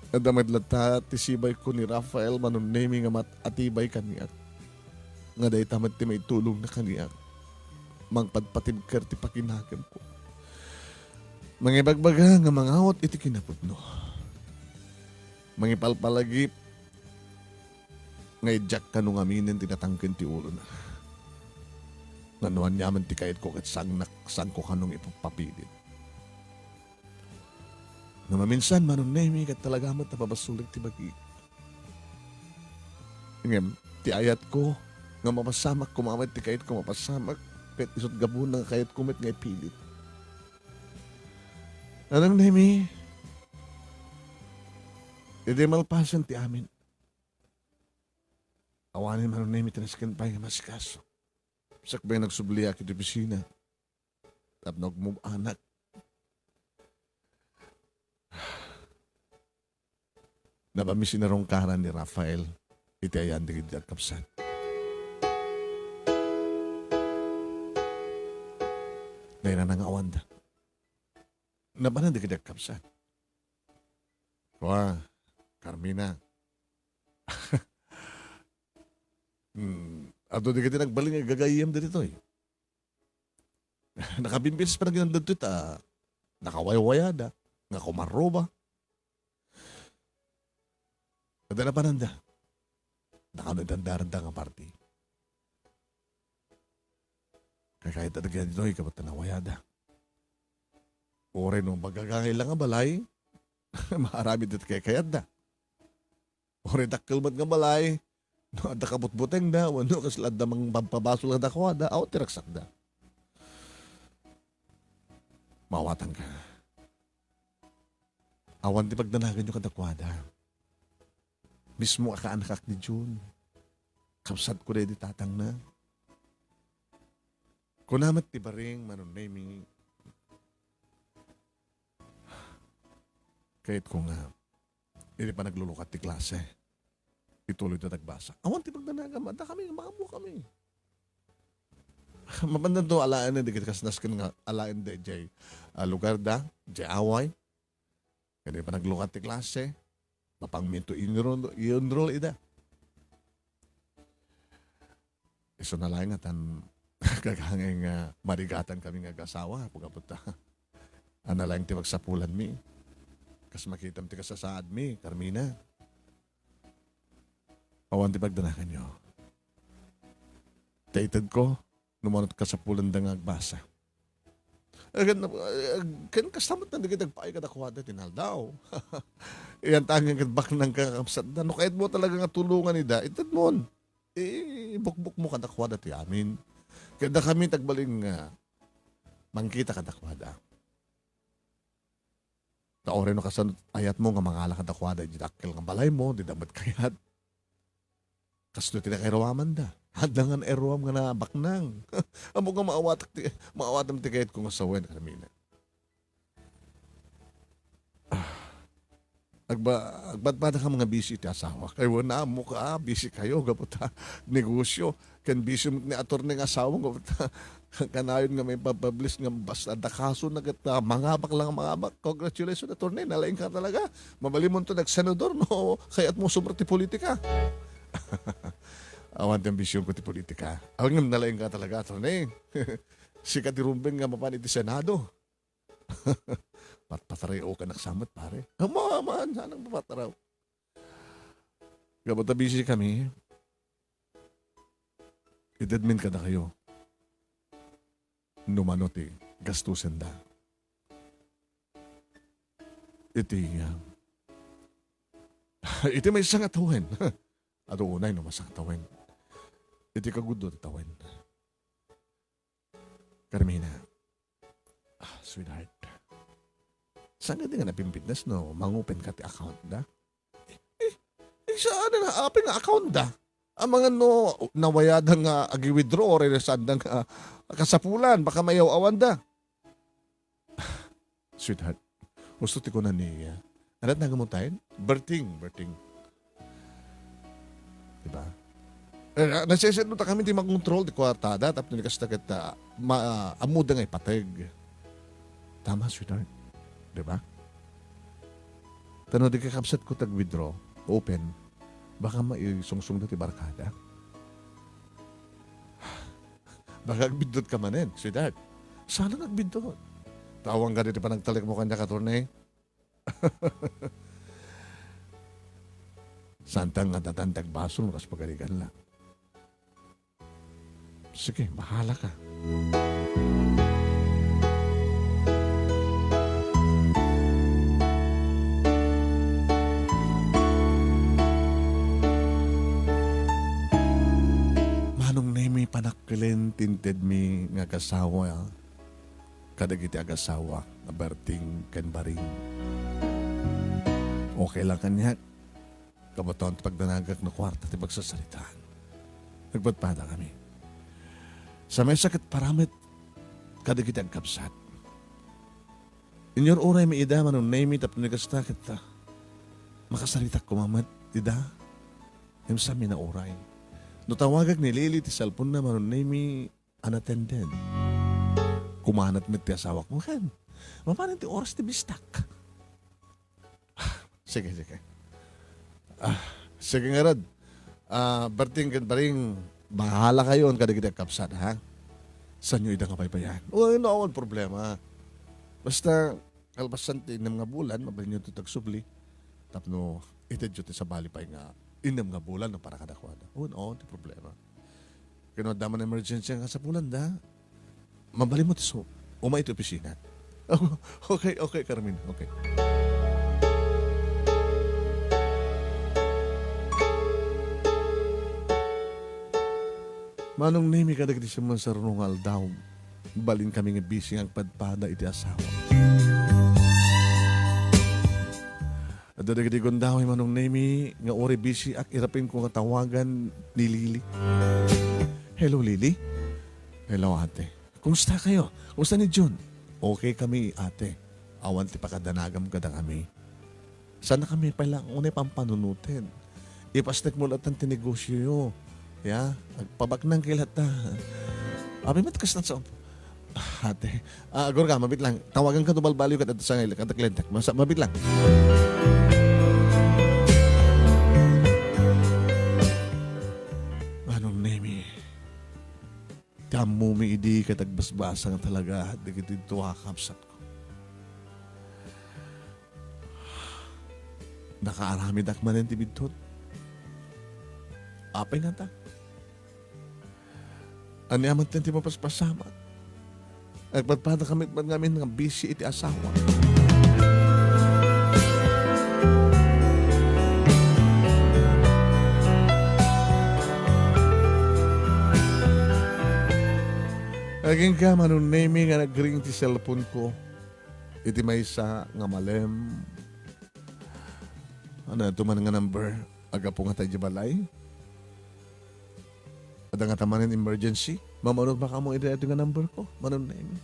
Adda met latta ti sibayko ni Rafael Manong Nemi nga mat-atibay kaniak. Nga dayta met ti maitulongna kaniak. Mangpadpatibker ti pakinagemko. Mangibagbaga nga mangawat iti kinapudno. Mangipalpalagip nga idiak kano ngaminen ti natangken ti ulona. Nga no aniaman ti kayatko ket saannak, saanko kano nga ipapapilit. No maminsan, Manong Nemi, ket talaga met a pabasolek ti bagik. Ngem, ti ayatko nga mapasamak koma met ti kayatko mapasamak, ket isut' gapuna nga kayatko met nga ipilit. Manong Nemi, idi malpasen ti amin, awanen, Manong Nemi, ti nasken pay nga masikaso. Sakbay nagsubliak iti opisina tapno agmub-anak. Nabanmi sinarungkaran ni Rafael iti ayan dagiti agkabsat. Dayta nga awanda. Nabanan dagiti agkabsat. Kua, Carmina. Hmm, adu dagiti nagbalin nga gagayyem ditoy. Nakabimbilis pa naging ditoy ta nakawaywayada, nga kumaruba. Adda napananda. Dakano itan daranda nga party. Kayat dagitoy, kabat ta nawayada. Uray no, magagangay lang nga balay, maaramid iti kayatda. Uray dakkel met nga balay, no, adda kabutbutengda, wenno kasla adda mang pabpabasol kadakuada, awan ti ragsakda. Maawatanka. Awan ti pagdanaganyo kadakuada. Mismo a kaanakak ni Jun. Kabsatko daydi tatangna. Kuna met ti baring, Manong Nemi. Kayatko nga, iti panaglulukat ti klase, ituloyda ti agbasa. Awan ti pagdanagam, adda kami, maammo kami. Mapandanto, alaen dagiti kasnasken nga alaen da idiay, ah, lugarda, idiay away. Ken iti panaglukat ti klase, mapangminto i-enroll, i-enroll ida. Isu na laeng nga tan agagangay nga marigatan kami nga agasawa, apo, gapu ta ania laeng ti pagsapulanmi. Kas makitam ti kasasaadmi, Carmina. Awan ti pagdanaganyo. Ta itedko, no mano ti kasapulanda nga agbasa. Eh, ken, eh, ken kasta met dagiti agpaay kadakuada ti naldaw. Iyan ta ket baknang kakabsatda. No kayatmo talaga nga tulongan ida, itedmon. Ibukbukmo kadakuada ti amin. Ket dakami ti agbalin nga mangkita kadakuada. Ta uray no kasano ayatmo nga mangala kadakuada iti dakkel nga balaymo, dida met kayat. Kastoy ti nakairuamanda. Adda nga nairuam nga nabaknang. Ammok nga maawatak ti, maawatam ti kayatko nga sawen, Carmina. Ah. Agba-, agpadpadakam nga busy ti asawak. Ay, wen, ammok a, busy kayo, gapu ta negosyo. Ken busy met ni attorney nga asawam, gapu ta kanayon nga maipapublish nga basta adda kasona ket, ah, mangabak lang, mangabak. Congratulations, attorney. Nalaingka talaga. Mabalinmonto nagsenador, no? Kayatmo sumrek ti politika. Awan ti ambisionko ti politika. Awan ngem nalaingka talaga, attorney. Sika ti rumbeng nga mapan iti Senado. Patpataraw ka naksamet, pare. Ama, aman, sanang papataraw. Gapu ta busy kami. Itedmin kadakayo. No mano ti gastusenda. Iti, ah, iti maysa nga tawen. Adu unay no maysa nga tawen. Iti kagudlo ti tawen. Carmina. Ah, sweetheart. Saan nga di nga napimpitnes no mangopen ka ti account da? Eh, eh, saan nga apay nga account da? Amangan no nawayada nga agi-withdraw o reresanda nga kasapulan, baka mayaw-awanda. Sweetheart, gusto ti kuna ni, ah, ano ti nagamot tayo? Berting, Berting. Diba? Eh, ah, naseseno ta kami ti makontrol ti kuartada, tapno ni kasta ket, ah, ma-, ah, ammoda nga ipateg. Tama, sweetheart. Diba? Ta no di kakabsatko ti ag-withdraw, open, baka maisungsongda ti barkada. Baka agbiddut ka manen, sweetheart. Saan nga agbiddut? Tawang ka diti panagtalek mo kanya, attorney. Saan ta nga datan ti agbasol, kas pagarigan la. Sige, bahala ka. Manong Nemi, panakkilen ti intedmi nga agasawa kadagiti agasawa nga Berting ken Baring. Okay lang kaniak. Kabatoan ti pagdanagak no kuarta ti pagsasaritaan. Nagpadpada kami. Sa maysa ket paramet kadagiti agkabsat. Inyur-uraymi ida, Manong Nemi, tapno ni kasta ket, ah, makasaritak koma met ida. Ngem saanmi nauray. No tawagak ni Lily ti cellphone-na, Manong Nemi, unattended. Kumanat met ti asawak mo, ken mapanen ti oras ti bistak. Sige, sige. Ah, sige ngarud. Ah, Berting ken Baring, bahala kayon kadagiti agkabsat, ha? Saanyo ida nga paypayan? O, no, awan problema. Basta, kalpasan ti innem nga bulan, mabalinyo ti agsubli. Tapno, Itedyo ti sabali pay nga innem nga bulan no para kadakuada. Un, oo, ti problema. Kano adda man emergency nga kasapulan da. Mabalin mo ti su-, uma iti opisina. Okay, okay, Carmen. Okay. Manong Nemi, kadagiti simmang sarno nga aldaw, balinkami nga busy nga agpadpada iti asawa. Adda dagiti gundaway, Manong Nemi, nga uray busy ak, irapinko nga tawagan ni Lily. Hello, Lily. Hello, ate. Kumusta kayo? Kumusta ni Jun? Okay kami, ate. Awan ti pakadanagam kadakami. Saan na kami pala unay pampanunoten? Ipasnek mo latta ti negosyoyo. Ya, agpabaknang kay latta. Abi met kastan sa, ate. Ah, agor ka, mabit lang. Tawagan ka, tubalbaliw ka, sa ngay, kada kliente. Masa-, mabit lang. Manong Nemi, ti ammomi idi ket agbasbasa nga talaga dagiti dua a kabsatko. Nakaaramidak manen ti biddut. Apay ngata? Ania met ti mapaspasamak? Agpadpada kami man ngamin nga busy iti asawa. Agingga, Manong Nemi, nga nagring ti cellphone ko. Iti maysa nga malem. Ania to man nga number? Aggapu ngata idiay balay? Adda ngata manen emergency? Mamano baka mo iti nga number ko? Manong Nemi.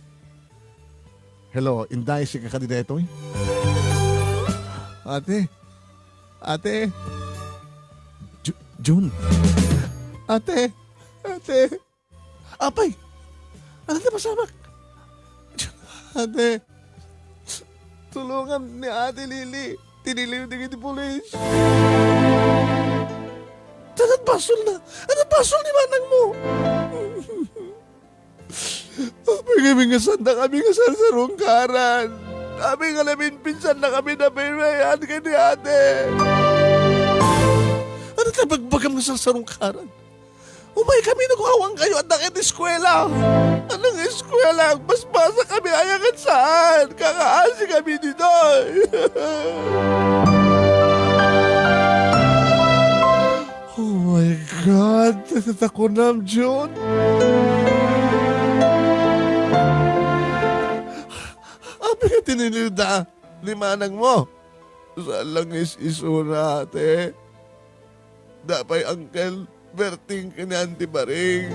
Hello, Inday, sika kadi daytoy? Ate? Ate? Ju-, Jun? Ate? Ate? Apay! Ania ti mapasamak? Ate, tulongam ni Ate Lily. Tiniliw dagiti pulis. Ania ti basolna? Ania ti basol ni manangmo? Apay kami nga saan kami nga sarsarungkaran? Apay nga napinpinsan na kami nabaybayan ken ni ate? Ania ti bagbagam nga sarsarungkaran? Umay kami no awan kayo adda ket eskuela. Ania nga eskuela? Agbasbasa kami aya ket saan? Kakaasi kami ditoy. Oh my God! Natakunam, Jun. Apay nga tiniliwda ni manangmo? Saan lang is-isuna, ate. Dapay Uncle Berting ken ni Auntie Baring.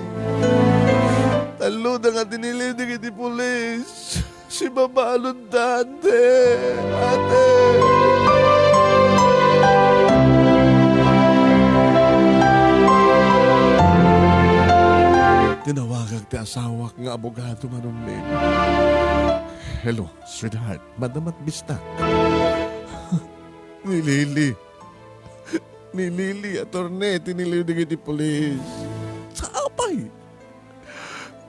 Talloda nga tiniliw dagiti pulis. Sibabaludda, ante, ate. Tinawagak ti asawak nga abogado, Manong Ned. Hello, sweetheart. Madam at bistak. Ni Lily. Ni Lily, attorney, tiniliw dagiti pulis. Sa apay?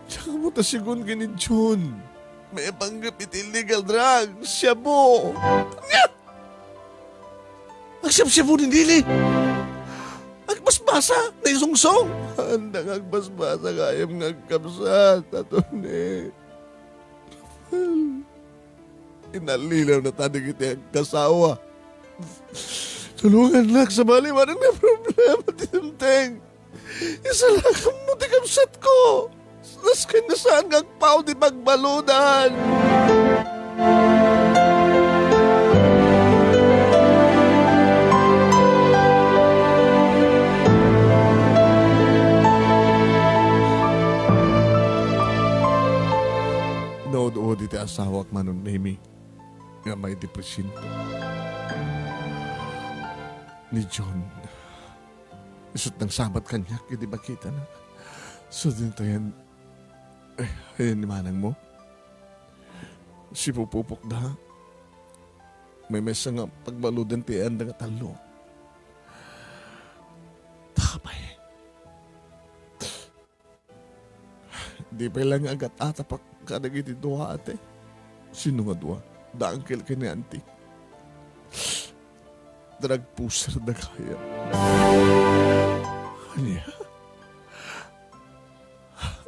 Diak ammo ta sigun ken ni Jun maipanggep iti illegal drugs, shabu. Ania? Agsiabsiabu ni Lily? Agbasbasa, naisungsong? Anda nga agbasbasa gayam nga agkabsat, attorney. Inallilaw na ta dagiti agkasawa. Tulongannak, sabali, manen nga problema ti dimteng. Isalakam mo ti kabsatko. Nasken nga saan nga agpaw ti pagbaludan. Naud-udi ti asawak, Manong Nemi, nga maidepresionto. Ni John, isut' nangsabat kaniak iti bakitana. So, dintayan, eh, ayan ni manangmo. Sipupupokda. Maymaysa nga pagbaluden ti anda nga tallo. Tapay. Di pay laeng agat-atapak kadagiti dua, ate. Sino nga dua? Da uncle ken ni auntie. drug pusher da kaya. Ania?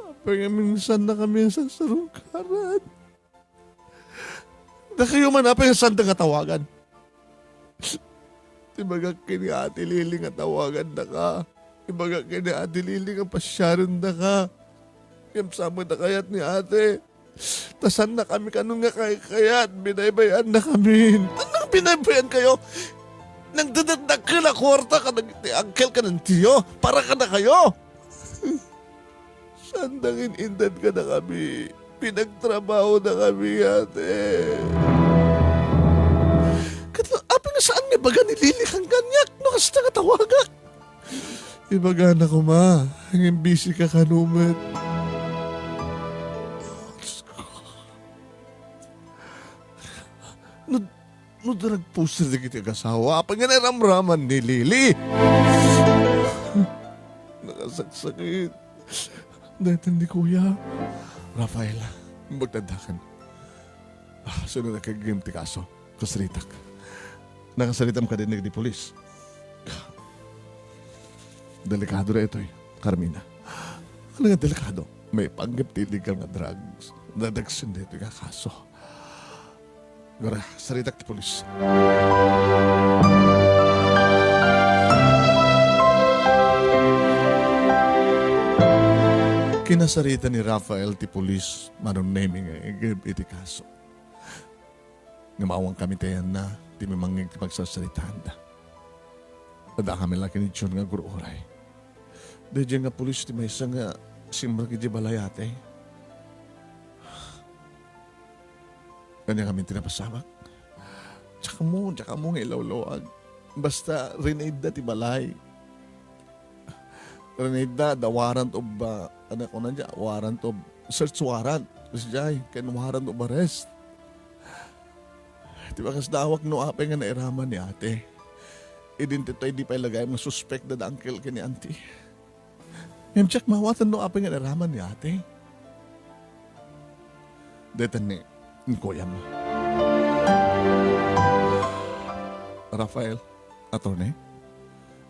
Apay nga minsannakami a sarsarungkaran? Dakayo man, apay nga sanda nga tawagan? Ibagak ken ni Ate Lily nga tawagandaka. Ibagak ken ni Ate Lily nga pasiarendaka. Ngem sa met a kayat ni Ate. Ta sannakami kanon nga kaykayat, binaybay-annakamin. Anong binaybay-ankayo? Nagdadakdakkel a kuarta kadagiti uncle ken auntie-yo para kadakayo. Saan da ngin inted kadakami? Pinagtrabahodakami, Ate. Ket apay nga saan nga ibaga ni Lily kaniak no kasta nga tawagak? Ibagana koma, ngem busy ka kano met. No, no drug pusher dagiti agasawa, apay nga nairamraman ni Lily? Nakasaksakit. Daytan ni Kuya. Rafael, magtaddakan. Ah, sino nakaggem ti kaso? Kasaritak. Nakasaritam kadin dagiti pulis. Delikado daytoy, Carmina. Ano nga delikado? Maipanggep ti illegal nga drugs. Nadagsen daytoy nga kaso. Gura, saritak ti pulis. Kinasarita ni Rafael ti pulis, Manong Nemi, nga iggep iti kaso. Ngem awan kamitaenna ti mimangngeg ti pagsarsaritaanda. Adda kami la ken ni John nga agur-uray. Daydiay nga pulis ti maysa nga simrek idiay balay, Ate. Ania ngamin ti napasamak? Diak ammo, diak ammo nga ilawlawag. Basta, rinaidda ti balay. Rinaidda, the warrant of, ah, ano kuna dia? Warrant of, search warrant. Sadiay, ken warrant of arrest. Ti bakas daawak no apay nga nairaman ni Ate. Idin ditoy di pay lagayam nga suspek da uncle ken ni auntie. Ngem diak maawatan no apay nga nairaman ni Ate. Daytan ni, ni kuyam. Rafael, attorney,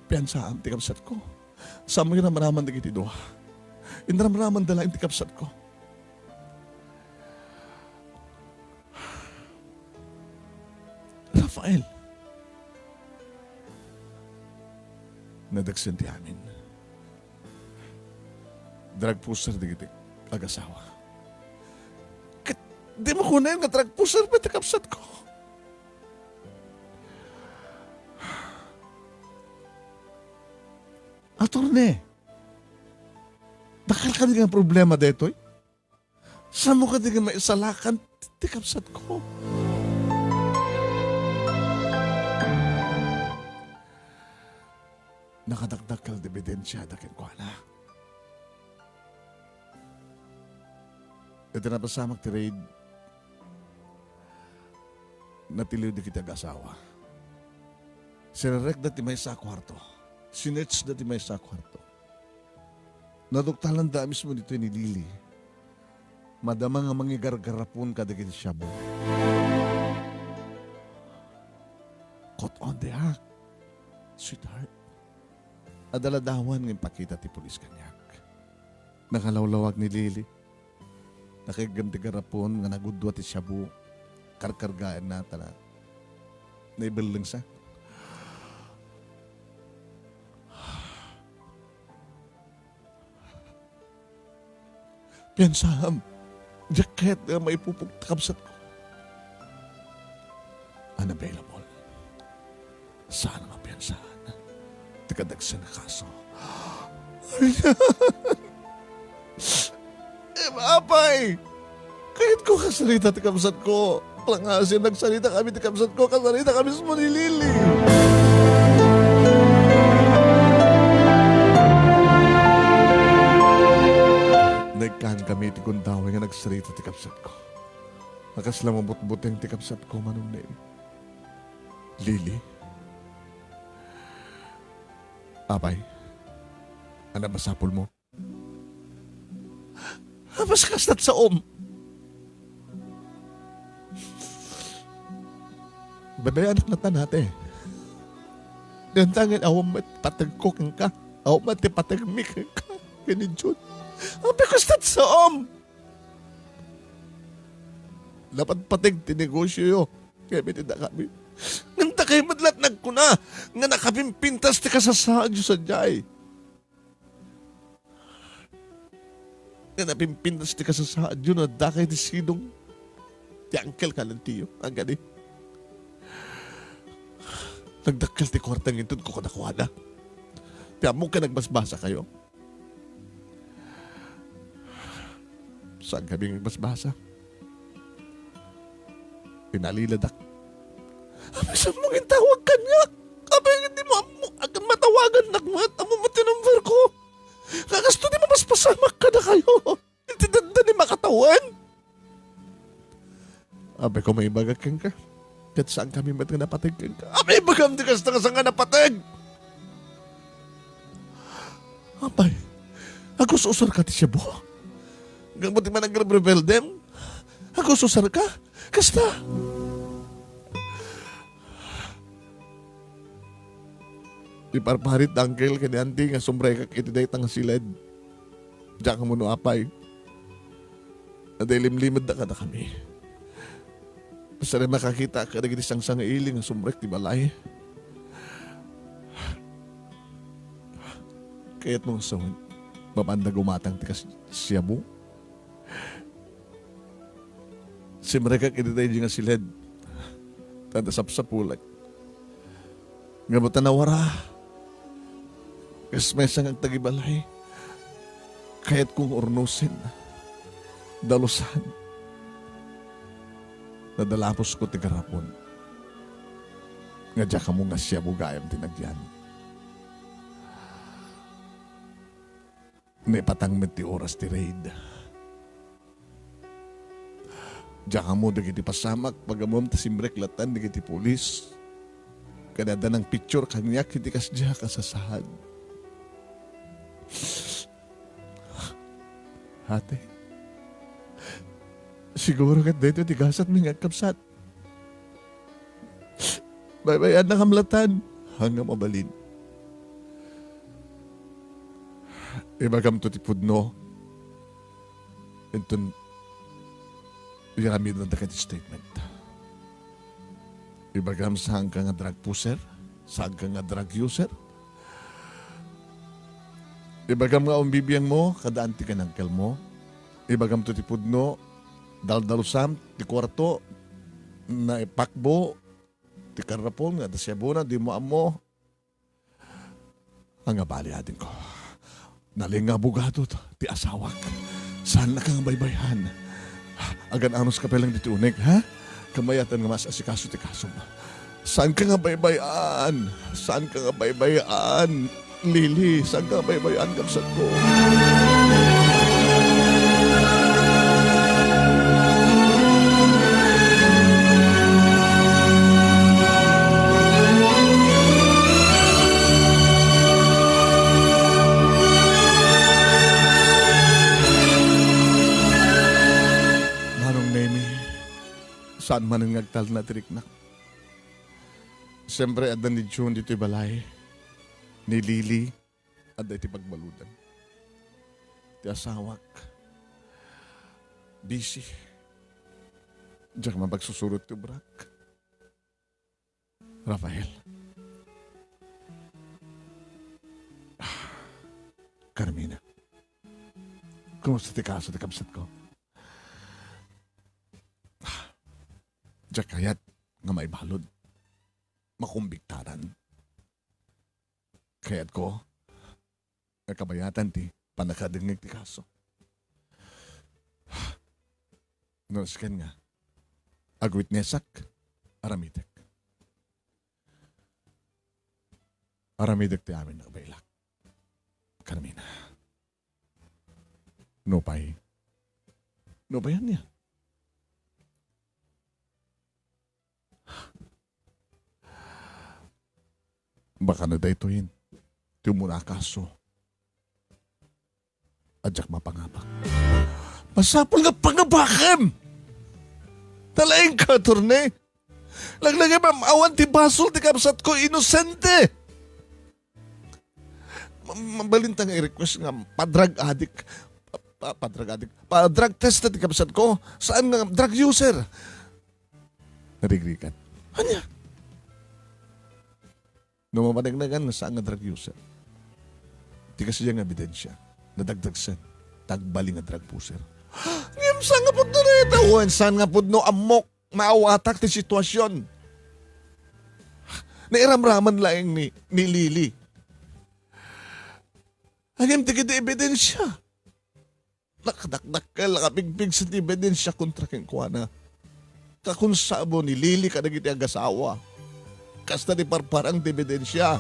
piansaam ti kabsatko. Saanmo nga ramraman dagiti dua. Inramraman da laeng ti kabsatko. Rafael. Nadagsen ti amin. Drug pusher dagiti agasawa. Ket dimo kunen nga drug pusher pay ti kabsatko. Attorney, dakkel kadi nga problema daytoy? Saanmo kadi nga maisalakan ti kabsatko? Nakadakdakkel ti ebidensiada kenkuana. Iti napasamak ti raid, natiliw dagiti agasawa. Sinerekda ti maysa a kuarto. Sinearchda ti maysa a kuarto. Naduktalanda a mismo ditoy ni Lily. Madama nga mangigargarapon kadagiti shabu. Caught on the act, sweetheart. Adda ladawan nga impakita ti pulis kaniak. Nakalawlawag ni Lily. Nakaigem ti garapon nga nagudua ti shabu. Karkargaenna ta na, naibellengsa. Piansaam, diak kayat nga maipupog ti kabsatko. Unavailable. Saan nga piansaan ti kadagsen a kaso. Em, apay! Kayatko kasarita ti kabsatko. Langasin, nagsarita kami ti kabsatko, kasarita kami mismo ni Lily. Naikkan kami iti gundaway nga nagsarita ti kabsatko. Nakasla mabutbuteng ti kabsatko, Manong Neng. Lily? Apay, ania basapulmo? Apas kastat saom. Babayanak natan, Ate. Dantangin awan met pategko kenka. Awan met ti pategmi kenka. Ken ni Jun. Apay, kasta ti saom. Napatpateg ti negosioyo. Kaya iti dakami. Ngem dakay met la't nagkuna nga nakapimpintas ti kasasaadyo sadiay. Nga napimpintas ti kasasaadyo no adda kay ti sidong ti uncle ken auntie-yo. Agani. Nagdakkel ti kuarta nga inton kukunakuada. Ti ammok ket nagbasbasa kayo. Saan kami nga nagbasbasa? Pinaliladak. Apay, saan mo gintawag kaniak? Apay, di mo ammo, agan matawagannak met, ammo met ti number ko. Kakasto ti mapaspasamak kadakayo. Iti dadda ni makatawen. Apay, ko maibagak kenka. Ket saan kami met nga napateg kenka. Apay, ibagam ti kasta nga saan nga napateg. Apay, agus-usar ka ti siabu? Gapu ti managrebrebeldem? Agus-usar ka? Kasta? Iparparit, uncle, ken ni auntie nga sumrekak iti dayta nga siled. Diak ammo no apay. Adda ilimlimedda kadakami. Basta makakita kadagiti sangsangaili nga sumrek ti balay. Kayatmo nga sawen, mapanda gumatang ti kas-, siabu? Simrekak iti daydi nga siled. Tanda sapsapulek. Ngem ta nawara. Kas maysa nga agtagibalay. Kayatko nga urnosen. Dalusan. Nadalapusko ti garapon. Nga diak ammo nga siabu gayam ti nagyan. Naipatang met ti oras ti raid. Diak ammo dagiti pasamak, pagammom ta simrek latan dagiti pulis. Ken adda nangpicture kaniak iti kasdiay a kasasaad. Ate, siguro ket daytoy ti gasatmi nga agkabsat. Baybay-annakam latan. Haan nga mabalin. Ibagamto ti pudno. Inton iramidenda dagiti statement. Ibagam, saanka nga drug pusher, saanka nga drug user. Ibagam nga awan bibiangmo, kada anti ken uncle mo. Ibagamto ti pudno, daldalusam ti kuarto, naipakbo ti karrapon nga adda siabuna, dimo ammo. Ania bali, adingko. Nalin nga abogado ti asawak. Saannaka nga baybay-an. Agan-anuska pay lang ditoy uneg, ha? Kamayatan nga maasikaso ti kasom. Saanka nga baybay-an. Saanka nga baybay-an. Lily, saanka nga baybay-an, kabsatko. Manong Nemy, saan manen nga agtalna ti riknak. Siempre, adda ni June ditoy balay. Ni Lily, adda iti pagbaludan. Ti asawak, busy. Diak mapagsusurot ti obrak. Rafael. Carmina. Kumusta ti kaso ti kabsatko? Diak kayat nga maibalud. Makumbiktaran. Kayatko nga kabayatan ti pannakadengngeg ti kaso. No, sikan nga, agwitnessak, aramidek. Aramidek ti amin a kabaelak. Carmina. Nupay. Nupay ania? Baka no daytoyen ti umuna a kaso a diak mapangabak. Masapul nga pangabakem! Ta laeng ka, attorney. Laglagipem, awan ti basol ti kabsatko, inosente. Mabalinta nga i-request nga pa-drug addict. Pa, pa-drug addict. Pa-drug test ti kabsatko. Saan nga drug user? Narigrigat. Ania? No mapaneknekan nga saan nga drug user, ti kasta nga ebidensya, nadagdagsen, ta agbalin nga drug pusher. Ngem saan nga pudno dayta? Wen, saan nga pudno? Ammok, maawatak ti sitwasyon. Nairamraman laeng ni, ni Lily. Ngem dagiti ebidensya, nakadakdakkel, nakapigpigsa ti ebidensya kontra kenkuana. Kakunsabo ni Lily kadagiti agasawa. Kasta ti parparang ti ebidensya.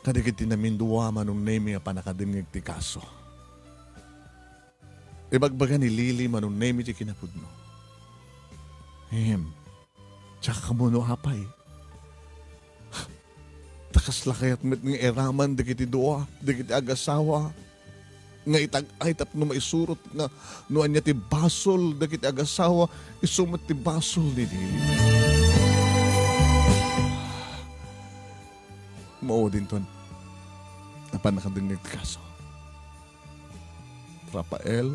Kadagiti namindua, Manong Nemy, a pannakadengngeg ti kaso. Ibagbaga ni Lily, Manong Nemy, ti kinapudno. Ngem, diak ammo no apay. Ta kasla kayat met nga iraman dagiti dua, dagiti agasawa, nga itag-ay tapno maisurot nga no ania ti basol dagiti agasawa, isu met ti basol ni Lily. Mao dinton, a pannakadengngeg ti kaso. Rafael,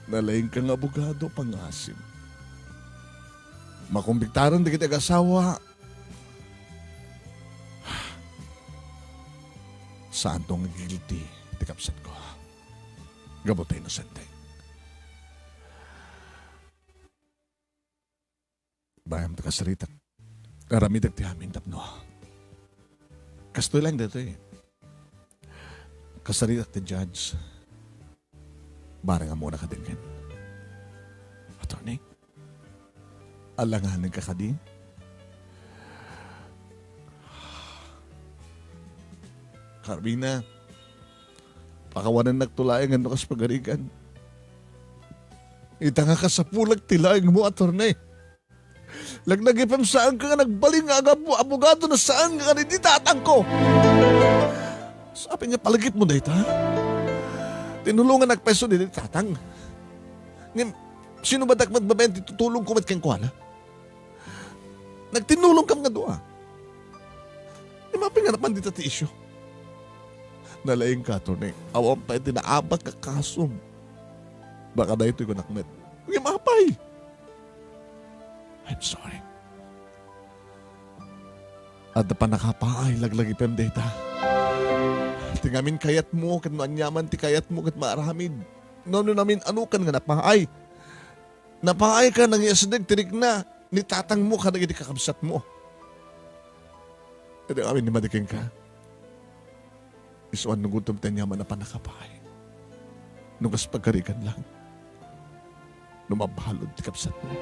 nalaingka nga abogado, pangngaasim. Makombiktaran dagiti agasawa. Saanto nga guilty ti kabsatko. Gapu ta inosente. Bayam ta kasaritak. Aramidek ti amin tapno. Kastoy laeng daytoy. Kasaritak ti judge. Bareng ammok a kadengngeg. Attorney, alanganenka kadi? Carmina, pakawanennakto laeng no kas pagarigan. Ita nga kasapulak ti laengmo, attorney. Laglagipem, saanka nga nagbalin nga agabu-, abogado no saan nga kadi ti tatangko. Sapay nga palagipmo dayta? Tinulongannak pay isu daydi tatang. Ngem, sinubadak met babaen ti tutulongko met kenkuana? Nagtinulongkam nga dua. Ngem apay nga napan dita ti isyu? Nalaingka, attorney. Awan pay ti naabak a kasom. Baka daytoy kunak met. Ngem apay? I'm sorry. Adda pannakapaay, laglagipem dayta. Ti ngamin kayatmo, ket no aniaman ti kayatmo ket maaramid. No, no namin-anokan nga napaay. Napaayka, nangiasdeg ti rikna ni tatangmo kadagiti kakabsatmo. Iti amin ni madikenka. Isuan no gudtom ti aniaman a pannakapaay. No kas pagarigan lang. No mabalud ti kabsatmo.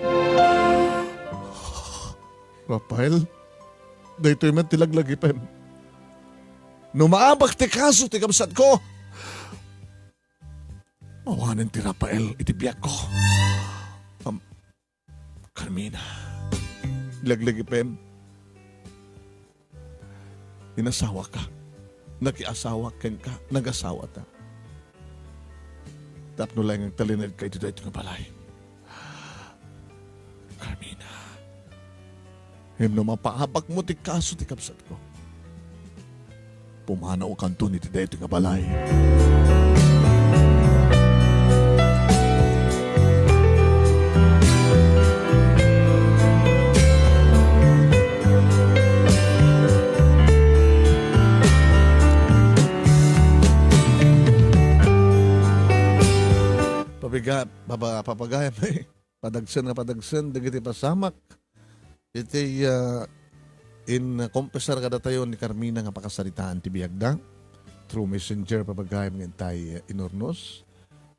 Rafael, daytoy met ti laglagipem. No maabak ti kaso ti kabsatko, mawanen ti Rafael iti biagko. Am-, Carmina, laglagipem. Inasawaka. Nakiasawak kenka. Nagasawata. Tapno laeng agtalinaedka iti daytoy nga balay. Carmina, ngem no mapaabakmo ti kaso ti kabsatko, pumanaw kanton iti daytoy nga balay. Pabiga-, papa-, papagayam, eh. Padagsen nga padagsen dagiti pasamak. Iti, ah, in, ah, confessor kadatayo ni Carmina nga pakasaritaan ti biagda through messenger, papagayam nga intay, ah, inurnos.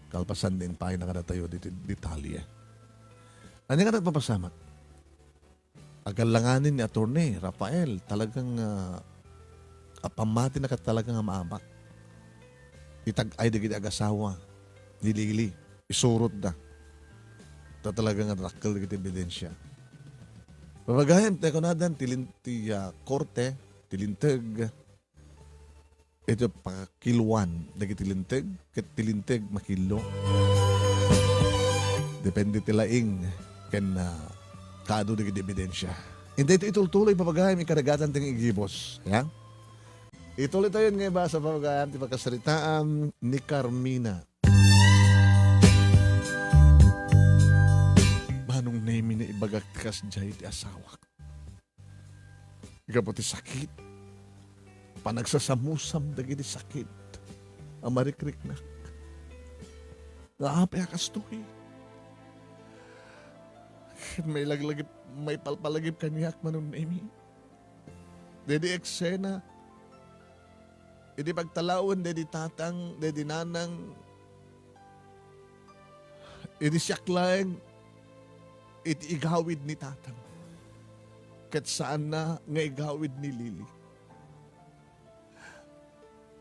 Kalpasan din pay na kadatayo diti detalye. Ania nga nagpapasamak? Agallanganin ni Attorney Rafael, talagang, ah, a pammati na ket talaga nga maabak. Itag-ay dagiti agasawa ni Lily, isurotda. Ta talaga nga dakkel dagiti ebidensya. Papagayam, ti kunadan, ti lin-, ti, ah, korte, ti linteg, iti pakakiluan dagiti linteg, ket ti linteg makillo. Depende ti laing ken, ah, Kaadu dagiti ebidensia. Intay ito itultuloy, papagayam, ikaragatan ti nga igibus. Ya? Ituloy tayo nga ibasa, papagayam, ti pagkasaritaan ni Carmina. Manong Nemi, naibagak ti kasdiay ti asawak. Gapu ti sakit, panagsasamusam dagiti sakit a marikriknak. Nga apay a kastoy? Ket mailaglagip, maipalpalagip kaniak, Manong Nemi. Daydi eksena, idi pagtalawen daydi tatang, daydi nanang, idi siak laeng iti igawid ni tatang, ket saanna nga igawid ni Lily.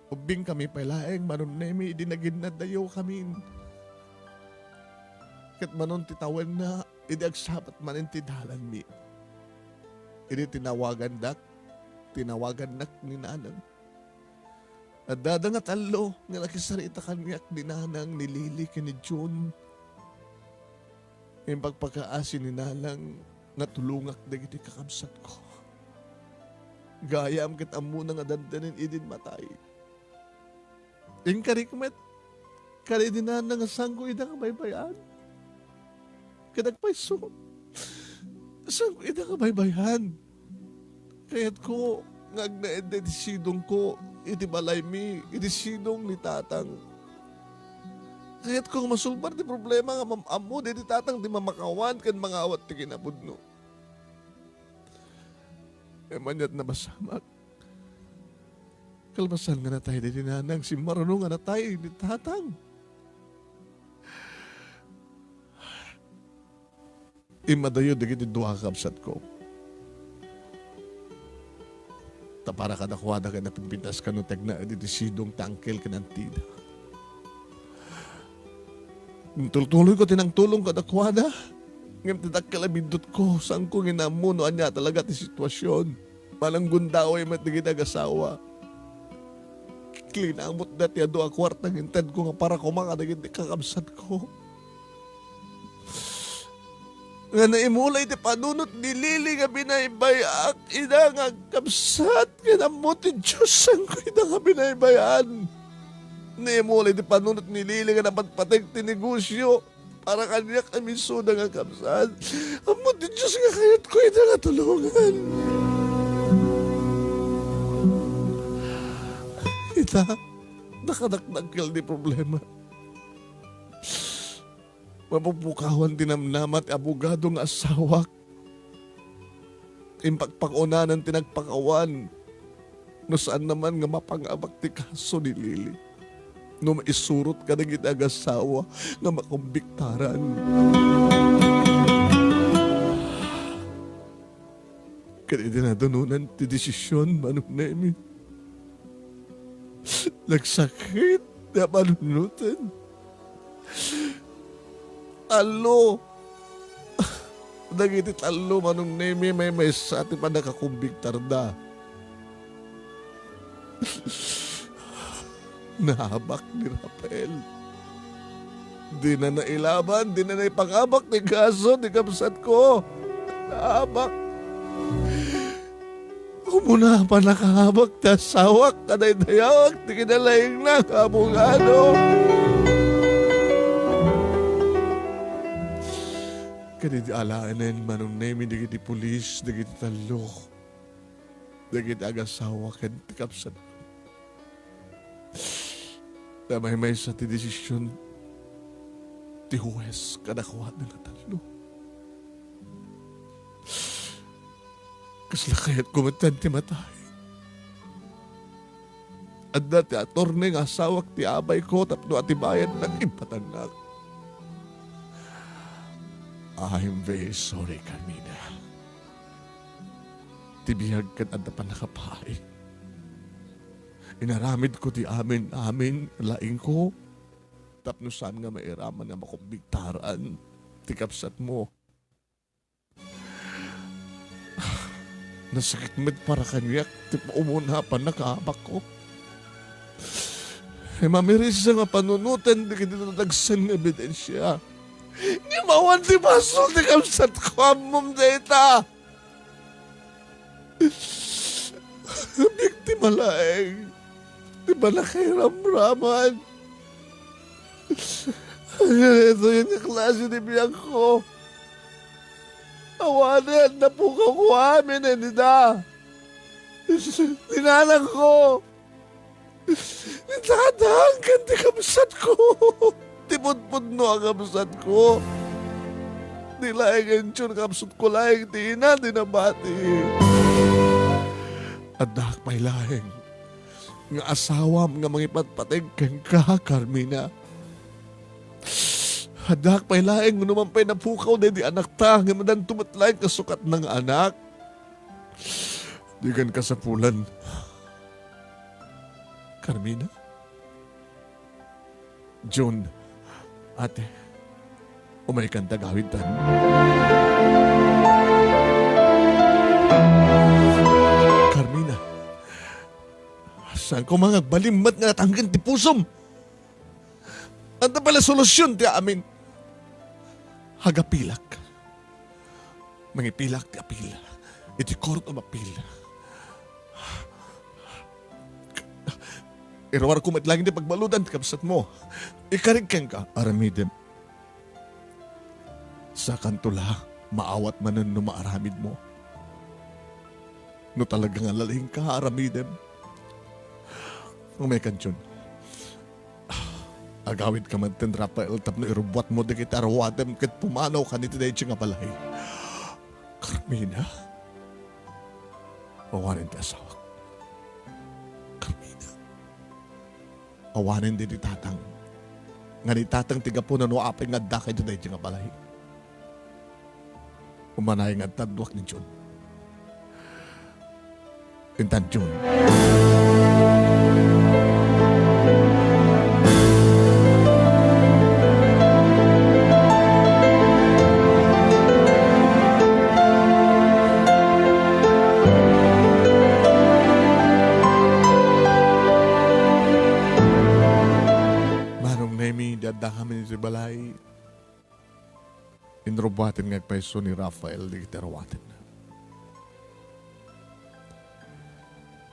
Ubbingkami pay laeng, Manong Nemi, idi naginnadayokamin. Ket manon ti tawenna, idi agsabat manen ti dalanmi. Idi tinawagandak, tinawagannak ni nanang. Addada nga tallo nga nakisarita kaniak ni nanang, ni Lily, ken ni June. Impagpakaasi ni nanang nga tulongak dagiti kakabsatko. Gayam ket ammona nga dandanin idin matay. Inkarik met kadaydi nanang nga saanko ida nga baybay-an. Ket agpayso, saanko ida nga baybay-an. Kayatko nga agnaed daydi sidongko iti balaymi, iti sidong ni tatang. Kayatko nga masulbar ti problema nga mam-ammo daydi tatang ti mamakawan ken mangawat ti kinapudno. Ngem aniat napasamak. Kalpasan nga natay daydi nanang, simmaruno nga natay ni tatang. Immadayo dagiti dua a kabsatko. Ta para kadakuada ket napimpintas kano ti agnaed iti sidong ti angkel ken antida. Intultuloyko ti nangtulong kadakuada, ngem ti dakkel a biddutko, saanko nga naammo no ania talaga ti situasion. Mananggundaway met dagiti agasawa. Linamutda ti adu a kuarta nga intedko nga para koma kadagiti kakabsatko. Nga naimulay ti panunot ni Lily nga binaybay-ak ida nga agkabsat, nga nammo ti Dios, saanko ida nga binaybay-an. Naimulay ti panunot ni Lily nga napatpateg ti negosyo para kaniak a misuda nga kabsat. Ammo ti Dios nga kayatko ida nga tulongan. Ita, nakadakdakkel ti problema. Mapukpukawan ti namnama ti abogado nga asawak. Impakpakunanan ti nagpakawan. No saanna man nga mapangabak ti kaso ni Lily, no maisurot kadagiti agasawa nga makombiktaran. Ket idi nadunonan ti desisyon, Manong Nemi, nagsakit ti panunoten. Tallo. Dagiti tallo, Manong Nemi, maymaysa ti pannakakombiktarda. Naabak ni Rafael. Dina nailaban, dina naipangabak ti kaso ti kabsatko. Naabak. Umuna a pannakaabak ti asawak, kadaydayawak ti kinalaingna nga abogado. Ket idi alaenen, Manong Nemi, dagiti pulis, dagiti tallo, dagiti agasawa ken ti kabsat. Ta maymaysa ti desisyon ti huwes kadakuada nga tallo. Kasla kayatko met ti matay. Adda ti attorney nga asawak ti abayko tapno atibayannak impatannak. I'm very sorry, Carmina. Ti biag ket adda pannakapaay. Inaramidko ti amin-amin laingko tapno saan nga mairaman nga makombiktaran ti kabsatmo. Nasakit met para kaniak ti umuna a pannakaabakko. Mamirisem a panunoten dagiti nadagsen nga ebidensia. Ngem awan ti basol ti kabsatko, ammom dayta. Biktima laeng ti panakairamraman. Ania daytoy nga klase ti biagko? Awanen, napukawko amin ida. Ni nanangko. Ni tatang ken ti kabsatko. Ti pudpudno a kabsatko. Di laeng intion kabsatko laeng ti ina ti nabati. Addaak pay laeng nga asawam nga mangipatpateg kenka, Carmina. Addaak pay laeng no man pay napukaw daydi anakta, ngem addanto met laeng kasukatna nga anak. Dikan kasapulan. Carmina? Jun, ate, umaykan ta agawidtan. Carmina, saan ko man agbalin met nga natangken ti pusom? Adda pay la solusion ti amin. Agapilak. Mangipilak ti apil iti Court of Appeal. Iruarko met laeng ti pagbaludan ti kabsatmo. Ikarik kenka, aramidem. Sakanto la, maawat manen no maaramidmo. No talaga nga lalingka, aramidem. Umaykan, Jun. Agawidka met ken Rafael tapno irubbuatmo dagiti aruatem ket pumanawkan iti daydi nga balay. Carmina? Awanen ti asawak. Carmina. Awanen daydi tatang. Nga ni tatang ti gapuna no apay nga addaka iti daydi nga balay. Umanay nga adtaduak ni Jun. Intan Jun. Manong Nemi, di addakami iti balay. Inrubbuaten nga agpayso ni Rafael dagiti aruatenna.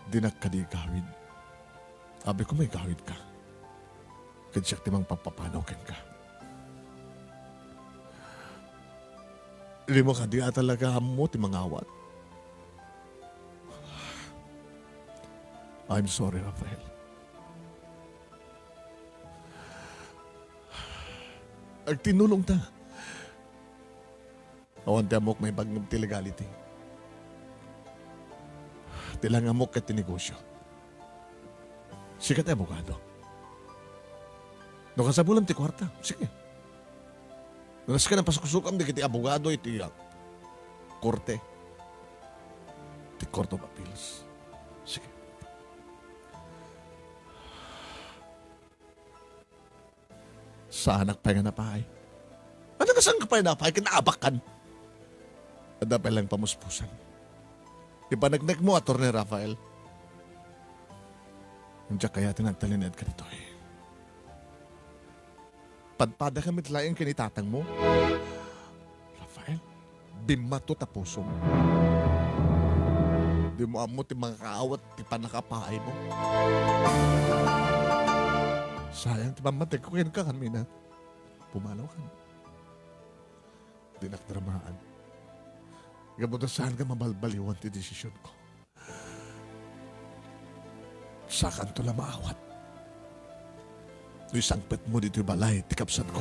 Dinak kadi igawid. Abi ko, maigawidka. Ket siak ti mangpapapanaw kenka. Dimo kadi a talaga ammo ti mangawat? I'm sorry, Rafael. Agtinulongta. Awan ti ammok maibagneb ti legality. Ti lang ammok ket ti negosyo. Sika ti abogado. No kasapulam ti kuarta, sige. No sika napasuksukam dagiti abogado iti, ah, korte. Ti Court of Appeals. Sige. Saanak pay nga napaay. Ania, saan ka pay napaay ken naabakan? Adda pay laeng pamuspusan. Ipaneknekmo, Attorney Rafael. Diak kayat nga agtalinaed kaditoy. Padpadakami laeng ken ni tatangmo. Rafael, bimmato ta pusom. Dimo ammo ti makaawat ti pannakapaaymo. Sayang ti pammategko kenka, Carmina. Pumanawkan. Dinak dramaan. Gapu ta saanka mabalbaliwan ti desisionko. Sakanto la maawat no isangpetmo ditoy balay ti kabsatko.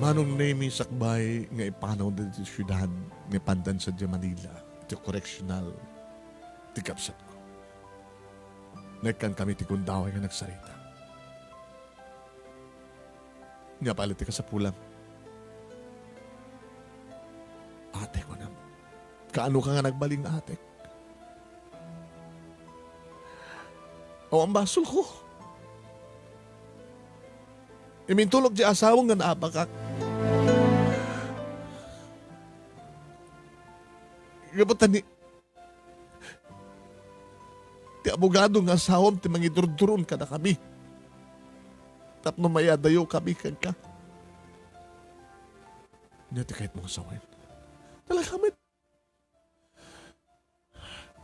Manong Nemi, sakbay nga ipanaw ditoy siudad nga ipandan sadiay Manila, ti correctional ti kabsatko. Naikkan kami ti gundaway nga nagsarita. Nia pay la ti kasapulam. Ate, kunam. Kaano ka nga nagbalin nga atek? Awan basolko. Imintulok ti asawam nga naabakak. Gapu ta ni, ti abogado nga asawam ti mangidurduron kadakami tapno mayadayo kami kenka. Ania ti kayatmo nga sawen? Talaga met.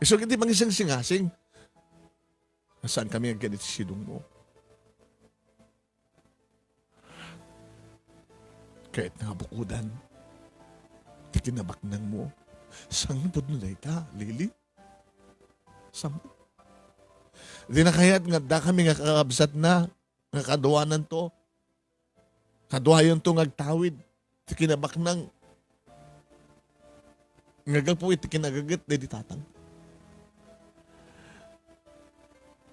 Isu iti mangisingsingasing nga saan kami agyan iti sidongmo. Kayat nga bukodan ti kinabaknangmo. Sangpudno dayta, Lily? Sam-, di na kayat nga adda kami nga kakabsatna nga kaduananto, kaduayonto nga agtawid ti kinabaknang nga gapu iti kinagaget daydi tatang.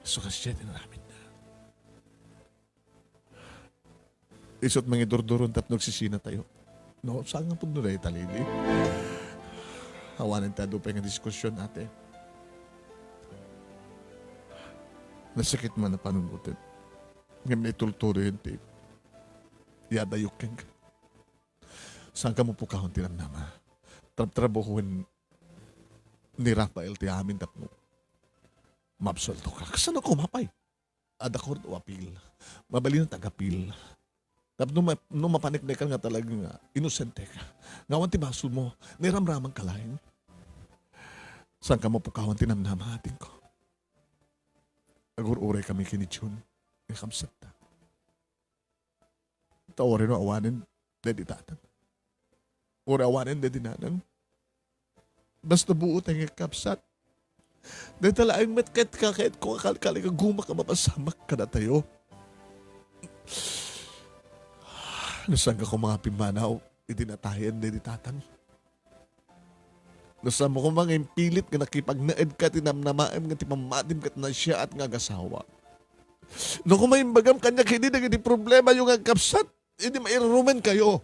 So, kasdiay ti inaramidna. Isut' mangidurduron tapno agsisinatayo. No, saan nga pudno dayta, Lily? Awanen ti adu pay nga diskusion, ate. Nasakit man a panunoten. Ngem naitultuloy ti yadayok kenka. Saan kamo pukawan ti namnama? Trabtrabahoen ni Rafael ti amin tapno maabsueltoka. Kasano koma pay? Adda court of appeal. Mabalin nga ag-appeal. Tapno ma-, no mapaneknekan nga talaga nga inosenteka, nga awan ti basolmo, nairamramanka laeng. Saan kamo pukawan ti namnama, adingko? Agur-uray kami ken ni Jun nga kabsatta. Ta uray no awanen daydi tatang, uray awanen daydi nanang, basta buot nga kabsat. Dayta laeng met ket kakayatko nga kalkaligaguma a mapasamak kadatayo. No saanka koma nga pimmanaw iti natayen daydi tatang. No saanmo koma nga impilit nga nakipagnaedka ti namnamaem nga ti pammatim ket nasayaat nga agasawa. No koma imbagam kaniak idi dagiti problemayo nga agkabsat, idi mairurumenkayo.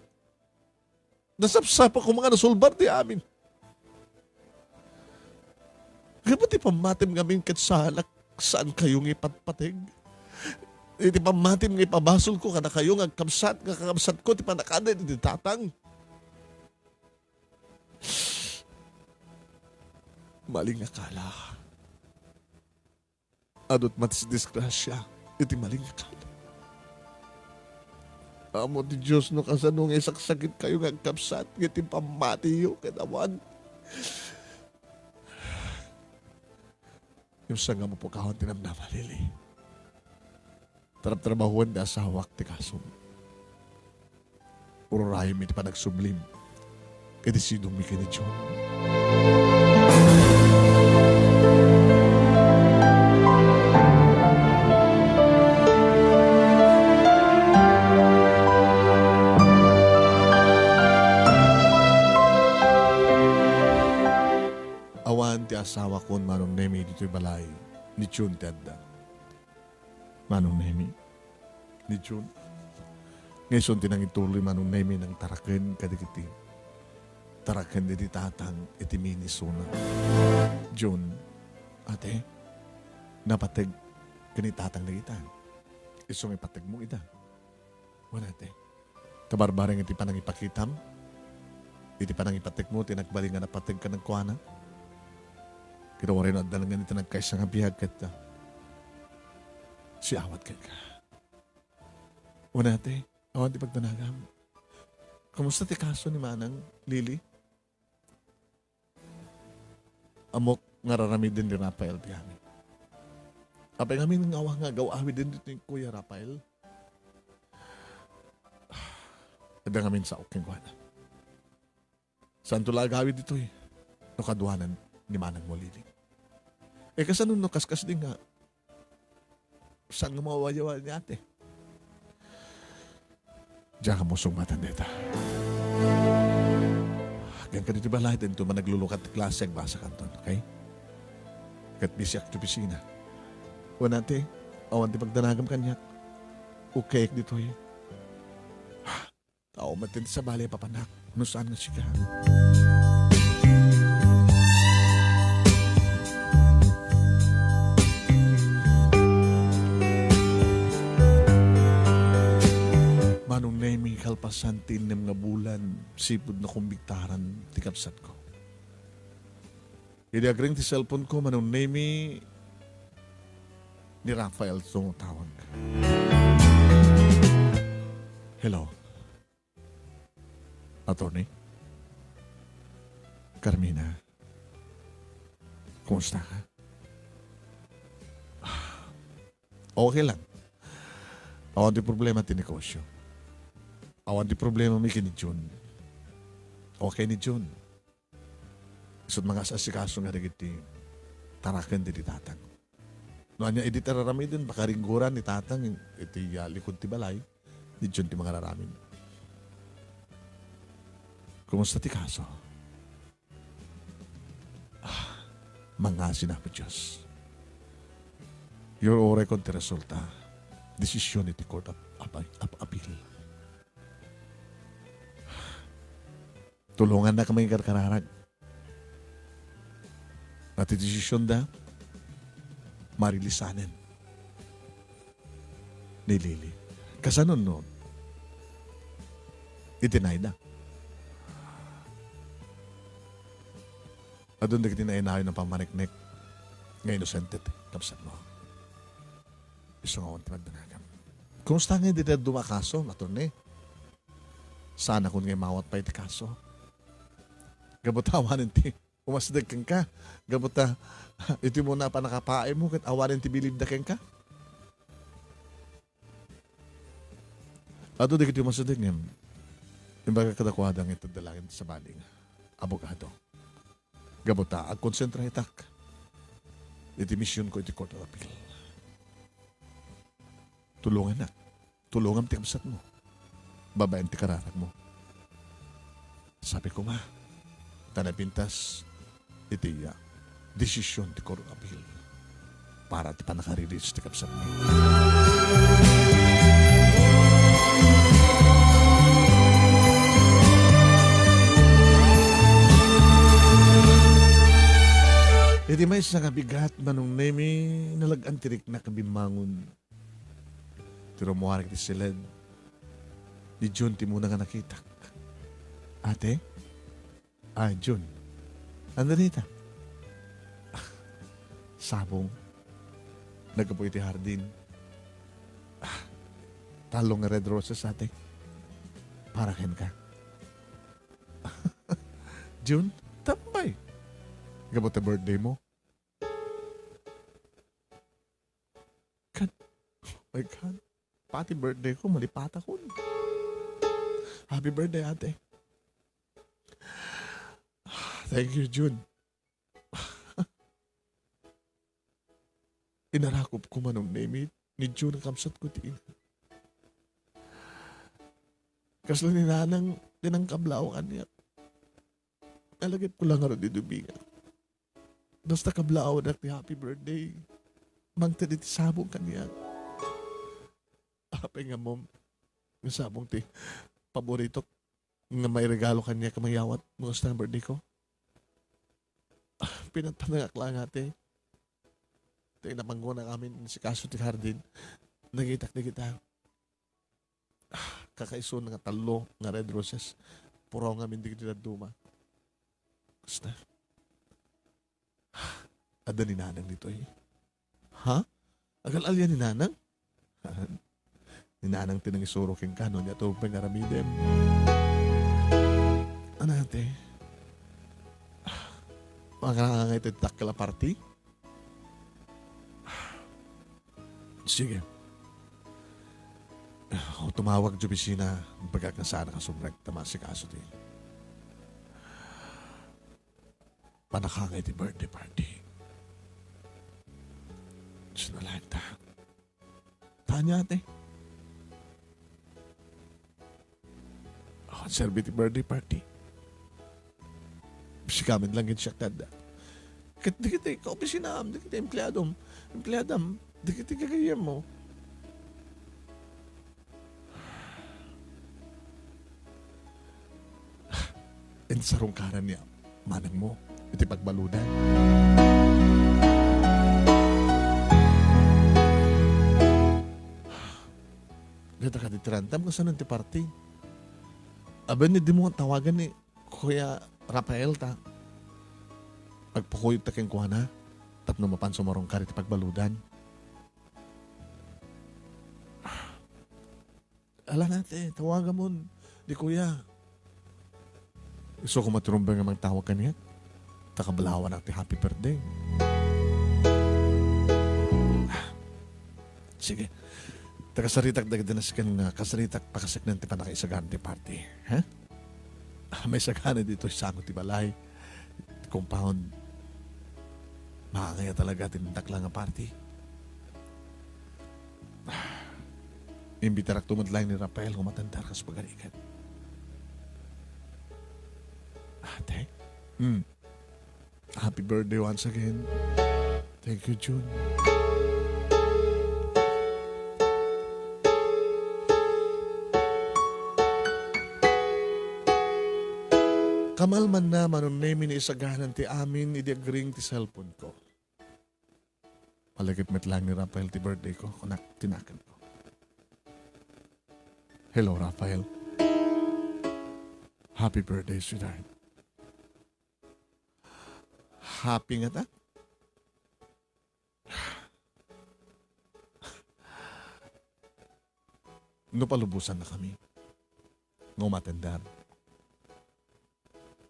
Nasapsapa koma nga nasulbar ti amin. Gapu ti pammatim ngamin ket salak, saankayo nga ipatpateg. Iti pammatim nga ipabasolko kadakayo nga agkabsat, nga kakabsatko ti pannakanen iti tatang. Malin nga kala. Adu met ti disgrasia iti malin nga kala. Ammo ti Dios no kasano nga isaksakitkayo nga agkabsat iti pammatiyo ket awan. Ngem saan nga mapukawan ti namnama, Lily? Trabtrabahoen ti asawak ti kasom. Ururayem iti panagsublim iti sidongmi ken ni Jun. Awan ti asawakon, Manong Nemi, ditoy balay. Ni Jun ti adda. Manong Nemi. Ni Jun. Nga isun ti nangituloy, Manong Nemi, nangtaraken kadagiti taraken daydi tatang iti Minnesota. Jun, ate, napateg ken ni tatang dagita. Isu nga ipategmo ida. Wen, ate. Ta barbareng iti panangipakitam, iti panangipategmo ti nagbalin nga napateg kenkuana. Ket uray no adda laeng iti nagkaysa nga biag ket, ah, siawat kenka. Wen, ate, awan ti pagdanagam. Kumusta ti kaso ni Manang Lily? Ammok nga ar-aramiden ni Rafael ti amin. Apay ngamin nga awan nga agaw-awiden ditoy ni Kuya Rafael? Adda ngamin sao kenkuana. Saanto la agawid ditoy no kaduanan ni manangmo, Lily. E, kasano no kaskasdi nga saan nga mawayawa ni ate? Diak ammo sungbaten dayta. Agyanka ditoy balay, daytoy man naglulukat ti klase, agbasakanton, okay? Ket bisiak ti opisina. Wen, ate, awan ti pagdanagam kaniak. Okayek ditoy. Tao met ti sabali a papanak, no saan nga sika. Manong Nemi, kalpasan ti innem nga bulan, sipud nakumbiktaran ti kabsatko. Idi agring ti cellphone ko, Manong Nemi, ni Rafael so tawag. Hello. Attorney? Carmina, kumusta ka? Okay lang. Awan ti problema ti negosyo. Awan ti problema mi ken ni Jun. Okay ni Jun. Isut' mangas-asikaso nga dagiti taraken dagiti tatang. No ania idi ti ar-aramiden, pakaringgoran ni tatang iti, ah, likod ti balay, ni Jun ti mangararamid. Kumusta ti kaso? Ah, mangngasi Apo Dios. Uray kon ti resulta, desisyon iti Court of Appe-, of Appeal. Tulongannak mangikarkararag. Iti desisyonda, marilisanen ni Lily. Kasano no itinayda? Adun dagiti nainayon a pammaniknek nga inosente ti kabsatmo. Isu nga awan ti magdanagam. Kumusta nga idi dadduma a kaso, attorney? Saan a kun nga imawat pay ti kaso. Gapu ta awanen ti umasdeg kenka. Gapu ta iti umuna a pannakapaaymo ket awanen ti bilibda kenka. Adu dagiti umasdeg ngem imbaga kadakuada nga itedda laeng ti sabali nga abogado. Gapu ta agkonsentra itak iti misionko iti Court of Appeal. Tulongannak. Tulongam ti kabsatmo. Babaen ti kararagmo. Sabi koma, ta napintas iti, ah, desisyon ti Court of Appeal para ti pannaka-release ti kabsatmo. Iti maysa nga bigat, Manong Nemi, nalag-an ti riknak a bimmangon. Ti rummuar iti siled, ni Jun ti umuna nga nakitak. Ate? Ah, Jun. Ania dayta? Ah, sabong. Naggapu iti hardin. Ah, tallo nga red roses, ate. Para kenka. Jun, tambay. Gapu ta birthday mo. Kan, oh my God. Pati birthday ko, malipatakon. Happy birthday, ate. Thank you, Jun. Inarakop ko, Manong Nemi, ni Jun a kabsatko ti ina. Kasla ni Nanang ti nangkablaaw kaniak. Nalagipko la ngarud ti dubingan. Basta kablaawda ti happy birthday. Mangted iti sabong kaniak. Apay nga, Mom, nga sabong ti paboritok nga mairegalo kaniak a mayawat no kasta nga birthday ko? Ah, pinatpanangak la nga, ate. Ti napanggona amin, inasikaso ti hardin. Nakitak dagita. Ah, kakaisuna nga tallo nga red roses. Puraw ngamin dagiti dadduma. Kasta. Ah, adda ni Nanang ditoy. Ha? Agal-alian ni Nanang? Ni Nanang ti nangisuro kenka no ania ti pay nga aramidem. Ania, ate? Ah, mangangay ti dakkel a party? Sige. O, tumawag ti opisina, bagak nga saan a kasumrek ta maasikaso ti pannakangay ti birthday party. Sinalayan ta. Tanya, ate. Oh, serbi ti birthday party. Sikamin lang gid siak kada. Ket dagiti kaopisinaam, dagiti empleadom, empleadam, dagiti gagayyemmo. Insarungkaran ni manangmo iti pagbaludan. Dita kadi ti rantam, kasano ti party? Aben, ni dimo tawagan ni Kuya Rafael ta. Agpukuyogta kenkuana tapno mapan sumarungkar iti pagbaludan. Ala, Nate, tawagamon di kuya. Isu koma ti rumbeng nga mangtawag kaniak. Ta kabalawanak ti happy birthday. Sige. Ta kasaritak dagiti nasken nga kasaritak pakasaknang ti pannakaisagana ti party. Ha? Ah, maisagana ditoy sango ti balay, ti compound. Maangay a talaga ti dakkel nga party. Imbitarakto met laeng ni Rafael nga umatendar kas pagarigan. Ate? Hmm. Happy birthday once again. Thank you, Jun. Kamalmanna, Manong Nemi, naisaganan ti amin idi agring ti cellphone ko. Malagip met laeng ni Rafael ti birthday ko, kunak, tinaken ko. Hello, Rafael. Happy birthday, sweetheart. Happy ngata? No palubosannakami nga umatendar.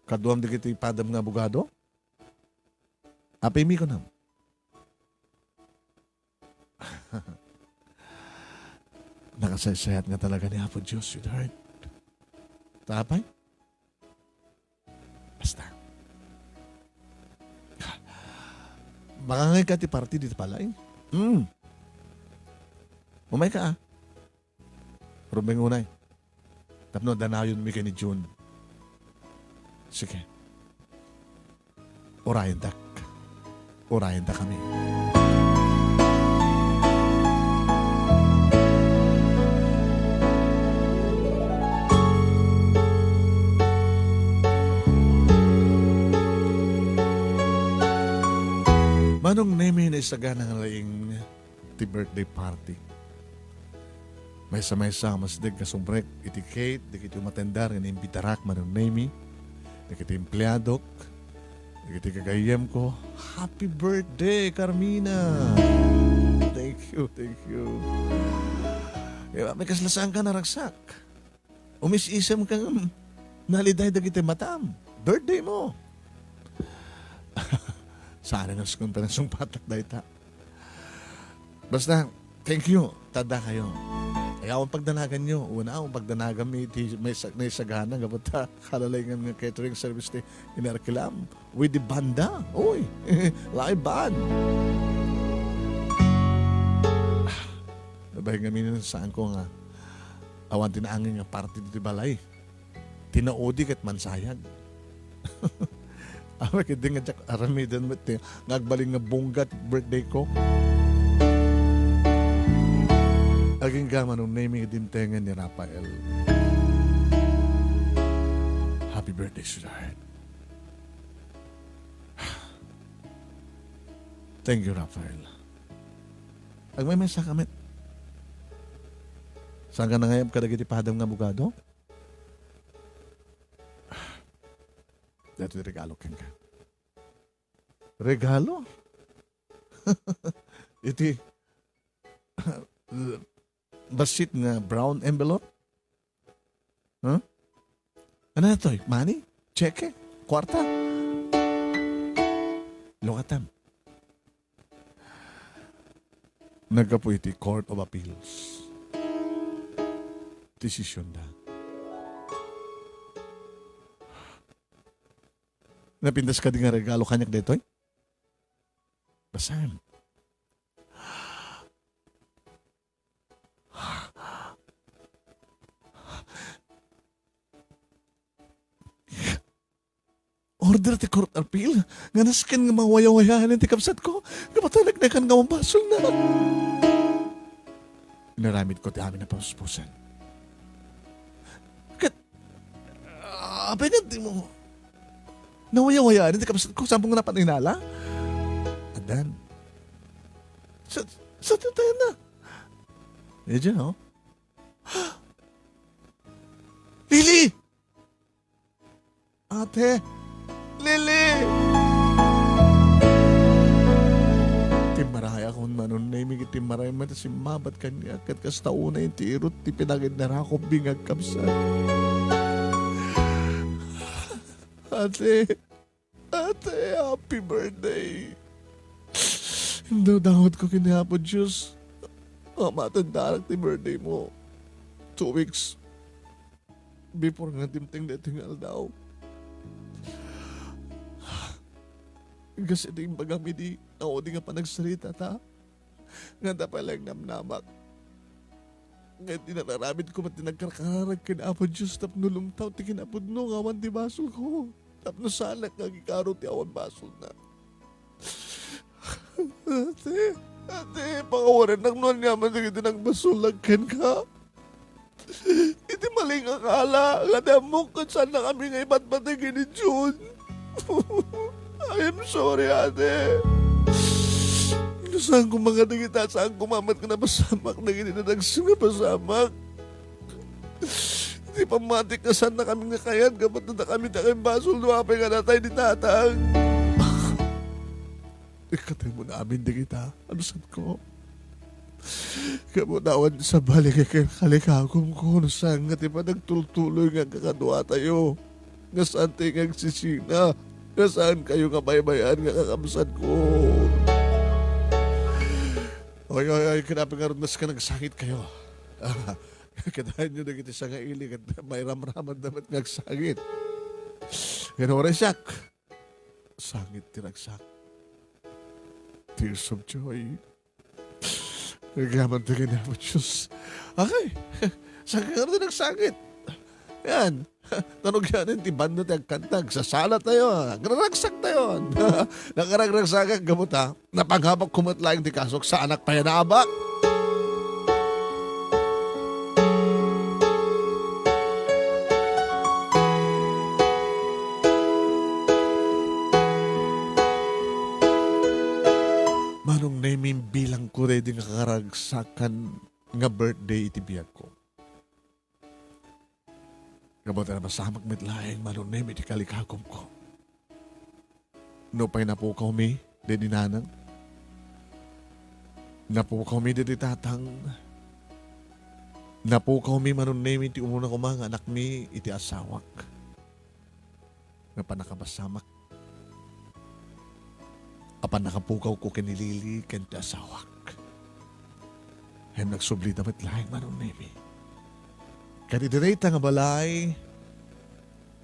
Kaduam dagiti padam nga abogado? Apay mi kunam? Nakasaysayat nga talaga ni Apo Dios, sweetheart. Ta apay? Basta. Makangayka ti party dita balay? Hmm. Umayka, ah. Rumbeng unay. Tapno danayonmi ken ni Jun. Sige. Urayentak. Urayentakami. Manong Nemi, naisagana nga laing ti birthday party. Maysa-maysa a masdeg nga sumrek iti cake dagiti umatendar nga naimbitarak, Manong Nemi, dagiti empleadok, dagiti gagayyemko. Happy birthday, Carmina! Thank you, thank you. Eh, may kasla saanka naragsak. Umis-isem ka ngem naliday dagiti matam. Birthday mo. Saan nga sumrek nga sungpatak dayta? Basta, thank you. Tadda kayo. Ay, awan pagdanagan nyo. Una, awan pagdanagan mi ti may sa-, may sagana nga bata kalalaingan nga catering service ti Inarkilam. With the banda. Uy, live band. Ah, nabay nga minin saan ko nga awan ti naangin nga party ditoy balay. Ti naudi ket mansayag. Awa ketdi nga diak aramiden met ti nga agbalin nga bongga ti birthday ko. Agingga Manong Nemi nga dimtengen ni Rafael. Happy birthday, sweetheart. Thank you, Rafael. Agmaymaysa ka met. Saan ka nangayab kadagiti padam nga abogado? Daytoy regalo kenka. Regalo? Iti bassit nga brown envelope? Huh? Ano na to? Money? Cheque? Kwarta? Look at them. Naggapu iti Court of Appeals. Desisyon da. Napintas kadi nga regalo kaniak daytoy? Basaem. Order ti Court of Appeal nga nasken nga mawayawayaan ti kabsatko nga mataleknekan nga awan basolna. Inaramidko ti amin a pamuspusan. Ket, ah, apay nga dimo nawayawayaan ti kabsatko? Saan nga napan inala? Adan. Sa, sa tayo na. Medyo, no? Lily! Ate! Lily! Manong Nemi, iti maraymat a simmabat kaniak, ket kasta unay ti irut ti pinagiddarakupmi nga agkabsat. Ate, Ate, happy birthday. Indawdawatko ken ni Apo Dios a matendarak ti birthday mo two weeks before nga dimteng daytoy nga aldaw. Kas iti imbagam idi naudi nga panagsaritata, nga adda pay laeng namnamak. Nga idi nararamidko met ti nagkarkararag ken Apo Dios tapno lumtaw ti kinapudno nga awan ti basolko, tapno saanak nga agikaro ti awan basolna. Ate, ate, pakawarennak no aniaman dagiti nagbasolak kenka. Iti mali nga akala, nga di ammok ket saannakami nga ipatpateg ken ni Jun. I am sorry, ate. Saan koma nga dagita, saan koma met nga napasamak dagiti nadagsen nga pasamak. Iti pammatik nga saannakami nga kayat, gapu ta dakami ti agimbasol no apay nga natay ni tatang. Ikataymon amin dagita, kabsatko. Gapu ta awan sabali nga kalikakumko no saan nga ti panagtultuloy nga agkakaduatayo, nga saan ti nga agsisina, nga saankayo nga baybay-an nga kakabsatko. Oy, oy, oy, kinapay ngarud, kas ka nagsangit kayo. Kitaenyo dagiti sangaili, ket mairamraman da met nga agsangit. Ngem uray siak, sangit ti ragsak. Tears of joy. Agyaman ti kaniapo, Dios. Ay, saan ka nga nagsangit? Yan. Tanog yan, ti banda ti agkanta, agsasala tayo, agraragsak tayo. Nakaragragsakak, gapu ta napangabak ko met laeng ti kasok, saanak pay a naabak. Manong Nemi, imbilangko daydi nga karagsakan nga birthday iti biagko. Gapu ta napasamak met laeng, Manong Nemi, ti kalikakumko. Nupay napukawmi daydi nanang, napukawmi daydi tatang, napukawmi, Manong Nemi, ti umuna koma nga anakmi iti asawak. Nga pannakapasamak a pannakapukawko ken ni Lily ken ti asawak. Ngem nagsublida met laeng, Manong Nemi. Ket iti dayta nga balay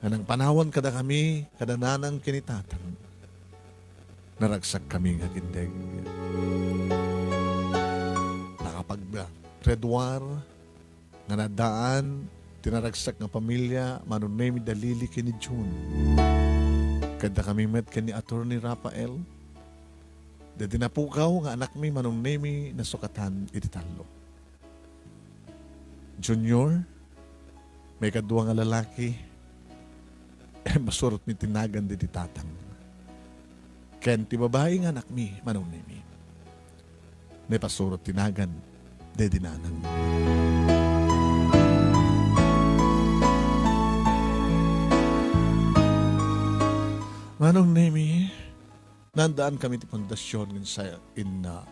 nga nangpanawan kadakami, kada nanang ken ni tatang, naragsakkami nga agindeg. Nakapag-Red War nga naaddaan ti naragsak nga pamilia, Manong Nemi, da Lily ken ni June. Ket dakami met ken ni Attorney Rafael. Daydi napukaw nga anakmi, Manong Nemi, nasukatan iti tallo. Junior, maikadua nga lalaki, masurotmi ti nagan daydi tatang. Ken ti babai nga anakmi, Manong Nemi, naipasurot ti nagan daydi nanang. Manong Nemi, naandankami ti pundasyon ngem sa-, in, ah,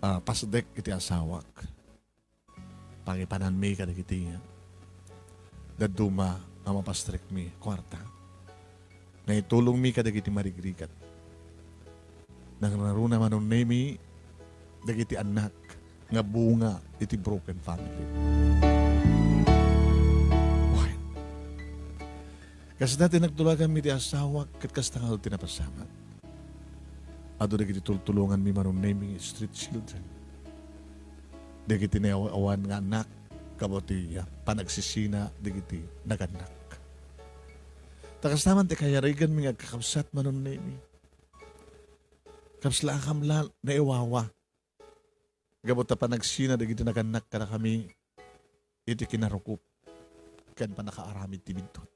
ah, pasdek iti asawak. Pangipananmi kadagiti dadduma a mapastrekmi kuarta. Naitulongmi kadagiti marigrigat. Nangraruna, Manong Nemi, dagiti annak nga bunga iti broken family. Wen, kasta ti nagtulaganmi ti asawak, ket kasta nga ti napasamak. Adu dagiti tultulonganmi, Manong Nemi, street children. Dagiti naaw-awan nga annak, gapu ti, ah, panagsisina dagiti nagannak. Ta kasta man ti kayariganmi nga agkakabsat, Manong Nemi. Kasla a kamla naiwawa. Gapu ta panagsina dagiti nagannak kadakami iti kinarukup ken pannakaaramid ti biddut.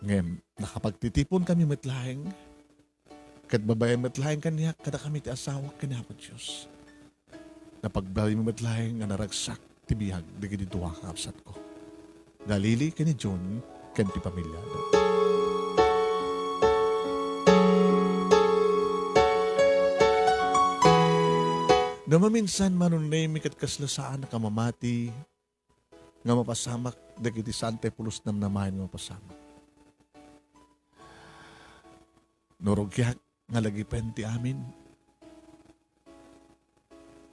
Ngem nakapagtitiponkami met laeng, ket babaen met laeng kaniak, kadakami ti asawak ken Apo Dios. Napagbalin met laeng a naragsak ti biag dagiti dua nga kabsatko, da Lily ken ni June ken ti pamiliada. Ngem maminsan, Manong Nemi, ket kasla saanak a mamati nga mapasamak dagiti saan ti pulos namnamaen nga mapasamak. No rugiak nga lagipen ti amin,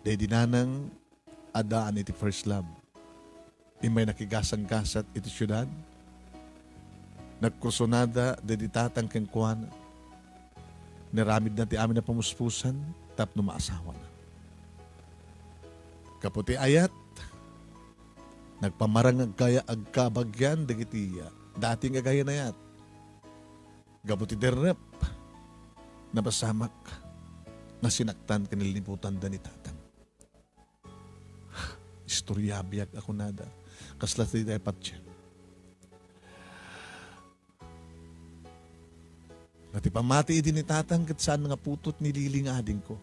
daydi nanang addaan iti first love. Immay nakigasanggasat iti siudad, nagkursunada daydi tatang kenkuana. Niramidna ti amin a pamuspusan tapno maasawana. Gapu ti ayat, nagpamarang agkaya-, agkabagian dagiti dati nga agayat-ayat. Gapu ti derrep, napasamak nga sinaktan ken niliputanda ni tatang. Istorya a biag a kunada. Kasla ti dayta patien. Nga ti pammati idi ni tatang ket saan nga putot ni Lily nga adingko.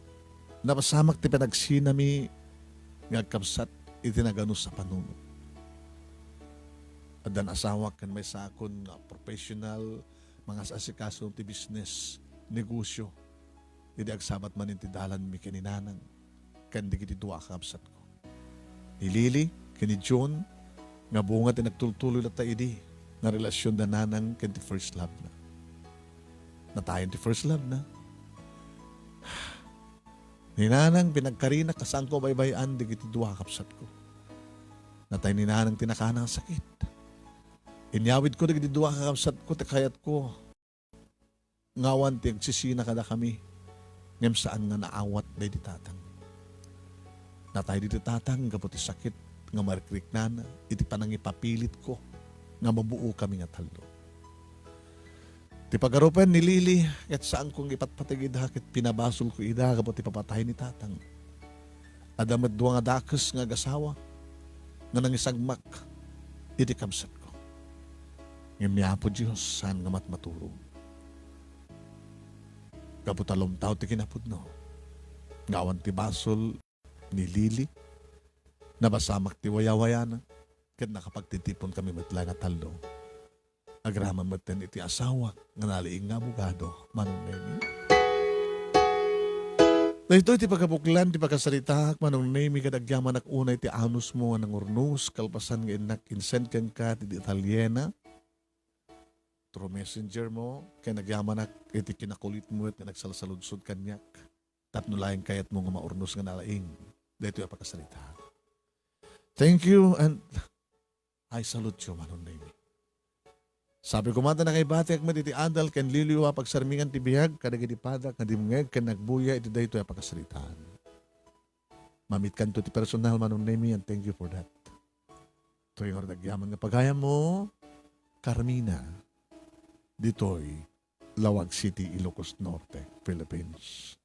Napasamak ti panagsinami nga agkabsat iti naganus a panunot. Addan asawak ken maysakon nga professional, mangas-asikaso ti business, negosyo. Idi agsabat manen ti dalanmi ken ni nanang ken dagiti dua a kakabsatko. Ni Lily ken ni John, nga bunga ti nagtultuloy latta idi nga relasionda nanang ken ti first love na. Natayen ti first love na. Ni nanang pinagkarina, kasanko baybay-an dagiti dua a kakabsatko. Natay ni nanang ti nakana nga sakit. Inyawidko dagiti dua a kakabsatko ti kayatko. Nga awan ti agsisina kadakami, ngem saan nga naawat daydi tatang. Natay daydi tatang gapu ti sakit nga marikriknana iti panangipapilitko nga mabuokami nga tallo. Ti pagarupen ni Lily, ket saanko nga ipatpateg ida ket pinabasolko ida gapu ti papatay ni tatang. Adda met dua nga dakes nga agasawa nga nangisagmak iti kabsatko. Ngem ni Apo Dios saan nga matmaturog. Gapu ta lumtaw ti kinapudno, nga awan ti basol ni Lily, napasamak ti wayawayana, ket nakapagtitipon kami met la nga tallo. Agraman metten iti asawak nga nalaing nga abogado, Manong Nemi. Daytoy ti pagabuklan ti pakasaritaak, Manong Nemi, ket agyamanak unay ti anusmo nga nangurnos, kalpasan nga innak insend kenka ti detalyena through messenger mo, ken agyamanak iti kinakulitmo iti nagsalsaludsod kaniak tapno laeng kayatmo nga maurnos nga nalaing daytoy a pakasaritaak. Thank you, and I salute you, Manong Nemi. Sabi ko man ta nakaibatiak met iti adal ken liwliwa a pagsarmingan ti biag kadagiti padak nga dimngeg ken nagbuya iti daytoy a pakasaritaan. Mamitkanto ti personal, Manong Nemi, and thank you for that. Toy nga agyaman nga pagayammo, Carmina, ditoy Laoag City, Ilocos Norte, Philippines.